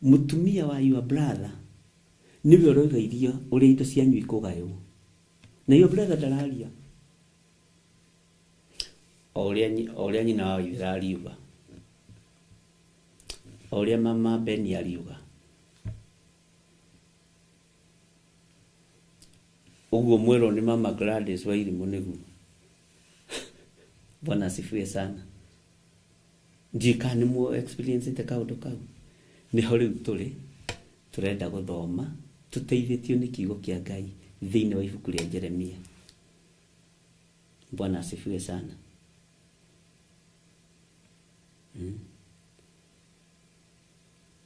mũtumia wa your brother nĩwe ũroiga irio ũrĩa indo cianyu ikũgaywo, na your brother ndararia o ũrĩa nyina wa Waithera ariuga, o ũrĩa mama Beni ariuga. Ũguo mwerwo nĩ mama Gladys Wairimu nĩguo. Bwana asifiwe sana. Ndiũĩ kana nĩ mũ experience te kaũndũ kau. Nĩho rĩu tũrĩ, tũrenda gũthoma tũteithĩtio nĩ kiugo kĩa Ngai thĩinĩ wa ibuku rĩa Jeremia. Bwana asifiwe sana.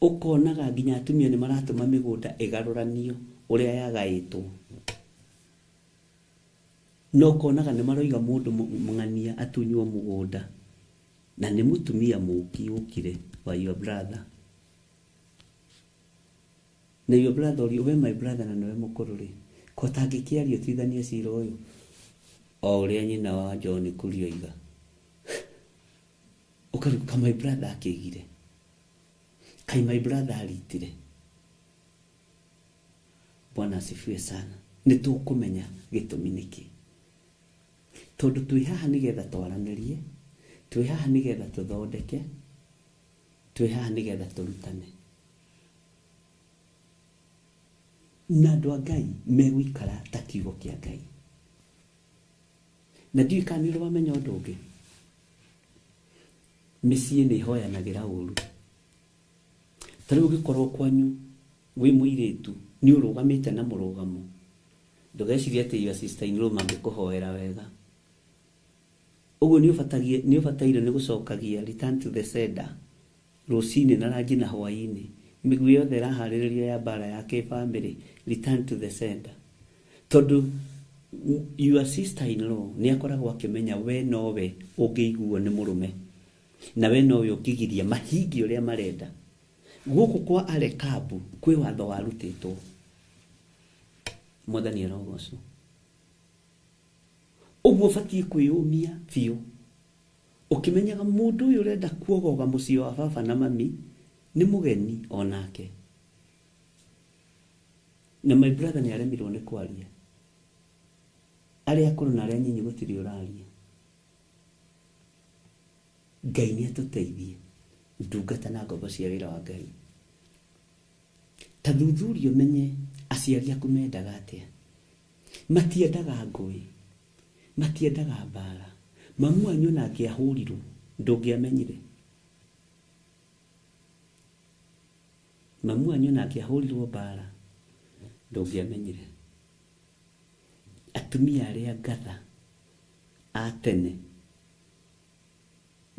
Ũkonaga nginya atumia nĩ maratũma mĩgũnda ĩgarũranio ũrĩa yagaĩtwo. No ũkonaga nĩ maroiga mũndũ mũng'ania atunywo mũgũnda na nĩ mũtumia mũki ũkire wa your brother. Na your brother ũrio, we my brother na nĩwe mũkũrũ rĩ, ko tangĩkĩaria ũtuithanie cira ũyũ o ũrĩa nyina wa John Kuria oiga. Ũkaruka my brother akĩigire, kai my brother aritire. Bwana asifiwe sana. Nĩ tũkũmenya gĩtũmi nĩkĩ. Tondu twi haha nigetha twaranirie, twi haha nigetha tuthondeke, twi haha nigetha turutane. Na andu a Ngai megũikara ta kiugo kĩa Ngai. Na ndiũĩ kana nĩ ũrĩ wamenya ũndũ ũngĩ, mĩciĩ nĩ ĩhoyanagĩra ũru. Ta rĩu ũngĩkorwo kwanyu wĩ mũirĩtu nĩ ũrũgamĩte na mũrũgamo, ndũgecirie atĩ your sister in law mangĩkũhoera wega. Ũguo nĩ ũbataire nĩ gũcokagia return to the sender rũcinĩ na ranji na hwaĩ-inĩ. Mĩguĩ yothe ĩraharĩrĩrio ya mbara ya kĩbamĩrĩ, return to the sender. Tondũ your sister in law nĩ akoragwo akĩmenya we nowe ũngĩiguo nĩ mũrũme, na we nowe ũngĩgiria mahingie ũrĩa marenda. Gũkũ kwa Arekabu kwĩ watho warutĩtwo. Mwathani arogocwo. Ũguo ũbatiĩ kwĩyũmia biũ ũkĩmenyaga mũndũ ũyũ ũrenda kuogoga mũciĩ wa baba na mami nĩ mũgeni onake. Na my brother nĩ aremirwo nĩ kwaria. Arĩa akũrũ na arĩa anyinyi gũtirĩ ũraria. Ngai nĩ atũteithie ndungata na ngombo cia wĩra wa Ngai. Ta thuthuria ũmenye aciari aku mendaga atĩa. Matiendaga ngũĩ, matiendaga mbara. Mamu wanyu ona angĩahũrirwo ndũngĩamenyire. Mamu wanyu ona angĩahũrirwo mbara ndũngĩamenyire. Atumia arĩa ngatha a tene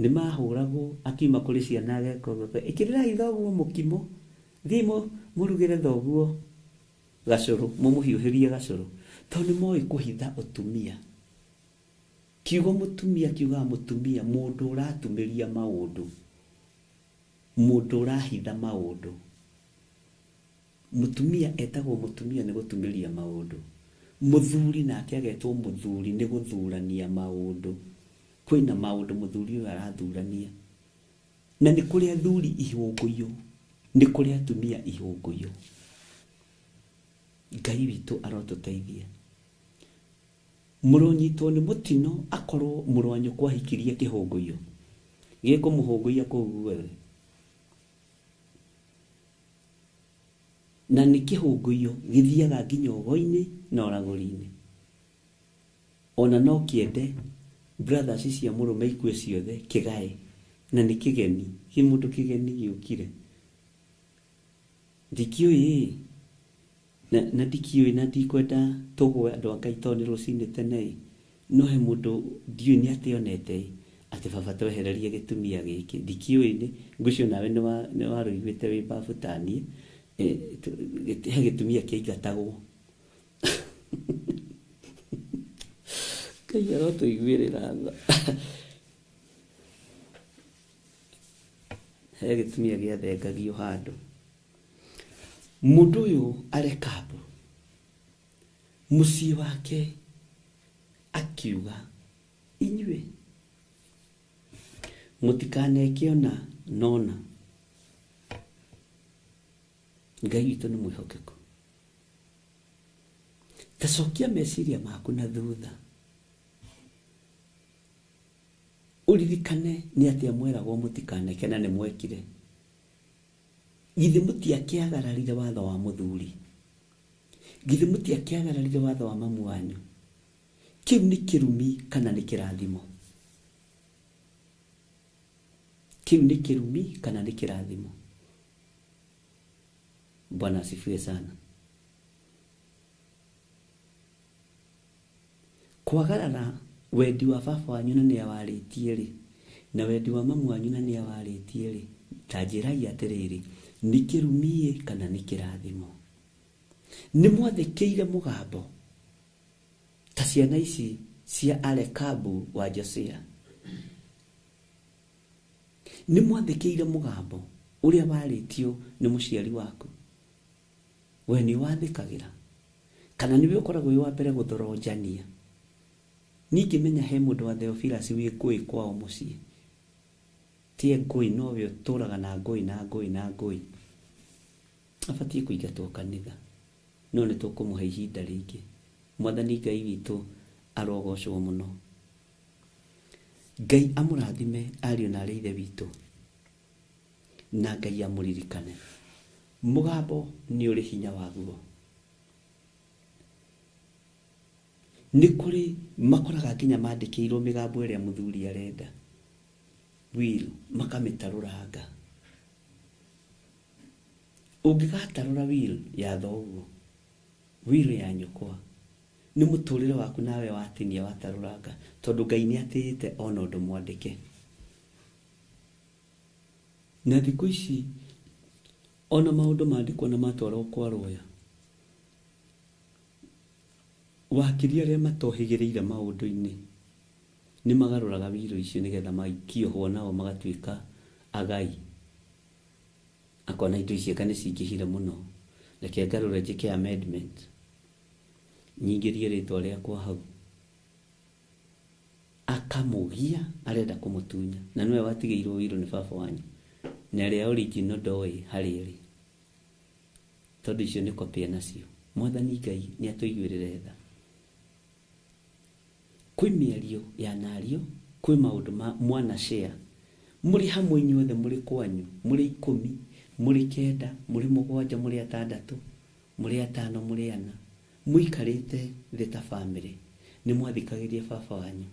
nĩ mahũragwo akiuma kũrĩ ciana ageka ũguo, ĩkĩrĩrai thoguo mũkimo, thiĩi mũrugĩre thoguo gacũrũ, mũmũhiũhĩrie gacũrũ, tondũ nĩ moĩ kũhitha ũtumia. Kiugo mũtumia kiugaga mũtumia, mũndũ ũratumĩria maũndũ, mũndũ ũrahitha maũndũ. Mũtumia etagwo mũtumia nĩ gũtumĩria maũndũ. Mũthuri nake agetwo mũthuri nĩ gũthurania maũndũ. Kwĩna maũndũ mũthuri ũyũ arathurania. Na nĩ kũrĩ athuri ihũngũyũ, nĩ kũrĩ atumia ihũngũyũ. Ngai witũ arotũteithia. Mũronyitwo nĩ mũtino akorwo mũrũ wa nyũkwa ahikirie kĩhũngũyũ, gĩkũmũhũngũiya kũu guothe. Na nĩ kĩhũngũyũ gĩthiaga nginya ũgo-inĩ na ũragũri-inĩ. Ona no kĩende brothers cia mũrũme ikue ciothe kĩgae, na nĩ kĩgeni, kĩ mũndũ kĩgeni gĩũkire. Ndikĩũĩ na ndikĩũĩ na ndikwenda tũgwe andũ a Ngai tondũ nĩ rũcinĩ tene, no he mũndũ ndiũĩ nĩ atĩ onete atĩ baba twehererie gĩtumia gĩkĩ. Ndikĩũĩ nĩ ngwĩciria nawe nĩ warũiguĩte wĩ babu ta niĩ. He gĩtumia kĩaingatagwo. Ngai arotũiguĩrĩra tha. He gĩtumia gĩathengagio handũ. Mũndũ ũyũ Arekabu mũciĩ wake akiuga, inyuĩ mũtikaneke ona nona. Ngai witũ nĩ mwĩhokeku. Ta cokia meciria maku na thutha, ũririkane nĩ atĩa mweragwo mũtikaneke na nĩ mwekire. Githĩ mũtiakĩagararire watho wa mũthuri? Githĩ mũtiakĩagararire watho wa mamu wanyu? Kĩu nĩ kĩrumi kana nĩ kĩrathimo? Kĩu nĩ kĩrumi kana nĩ kĩrathimo? Bwana asifiwe sana. Kwagarara wendi wa baba wanyu na nĩ awarĩtie rĩ, na wendi wa mamu wanyu na nĩ awarĩtie rĩ, ta njĩrai atĩrĩrĩ, nĩ kĩrumi kana nĩ kĩrathimo? Nĩ mwathĩkĩire mũgambo ta ciana ici cia Arekabu wa Josia. Nĩ mwathĩkĩire mũgambo ũrĩa warĩtio nĩ mũciari waku. We nĩ wathĩkagĩra kana nĩwe ũkoragwo wĩ wa mbere gũthoronjania? Ningĩmenya he mũndũ wa Theophilus wĩ ngũĩ kwao mũciĩ, tie ngũĩ nowe ũtũraga na ngũĩ na ngũĩ na ngũĩ, abatiĩ kũingatwo kanitha, no nĩ tũkũmũhe ihinda rĩngĩ. Mwathani Ngai witũ arogocwo mũno. Ngai amũrathime ariũ na arĩ ithe witũ, na Ngai amũririkane. Mũgambo nĩ ũrĩ hinya waguo. Nĩ kũrĩ makoraga nginya mandĩkĩirwo mĩgambo ĩrĩa mũthuri arenda, will, makamĩtarũranga. Ũngĩgatarũra will ya thoguo, will ya nyũkwa, nĩ mũtũrĩre waku nawe watinia watarũranga, tondũ Ngai nĩ atĩĩte ona ũndũ mwandĩke. Na thikũ ici ona maũndũ mandĩkwo na matwarwo kwa lawyer, wakiri arĩa matohĩgĩrĩire maũndũ-inĩ nĩ magarũraga wiro icio nĩgetha maikiohwo nao magatuĩka agai. Akona indo ici eka nĩ cingĩhire mũno, reke ngarũre njĩke amendment, nyingĩrie rĩtwa rĩakwa hau. Akamũgia, arenda kũmũtunya, na nĩwe watigĩirwo wiro nĩ baba wanyu, na ĩrĩa original ndoĩ harĩa ĩrĩ, tondũ icio nĩ copy nacio. Mwathani Ngai nĩ atũiguĩrĩre tha. Kwĩ mĩario ya nario, kwĩ maũndũ ma mwana share, mũrĩ hamwe inyuothe, mũrĩ kwanyu, mũrĩ 10, mũrĩ 9, mũrĩ 7, mũrĩ 6, mũrĩ 5, mũrĩ 4, mũikarĩte thĩ ta family, nĩ mwathikagĩria baba wanyu.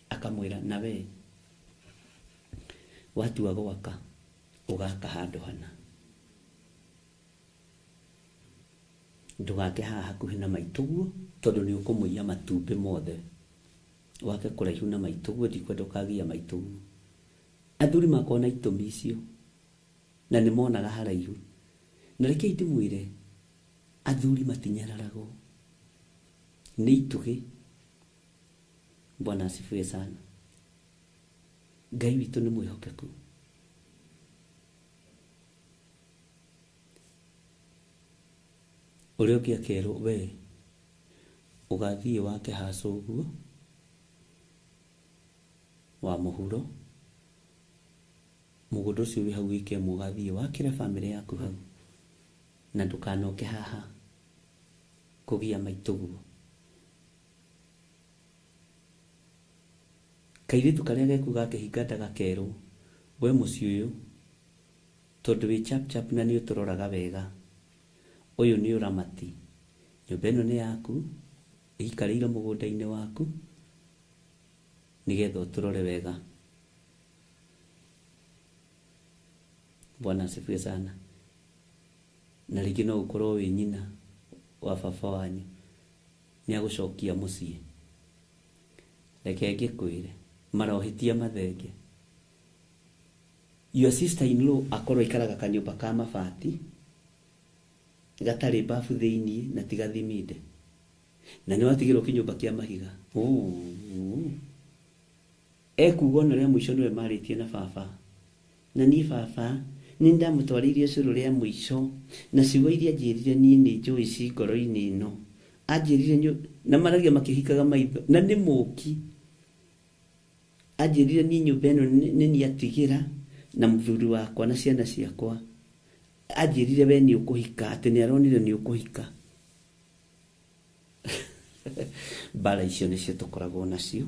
Akamwĩra, na we watua gwaka ũgaka handũ hana, ndũgake haha hakuhĩ na maitũguo, tondũ nĩ ũkũmũiya matumbĩ mothe. Wake kũraihu na maitũguo, ndikwenda ũkagia maitũguo. Athuri makoragwo na itũmi icio, na nĩ monaga haraihu. Na rekei ndĩmwĩre, athuri matinyararagwo nĩ itugĩ. Bwana asifiwe sana. Ngai witũ nĩ mwĩhokeku. Ũrĩa ũngĩ akerwo, we ũgathiĩ wake haca ũguo wa mũhuro, mũgũnda ũcio wĩ hau wĩke ĩmwe, ũgathiĩ wakĩre bamĩrĩ yaku hau, na ndũkanoke haha kũgia maitũguo. Kairĩtu karĩa gekuga akĩhinga nda gakerwo, we mũciĩ ũyũ tondũ wĩ chap chap na nĩ ũtũroraga wega, ũyũ nĩ ũramati, nyũmba ĩno nĩ yaku, ĩikarĩire mũgũnda-inĩ waku, nĩgetha ũtũrore wega. Bwana asifiwe sana. Na rĩngĩ no ũkorwo wĩ nyina wa baba wanyu, nĩ agũcokia mũciĩ. Reke ngĩkwĩre, marohĩtia mathenge. Your sister in law akorwo aikaraga kanyũmba ka mabati gatarĩ bafu thĩiniĩ na ti gathiminde, na nĩ watigĩrwo kĩnyũmba kĩa mahiga. Ekuga ona rĩa mũico nĩwe marĩtie na baba, na niĩ baba nĩ ndamũtwarĩirie ũcũrũ rĩa mũico, na ciugo iria anjĩrire niĩ nĩ njũĩ ci ngoro-inĩ ĩno. Anjĩrire na maragia makĩhingaga maitho, na nĩ mũki. Anjĩrire niĩ nyũmba ĩno nĩ niĩ atigĩra na mũthuri wakwa na ciana ciakwa. Anjĩrire we nĩ ũkũhika, atĩ nĩ aronire nĩ ũkũhika. Mbara icio nĩcio tũkoragwo nacio,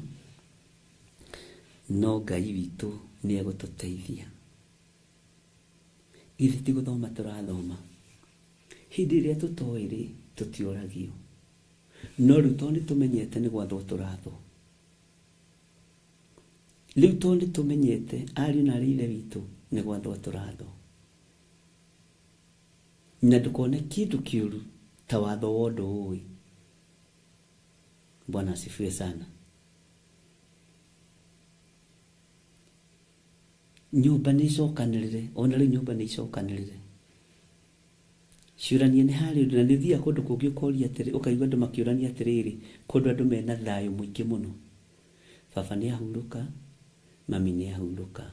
no Ngai witũ nĩ egũtũteithia. Githĩ ti gũthoma tũrathoma? Hĩndĩ ĩrĩa tũtoĩ rĩ, tũtiũragio. No rĩu tondũ nĩ tũmenyete nĩ gwathwo tũrathwo. Rĩu tondũ nĩ tũmenyete ariũ na arĩ ithe witũ nĩ gwathwo tũrathwo. Na ndũkone kĩndũ kĩũru ta watho wa ũndũ ũĩ. Bwana asifiwe sana. Nyũmba nĩ icokanĩrĩre, ona rĩu nyũmba nĩ icokanĩrĩre. Ciũrania nĩ harĩ ũndũ, na nĩ ũthiaga kũndũ kũngĩ ũkoria atĩrĩ, ũkaigua andũ makĩũrania atĩrĩrĩ, kũndũ andũ mena thayũ mũingĩ mũno. Baba nĩ ahurũka, mami nĩ ahurũka.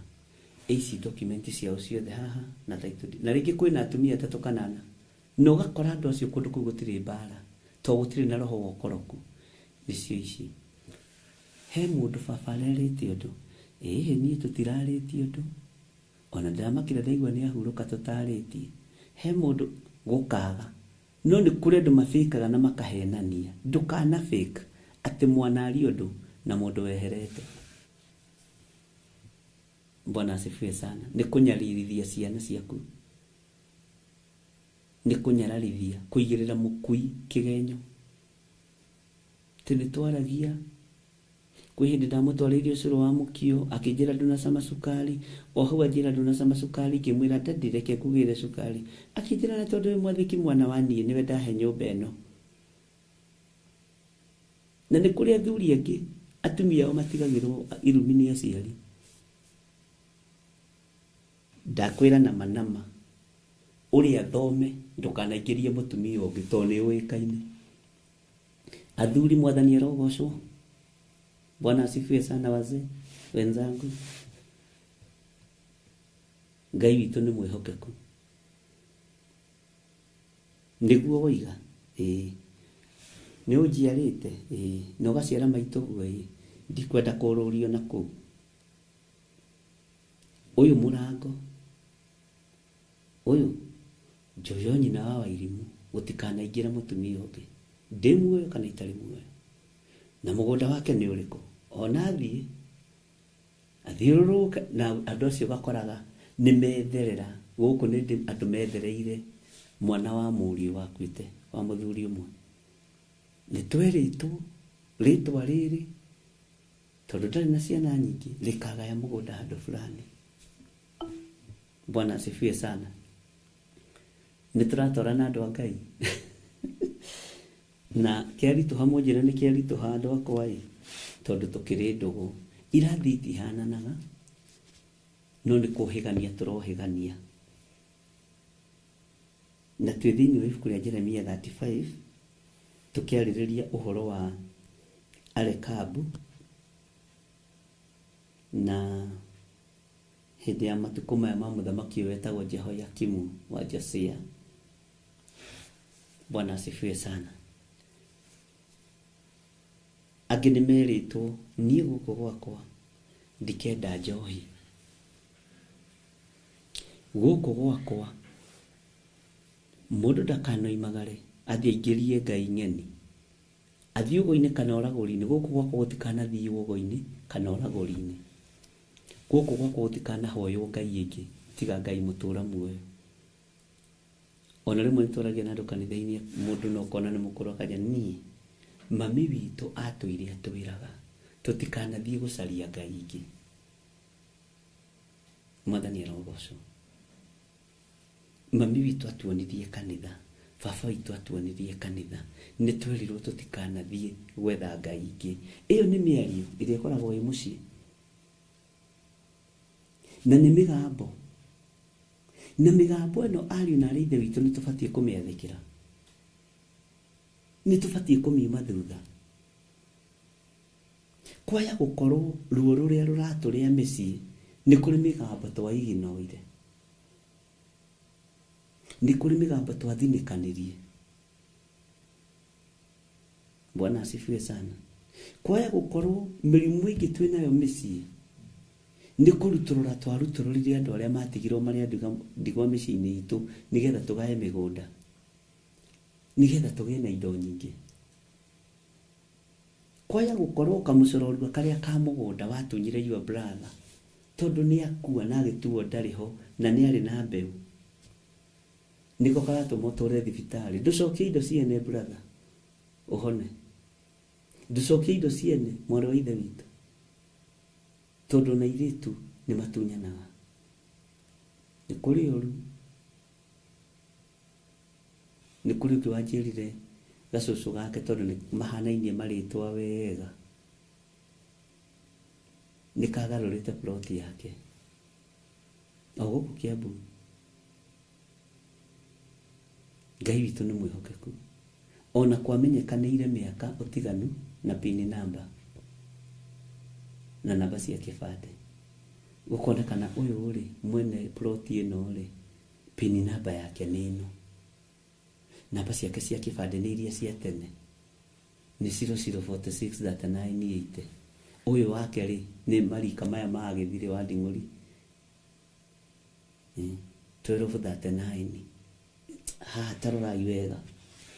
Ici document ciao ciothe haha na title deed. Na rĩngĩ kwĩna atumia 3 kana 4. Na ũgakora andũ acio kũndũ kũu gũtirĩ mbara, tondũ gũtirĩ na roho wa ũkoroku. Nĩcio ici. He mũndũ baba arerĩte ũndũ, ĩĩ niĩ tũtirarĩtie ũndũ, ona ndĩramakire ndaigua nĩ ahurũka tũtarĩtie. He mũndũ gũkaga, no nĩ kũrĩ andũ mabĩkaga na makahenania. Ndũkana fake atĩ mwanaria ũndũ na mũndũ weherete. Bwana asifiwe sana. Nĩ kũnyaririthia ciana ciaku, nĩ kũnyararithia, kũigĩrĩra mũkui kĩgenyo. Tĩ nĩ twaragia kwĩ hĩndĩ ndamũtwarĩirie ũcũrũ wa mũkio, akĩnjĩra ndũnacama cukari, o hau anjĩra ndũnacama cukari, ngĩmwĩra daddy reke ngũgĩre cukari, akĩnjĩra na tondũ wĩ mwathĩki mwana wa niĩ nĩwe ndahe nyũmba ĩno. Na nĩ kũrĩ athuri angĩ atumia ao matigagĩrwo irumi nĩ aciari. Ndakwĩra nama nama ũrĩa thome ndũkanaingĩrie mũtumia ũngĩ tondũ nĩ ũĩkaine. Athuri mwathani arogocwo. Bwana asifiwe sana wazee wenzangu. Ngai witũ nĩ mwĩhokeku. Nĩguo woiga ĩĩ, nĩ ũnjiarĩte ĩĩ, na ũgaciara maitũ ũguo ĩĩ, ndikwenda kũrũrio na kũu. Ũyũ mũrango ũyũ njoyo nyina wa Wairimu gũtikanaingĩra mũtumia ũngĩ, ndĩ muoyo kana itarĩ muoyo. Na mũgũnda wake nĩ ũrĩkũ? Ona athiĩ athiũrũrũke na andũ acio gakoraga nĩ metherera gũkũ, nĩ andũ methereire mwana wa mũriũ wakuĩte wa mũthuri ũmwe. Nĩ twerĩtwo rĩtwa rĩrĩ tondũ ndarĩ na ciana nyingĩ rĩkagaya mũgũnda handũ fulani. Bwana asifiwe sana. Nĩ tũratwarana andũ a Ngai. Na kĩaritũha mũnjĩre nĩ kĩaritũha andũ akwa ĩ, tondũ tũkĩrĩ ndũgũ irathi itihananaga, no nĩ kũhĩgania tũrohĩgania. Na twĩ thĩinĩ wa ibuku rĩa Jeremia 35 tũkĩarĩrĩria ũhoro wa Arekabu na hĩndĩ ya matukũ maya ma mũthamaki ũyũ wetagwo Jehoiakimu wa Josia. Bwana asifiwe sana. Angĩ nĩ merĩtwo niĩ gũkũ gwakwa ndikenda njohi, gũkũ gwakwa mũndũ ndakanoimagare athiĩ aingĩrie ngai ng'eni, athiĩ ũgo-inĩ kana ũragũri-inĩ. Gũkũ gwakwa gũtikanathiĩ ũgo-inĩ kana ũragũri-inĩ, gũkũ gwakwa gũtikanahoywo ngai ĩngĩ tiga Ngai mũtũra muoyo. Ona rĩmwe nĩtwaragia na andũ kanitha-inĩ, mũndũ no ũkona nĩ mũkũrũ akanja niĩ mami witũ atũire atwĩraga tũtikanathiĩ gũcaria ngai ingĩ. Mwathani arogocwo. Mami witũ atuonirie kanitha, baba witũ atuonirie kanitha, nĩ twerirwo tũtikanathiĩ gwetha ngai ingĩ. Ĩyo nĩ mĩario ĩrĩa ĩkoragwo ĩ mũciĩ, na nĩ mĩgambo, na mĩgambo ĩno ariũ na arĩ ithe witũ nĩ tũbatiĩ kũmĩathĩkĩra, nĩ tũbatiĩ kũmiuma thutha. Kwaya gũkorwo ruo rũrĩa rũratũrĩa mĩciĩ nĩ kũrĩ mĩgambo twaiginoire, nĩ kũrĩ mĩgambo twathinĩkanirie. Bwana asifiwe sana. Kwaya gũkorwo mĩrimũ ĩngĩ twĩnayo mĩciĩ nĩ kũrutũrũra twarutũrũrire andũ arĩa matigirwo marĩ ndigwa mĩciĩ-inĩ itũ nĩgetha tũgae mĩgũnda, nĩgetha tũgĩe na indo nyingĩ. Kwaya gũkorwo kamũcororua karĩa ka mũgũnda watunyire your brother tondũ nĩ akua na agĩtuo ndarĩ ho na nĩ arĩ na mbeũ, nĩko karatũma ũtũre thibitarĩ. Ndũcokie indo ciene brother ũhone, ndũcokie indo ciene mwarĩ wa ithe witũ, tondũ na airĩtu nĩ matunyanaga. Nĩ kũrĩ ũru, nĩ kũrĩ ũngĩ wanjĩrire gacũcũ gake tondũ nĩ mahanainie marĩtwa wega, nĩ kagarũrĩte ploti yake o gũkũ Kiambu. Ngai witũ nĩ mwĩhokeku, ona kwamenyekanĩire mĩaka ũtiganu na pini namba na namba cia kĩbandĩ, gũkonekana ũyũ rĩ mwene ploti ĩno rĩ pini namba yake nĩ ĩno, namba ciake cia kĩbandĩ nĩ iria cia tene nĩ 00463980, ũyũ wake rĩ nĩ marika maya ma Gĩthirĩ wa Nding'ũri 1239. Haha tarorai wega.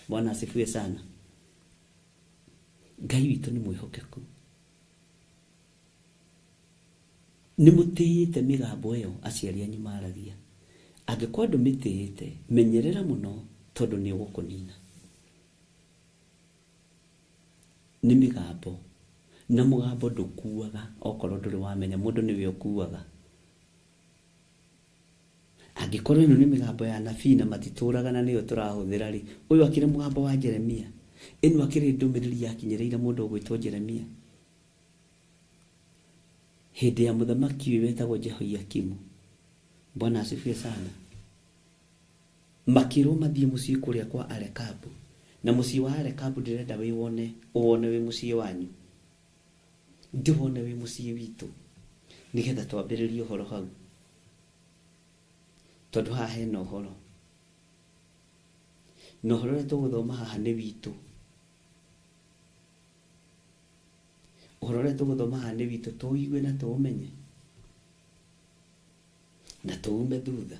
Bwana asifiwe sana. Ngai witũ nĩ mwĩhokeku. Nĩ mũtĩĩte mĩgambo ĩyo aciari anyu maragia. Angĩkorwo ndũmĩtĩĩte, menyerera mũno tondũ nĩ ũgũkũnina. Nĩ mĩgambo, na mũgambo ndũkuaga okorwo ndũrĩ wamenya mũndũ nĩwe ũkuaga. Angĩkorwo ĩno nĩ mĩgambo ya anabii na matitũraga na nĩyo tũrahũthĩra rĩ, ũyũ akĩrĩ mũgambo wa Jeremia, ĩno akĩrĩ ndũmĩrĩri yakinyĩrĩire mũndũ ũgwĩtwo Jeremia hĩndĩ ya mũthamaki ũyũ wetagwo Jehoiakimu. Bwana asifiwe sana. Makĩrwo mathiĩ mũciĩ kũrĩa kwa Arekabu, na mũciĩ wa Arekabu ndĩrenda wĩwone, ũwone wĩ mũciĩ wanyu, ndĩwone wĩ mũciĩ witũ, nĩgetha twambĩrĩrie ũhoro hau, tondũ haha hena ũhoro, na ũhoro ũrĩa tũgũthoma haha nĩ witũ. Ũhoro ũrĩa tũgũthoma haha nĩ witũ, tũũigue na tũũmenye na tũume thutha.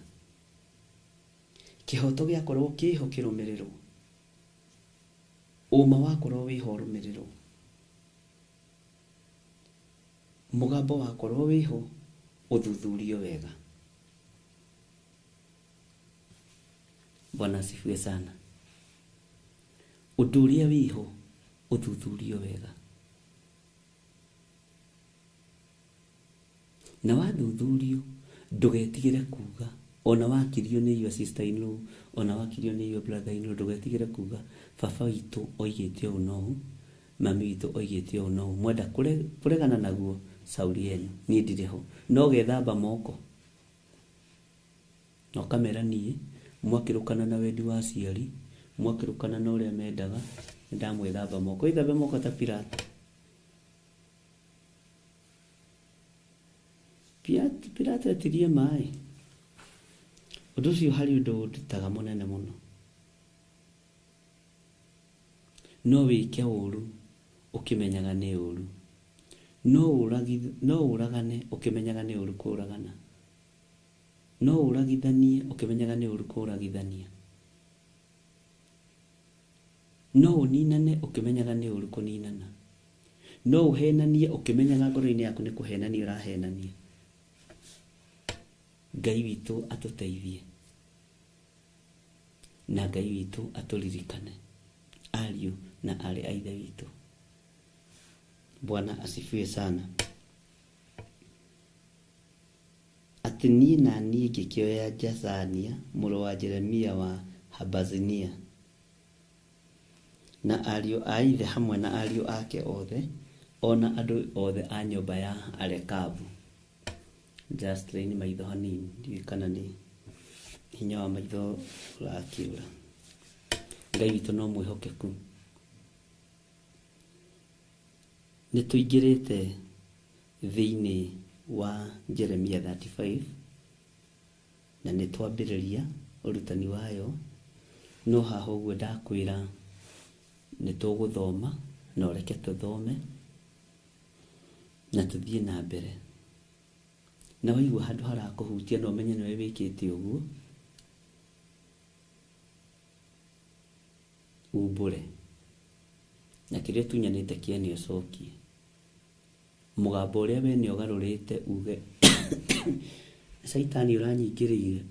Kĩhoto gĩakorwo kĩho kĩrũmĩrĩrwo, ũma wakorwo wĩho ũrũmĩrĩrwo, mũgambo wakorwo wĩho ũthuthurio wega. Bwana asifiwe sana. Ũndũ ũrĩa wĩho ũthuthurio wega, na wathuthurio ndũgetigĩre kuga, ona wakirio nĩ your sister in law, ona wakirio nĩ your brother in law, ndũgetigĩre kuga baba witũ oigĩte ũũ na ũũ, mami witũ oigĩte ũũ na ũũ. Mwenda kũregana naguo, cauri yenu, niĩ ndirĩ ho. No gethamba moko na ũkamera niĩ mwakĩrũkana na wendi wa aciari, mwakĩrũkana na ũrĩa mendaga, nĩndamwĩthamba moko. Wĩthambe moko ta Pilato. Pilato etirie maĩ. Ũndũ ũcio harĩ ũndũ ũndutaga mũnene mũno. No wĩke ũru ũkĩmenyaga nĩ ũru, no ũragane ũkĩmenyaga nĩ ũru kũragana, no ũragithanie ũkĩmenyaga nĩ ũru kũragithania, no ũninane ũkĩmenyaga nĩ ũru kũninana, no ũhenanie ũkĩmenyaga ngoro-inĩ yaku nĩ kũhenania ũrahenania. Ngai witũ atũteithie, na Ngai witũ atũririkane, ariũ na aarĩ a Ithe witũ. Bwana asifiwe sana. Atĩ niĩ na niĩ ngĩkĩoya Jazania mũrũ wa Jeremia wa Habazinia na ariũ a ithe hamwe na ariũ ake othe, o na andũ othe a nyũmba ya Arekabu. Just maitho hanini, ndiũĩ kana nĩ hinya wa maitho ũrakĩũra. Ngai witũ no mwĩhokeku. Nĩ tũingĩrĩte thĩinĩ wa Jeremia 35 na nĩ twambĩrĩria ũrutani wayo, no haha ũguo ndakwĩra nĩ tũgũthoma, na ũreke tũthome na tũthiĩ na mbere. Na waigua handũ harakũhutia na ũmenye nĩwe wĩkĩte ũguo, umbũre na kĩrĩa ũtunyanĩte kĩene ũcokie. Mũgambo ũrĩa we nĩ ũgarũrĩte uge caitani ũranyingĩrĩire,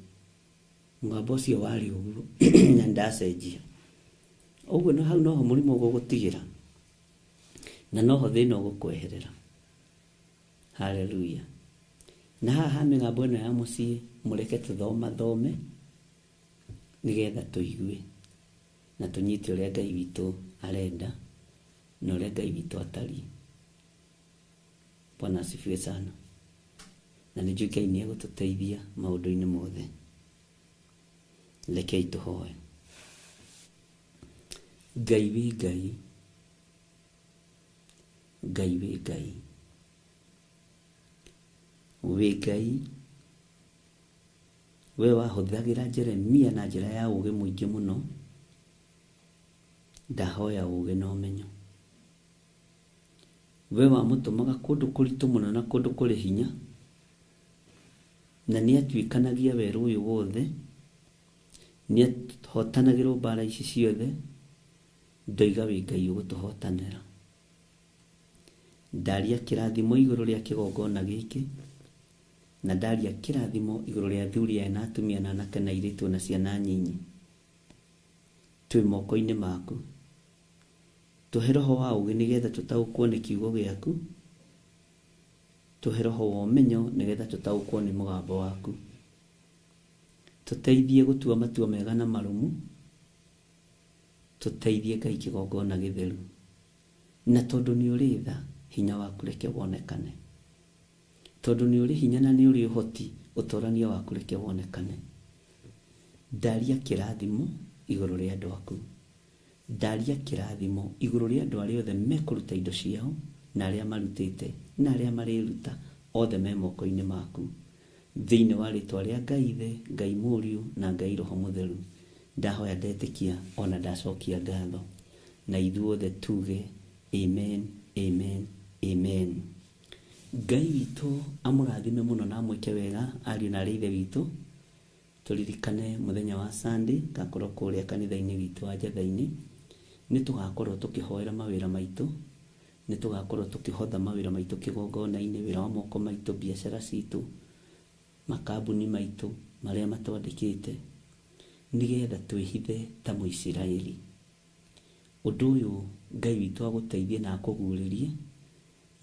mũgambo ũcio warĩ ũguo na ndacenjia. Ũguo no hau noho mũrimũ ũgũgũtigĩra, na noho thĩna ũgũkweherera. Haleluya. Na haha mĩgambo ĩno ya mũciĩ mũreke tũthomathome nĩgetha tũigue na tũnyite ũrĩa Ngai witũ arenda na ũrĩa Ngai witũ atariĩ. Bwana asifiwe sana. Na nĩ njũĩ Ngai nĩ egũtũteithia maũndũ-inĩ mothe. Rekei tũhoe. Ngai wĩ Ngai, Ngai wĩ Ngai, wĩ Ngai, we wahũthagĩra Jeremia na njĩra ya ũũgĩ mũingĩ mũno. Ndahoya ũũgĩ na ũmenyo. We wamũtũmaga kũndũ kũritũ mũno na kũndũ kũrĩ hinya, na nĩ atuĩkanagia werũ ũyũ wothe, nĩ ahotanagĩrwo mbara ici ciothe. Ndoiga wĩ Ngai ũgũtũhotanĩra. Ndaria kĩrathimo igũrũ rĩa kĩgongona gĩkĩ, Na ndaria kĩrathimo igũrũ rĩa athuri aya na atumia na anake na airĩtu na ciana nyinyi. Twĩ moko-inĩ maku. Tũhe roho wa ũũgĩ nĩgetha tũtaũkwo nĩ kiugo gĩaku. Tũhe roho wa ũmenyo nĩgetha tũtaũkwo nĩ mũgambo waku. Tũteithie gũtua matua mega na marũmu. Tũteithie Ngai kĩgongona gĩtheru. Na tondũ nĩ ũrĩ tha, hinya waku reke wonekane. Tondũ nĩ ũrĩ hinya na nĩ ũrĩ ũhoti, ũtorania waku reke wonekane. Ndaria kĩrathimo igũrũ rĩa andũ aku. Ndaria kĩrathimo igũrũ rĩa andũ arĩa othe mekũruta indo ciao, na arĩa marutĩte, na arĩa marĩruta, othe me moko-inĩ maku. Thĩinĩ wa rĩtwa rĩa Ngai Ithe, Ngai Mũriũ, na Ngai Roho Mũtheru, ndahoya ndetĩkia ona ndacokia ngatho. Na ithuothe tuge amen, amen, amen. Ngai witũ amũrathime mũno na amwĩke wega ariũ na arĩ ithe witũ. Tũririkane mũthenya wa Sunday ngakorwo kũrĩa kanitha-inĩ witũ wa Njatha-inĩ. Nĩ tũgakorwo tũkĩhoera mawĩra maitũ, nĩ tũgakorwo tũkĩhotha mawĩra maitũ kĩgongona-inĩ, wĩra wa moko maitũ, biacara citũ, makambuni maitũ marĩa matwandĩkĩte, nĩgetha twĩhithe ta Mũisiraeli. Ũndũ ũyũ Ngai witũ agũteithie na akũguũrĩrie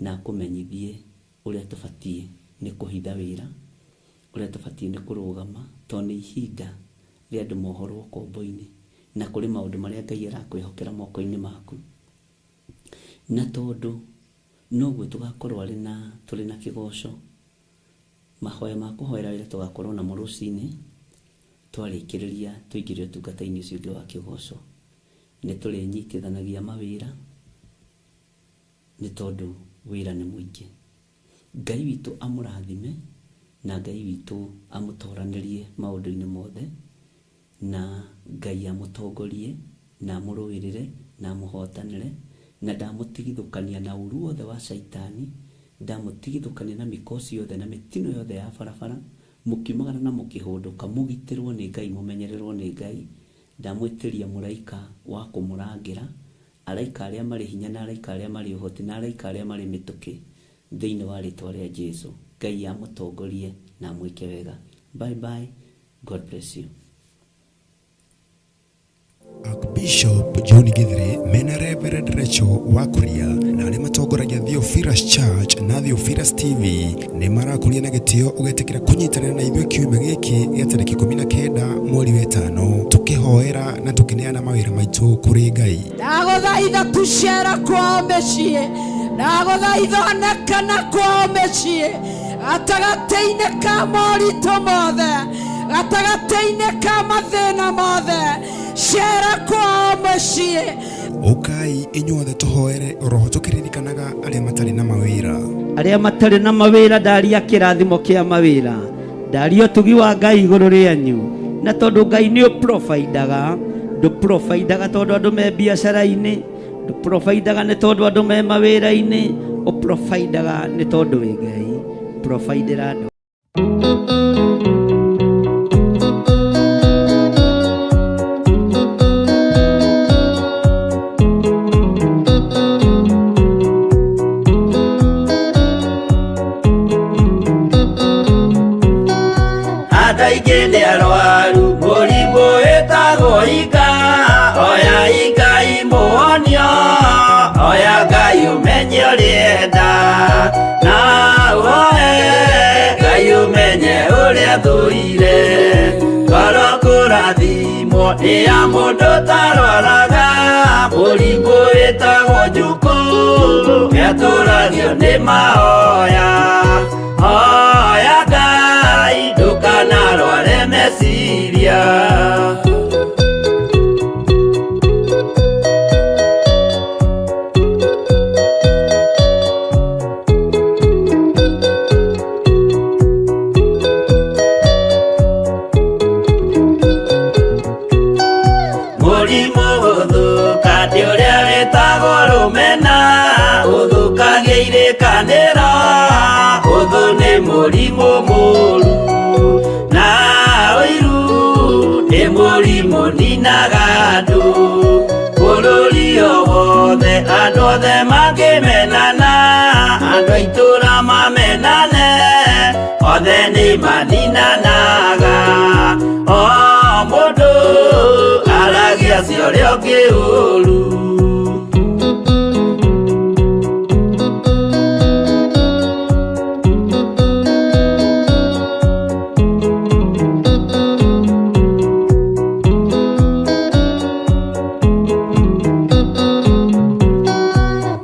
na akũmenyithie ũrĩa tũbatiĩ nĩ kũhitha wĩra, ũrĩa tũbatiĩ nĩ kũrũgama, tondũ nĩ ihinda rĩa andũ mohorwo ũkombo-inĩ, na kũrĩ maũndũ marĩa Ngai arakwĩhokera moko-inĩ maku. Na tondũ noguo tũgakorwo arĩ na tũrĩ na kĩgoco, mahoya ma kũhoera wĩra tũgakorwo namo rũcinĩ, twarĩkĩrĩria tũingĩre ũtungata-inĩ ũcio ũngĩ wa kĩgoco. Nĩ tũrĩnyitithanagia mawĩra, nĩ tondũ wĩra nĩ mũingĩ. Ngai witũ amũrathime, na Ngai witũ amũtoranĩrie maũndũ-inĩ mothe, na Ngai amũtongorie, na amũrũĩrĩre, na amũhotanĩre, na ndamũtigithũkania na ũru wothe wa caitani, ndamũtigithũkania na mĩkosi yothe na mĩtino yothe ya barabara, mũkiumagara na mũkĩhũndũka, mũgitĩrwo nĩ Ngai, mũmenyererwo nĩ Ngai. Ndamwĩtĩria mũraika wa kũmũrangĩra, araika arĩa marĩ hinya na araika arĩa marĩ ũhoti na araika arĩa marĩ mĩtũkĩ, thĩinĩ wa rĩtwa rĩa Jesu. Ngai amũtongorie na amwĩke wega. Bye bye. God bless you. Archbishop John Githure mena Reverend Rachel Wakuria na arĩa matongoragia Theophilus Church na Theophilus TV nĩ marakũria na gĩtĩo ũgetĩkĩra kũnyitanĩra na ithuĩ kiumia gĩkĩ gĩa tarĩki 19 mweri wa ĩtano, tũkĩhoera na tũkĩneana mawĩra maitũ kũrĩ Ngai. Ndagũthaitha tucera kwao mĩciĩ, ndagũthaitha onekana kwao mĩciĩ, gatagatĩ-inĩ ka moritũ mothe, gatagatĩ-inĩ ka mathĩna mothe, cera kwao mũciĩ. Ũkai inyuothe tũhoere oroho tũkĩririkanaga arĩa matarĩ na mawĩra. Arĩa matarĩ na mawĩra, ndaria kĩrathimo kĩa mawĩra, ndaria ũtugi wa Ngai igũrũ rĩanyu. Na tondũ Ngai nĩ ũprovidaga, ndũprovidaga tondũ andũ me biacara-inĩ, ndũprovidaga nĩ tondũ andũ me mawĩra-inĩ, ũprovidaga nĩ tondũ wĩ Ngai. Providera andũ. Andũ aingĩ nĩ arwaru, mũrimũ wĩtagwo ika. Oya Ngai mũhonio, oya Ngai ũmenye ũrĩenda, na ũhoe Ngai ũmenye ũrĩa thũire. Ngoro kũrathimwo nĩ ya mũndũ ũtarwaraga, mũrimũ wĩtagwo njukũ, nĩatũragio nĩ mahoya. Hoya Ngai ndũkanarware meciria. Mũrimũ gũthũka nĩ ũrĩa wĩtagwo rũmena, ũthũkagia irĩkanĩro, ũthũ nĩ mũrimũ mũũru, na ũiru nĩ mũrimũ ninaga andũ. Bũrũri o wothe andũ othe mangĩmenana, andũ a itũũra mamenane, othe Nĩ maninanaga o mũndũ aragia cia ũrĩa ũngĩ ũru.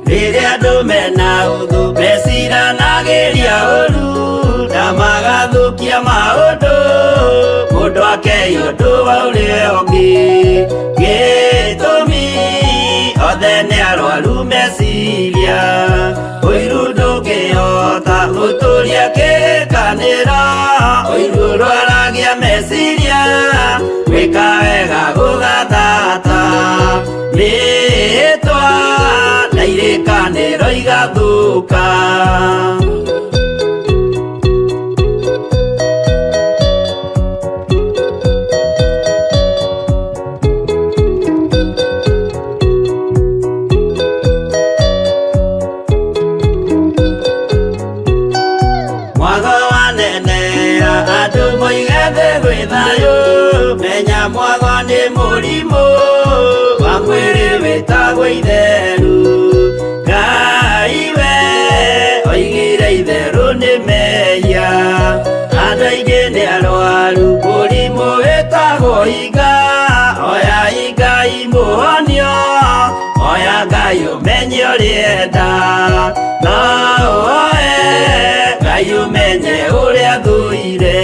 Rĩrĩa andũ mena ũthũ meciranagĩria ũru na magathũkia maũndũ mũndũ akei ũndũ wa ũrĩa ũngĩ gĩtũmi othe nĩ arwaru meciria ũiru ndũngĩhota gũtũria kĩrĩkanĩro ũiru ũrwaragia meciria gwĩka wega gũgathata mĩĩtwa na irĩkanĩro igathũka. Mwago wanenea andũ moige thĩ gwĩ thayũ menya mwago nĩ mũrimũ wa mwĩrĩ wĩtagwo itheru Ngai we oigire itherũ nĩ mehia andũ aingĩ nĩ arwaru mũrimũ wĩtagwo iga oya Ngai mũhonio oya Ngai ũmenye ũrĩa enda no oe Ngai ũmenye ũrĩa thũire.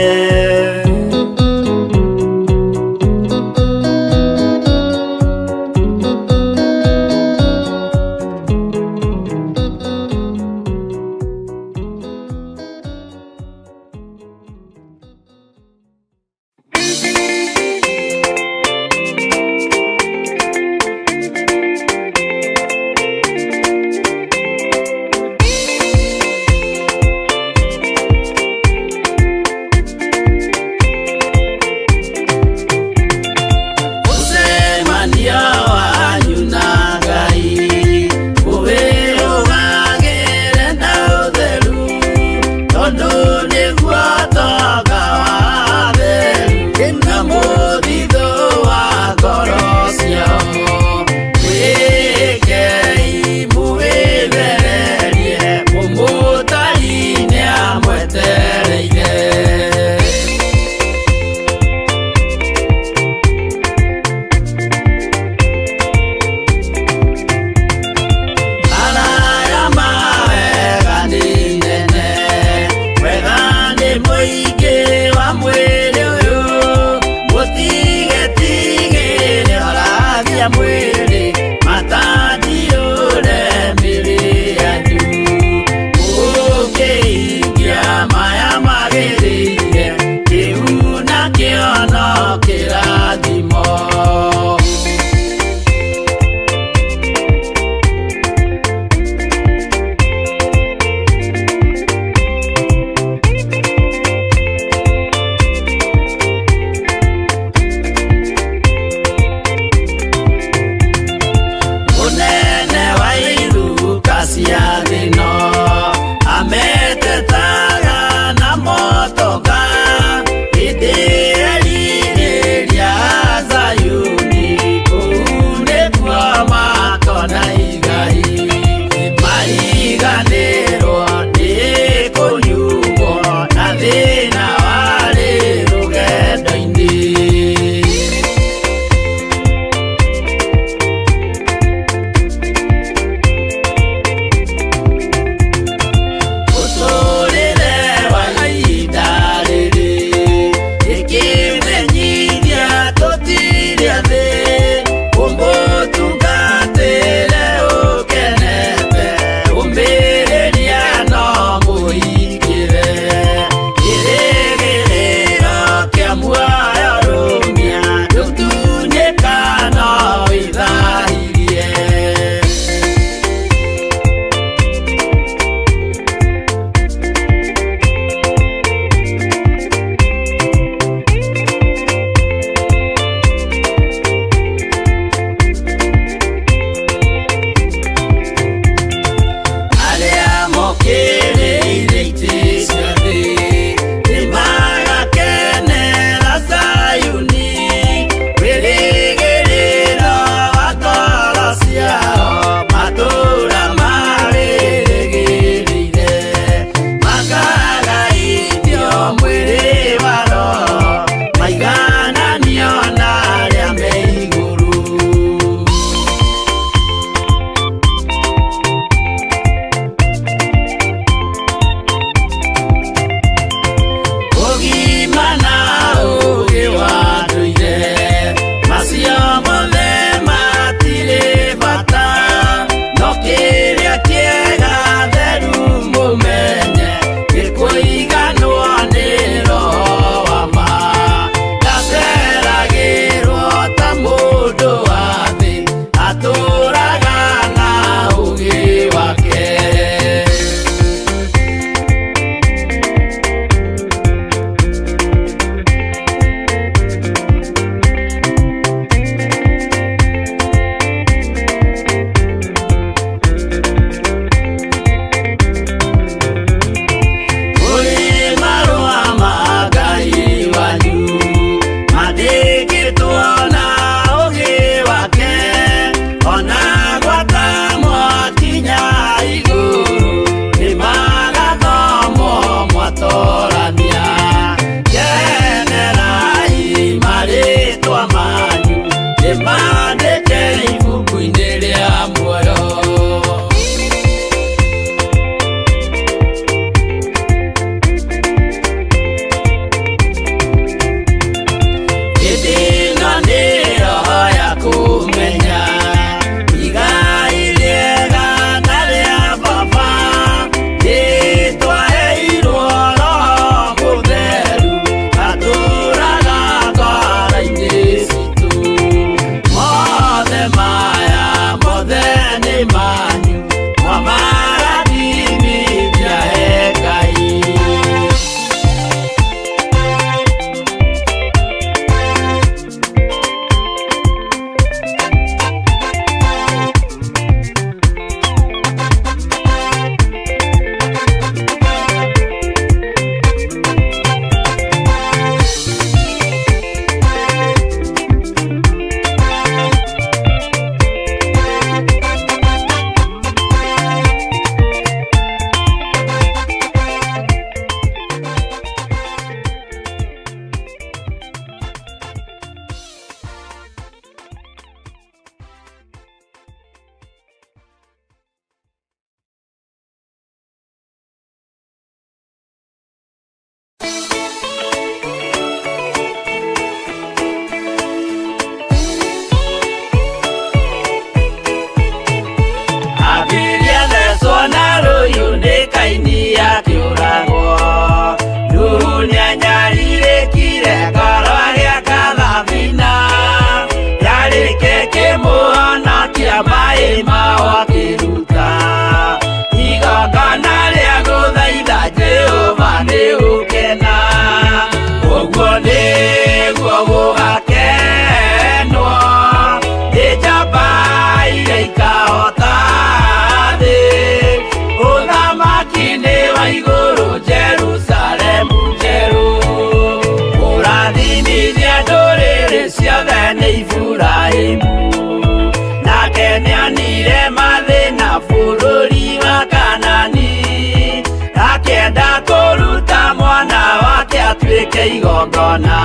Mwana wake atuĩke igongona.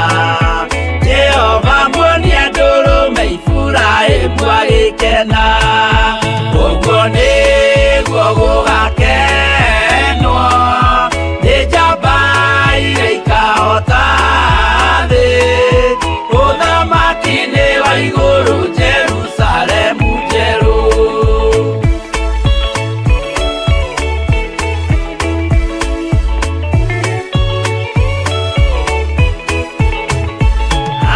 Jehova muonia ndũrũme Iburahĩmu agĩkena. Ũguo nĩguo gũgakenwo nĩ njamba iria ikahota thĩ. Ũthamaki-inĩ wa igũrũ Jerusalemu njerũ.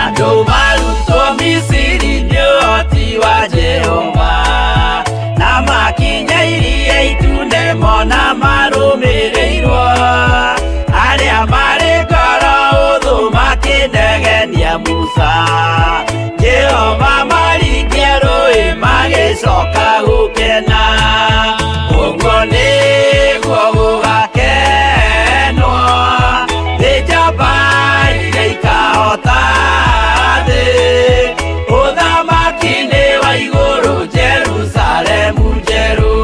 Andũ marutwo Misiri nĩ ũhoti wa Jehova, na makinya iria itune mona marũmĩrĩirwo. Arĩa marĩ ngoro ũthũ makĩnegenia Musa, Jehova maringia rũĩ magĩcoka gũkena. Ũguo nĩguo gũgakenwo nĩ njamba iria ikahota thĩ. Ũthamaki-inĩ wa igũrũ Jerusalemu njerũ.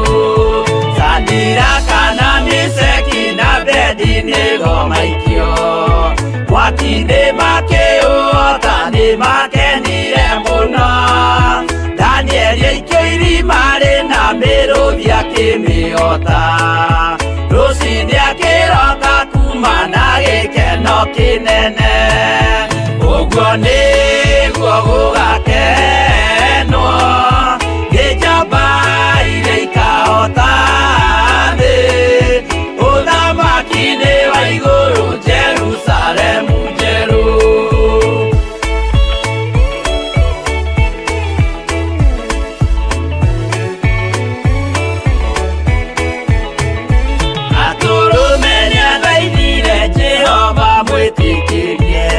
Sadiraka na Meshaki na Abednego maikio mwaki-inĩ makĩũhota nĩ makenire mũno. Danieli aikio irima rĩna mĩrũthi akĩmĩhota. Rũciinĩ akĩroka kuma na gĩkeno kĩnene. Ũguo nĩguo gũgakenwo nĩ njamba iria ikahota thĩ. Ũthamaki-inĩ wa igũrũ Jerusalemu njerũ. Atũrũme nĩathaithire Jehova mwĩtĩkĩrie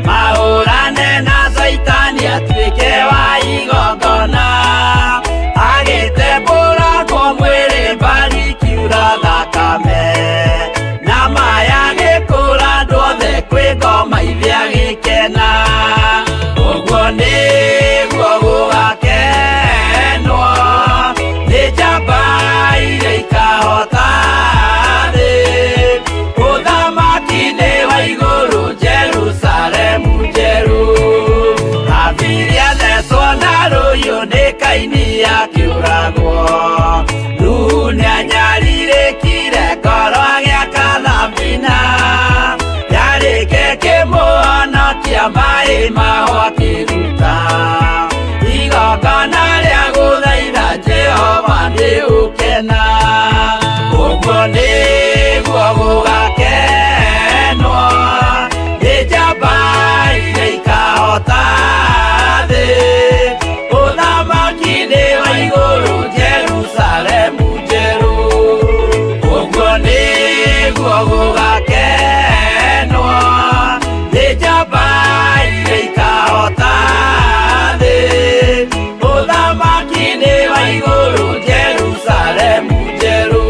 mahũrane na Caitani atuĩke wa igongona. Agĩtembũrangwo mwĩrĩ mbari ikiura thakame, na maya gĩkũra andũ othe kwĩ ngoma ithe agĩkena. Ũguo nĩguo gũgakenwo nĩ njamba iria ikahota thĩ. Ũthamaki-inĩ wa igũrũ Jerusalemu njerũ. Habili athecwo na rũhiũ nĩ Kaini akĩũragwo. Nuhu nĩanyarirĩkire ngoro agĩaka thabina, yarĩke kĩmũhonokia maĩ maho akĩruta. Igongona rĩa gũthaitha Jehova nĩ ũkena. Ũguo nĩguo gũgakenwo nĩ njamba iria ikahota thĩ. Ũthamaki-inĩ wa igũrũ Jerusalemu njerũ. Ũguo nĩguo gũgakenwo nĩ njamba iria ikahota thĩ. Ũthamaki-inĩ wa igũrũ Jerusalemu njerũ.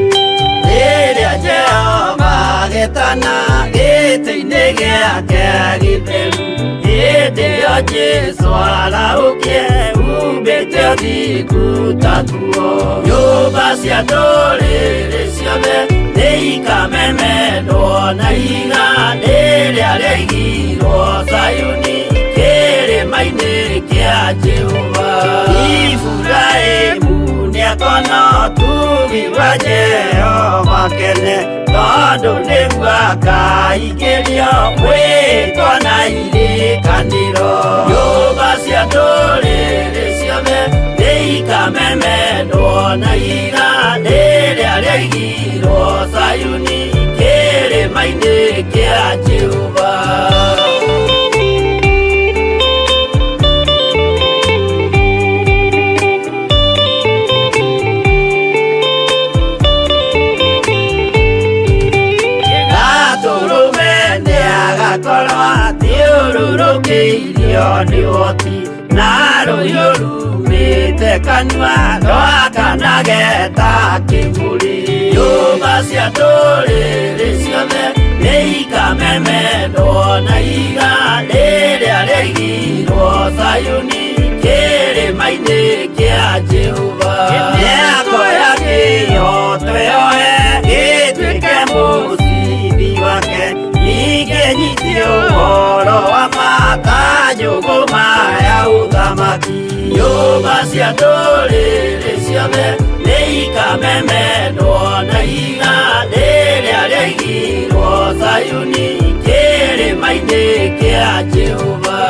Rĩrĩa Jehova agetana gĩtĩ-inĩ gĩake gĩtheru, hĩndĩ ĩyo Jesũ arahũkie umbĩte ũthingu ta nguo. Nyũmba cia ndũrĩrĩ ciothe nĩikamemendwo na ihiga rĩrĩa rĩaigirwo Zayuni kĩrĩma-inĩ kĩa Jehova. Iburahĩmu nĩakona ũtugi wa Jehova kene, tondũ nĩguo akaingĩrio mwĩtwa na irĩkanĩro. Nyũmba cia ndũrĩrĩ ciothe nĩikamemendwo na ihiga rĩrĩa rĩaigirwo Zayuni kĩrĩma-inĩ kĩa Jehova. Gatũrũme nĩagakorwo Rũthũkĩirio nĩ ũhoti na rũhiũ rumĩte kanua rwakanage ta kĩmũrĩ. Nyũmba cia ndũrĩrĩ ciothe nĩ ikamemendwo na ihiga rĩrĩa rĩaigirwo Zayuni kĩrĩma-inĩ kĩa Jehova. Mĩako ya kĩhooto yoe gĩtuĩke mũcibi wake, ningĩ nyitie ũhoro wa ma ta njũgũma ya ũthamaki. Nyũmba cia ndũrĩrĩ ciothe nĩ ikamemendwo na ihiga rĩrĩa rĩaigirwo Zayuni kĩrĩma-inĩ kĩa Jehova.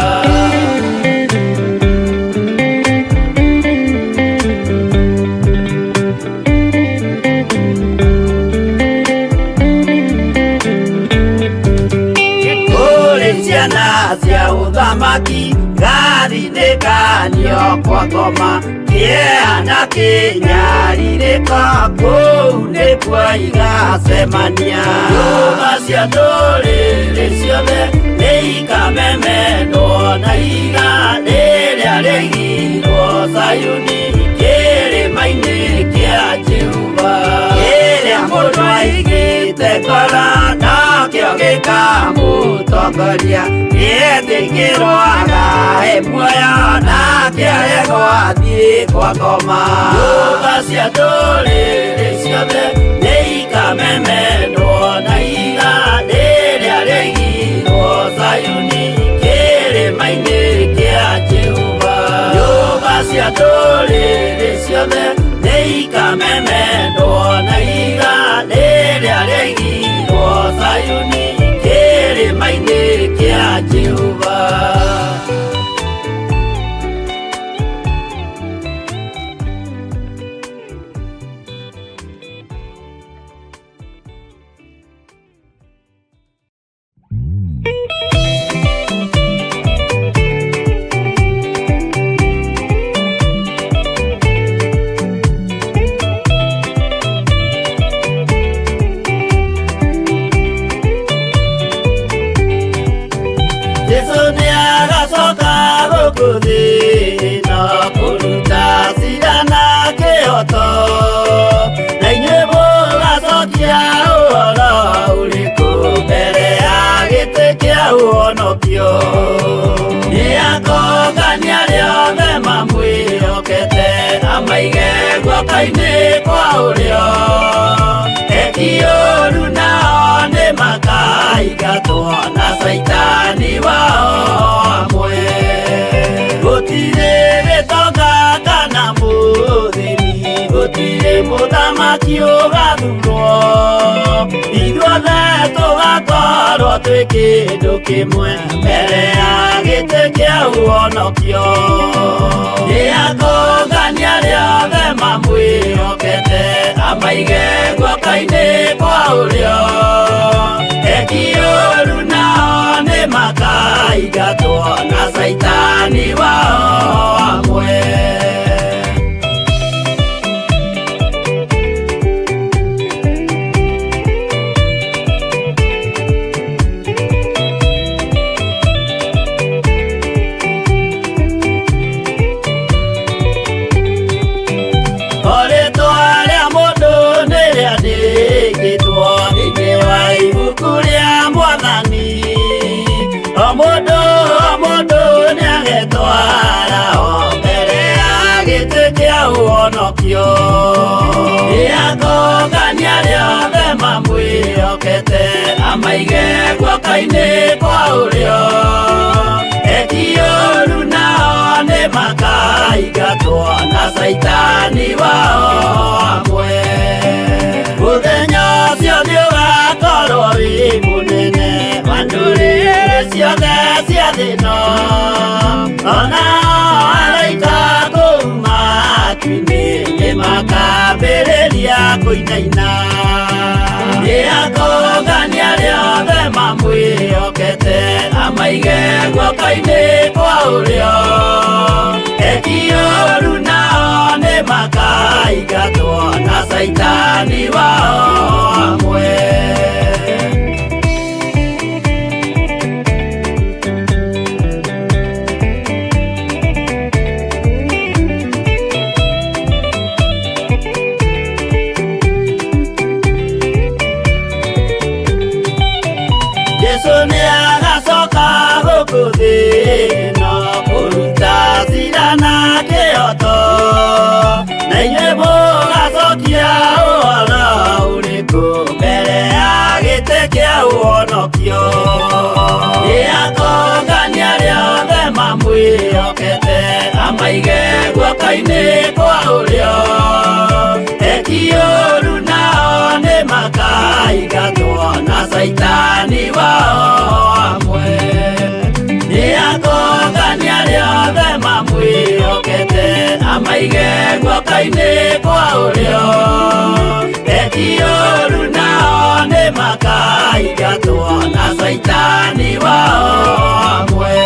Kũrĩ ciana cia ũthamaki gathinĩkanio kwa ngoma kĩeha na kĩnyarirĩko kũu nĩkuo igacemania. Nyũmba cia ndũrĩrĩ ciothe nĩ ikamemendwo na ihiga rĩrĩa rĩaigirwo Zayuni kĩrĩma-inĩ kĩa Jehova. Kĩrĩa mũndũ aigĩte ngoro nokĩo gĩkamũtongoria, nĩetĩkĩrwo agae muoyo nake aregwo athiĩ kwa ngoma. Nyũmba cia ndũrĩrĩ ciothe nĩ ikamemendwo na ihiga rĩrĩa rĩaigirwo Zayuni kĩrĩma-inĩ kĩa Jehova. Nyũmba cia ndũrĩrĩ ciothe nĩ ikamemendwo na ihiga rĩrĩa rĩaigirwo Zayuni kĩrĩma-inĩ kĩa Jehova. Jesu nĩ agacoka gũkũ thĩ ĩno kũruta cira na kĩhooto, na inyuĩ mũgacokia ũhoro ũrĩkũ mbere ya gĩtĩ kĩa ũhonokio. Nĩ akongania arĩa othe mamwĩhokete amaige guoko-inĩ kwa ũrĩo, eki ũũru nao nĩ makaingatwo na caitani wao amwe. Gũtirĩ gĩtonga kana mũthĩni, gũtirĩ mũthamaki ũgathurwo, ithuothe tũgakorwo twĩ kĩndũ kĩmwe mbere ya gĩtĩ kĩa ũhonokio. Nĩ akongania arĩa othe mamwĩhokete amaige guoko-inĩ kwa ũrĩo, eki ũũru nao nĩ makaingatwo na caitani wao amwe. O rĩtwa rĩa mũndũ nĩ rĩandĩkĩtwo thĩinĩ wa ibuku rĩa Mwathani, o mũndũ o mũndũ nĩagetwara o mbere ya gĩtĩ kĩa ũhonokio. Nĩ akongania arĩa othe mamwĩhokete amaige guoko-inĩ kwa ũrĩo, eki ũũru nao nĩ makaingatwo na caitani wao amwe. Mũthenya ũcio nĩ ũgakorwo wĩ mũnene wa ndũrĩrĩ ciothe cia thĩ ĩno, ona araika kũu matu-inĩ nĩ makambĩrĩria kũinaina. Nĩ akongania arĩa othe mamwĩhokete amaige guoko-inĩ kwa ũrĩo, eki ũũru nao nĩ makaingatwo na caitani wao amwe. Mamwĩhokete amaige guoko-inĩ kwa ũrĩo. Eki ũru nao nĩ makaingatwo na caitani wao amwe. Nĩ akongania arĩa othe mamwĩhokete amaige guoko-inĩ kwa ũrĩo. Eki ũru nao nĩ makaingatwo na caitani wao amwe.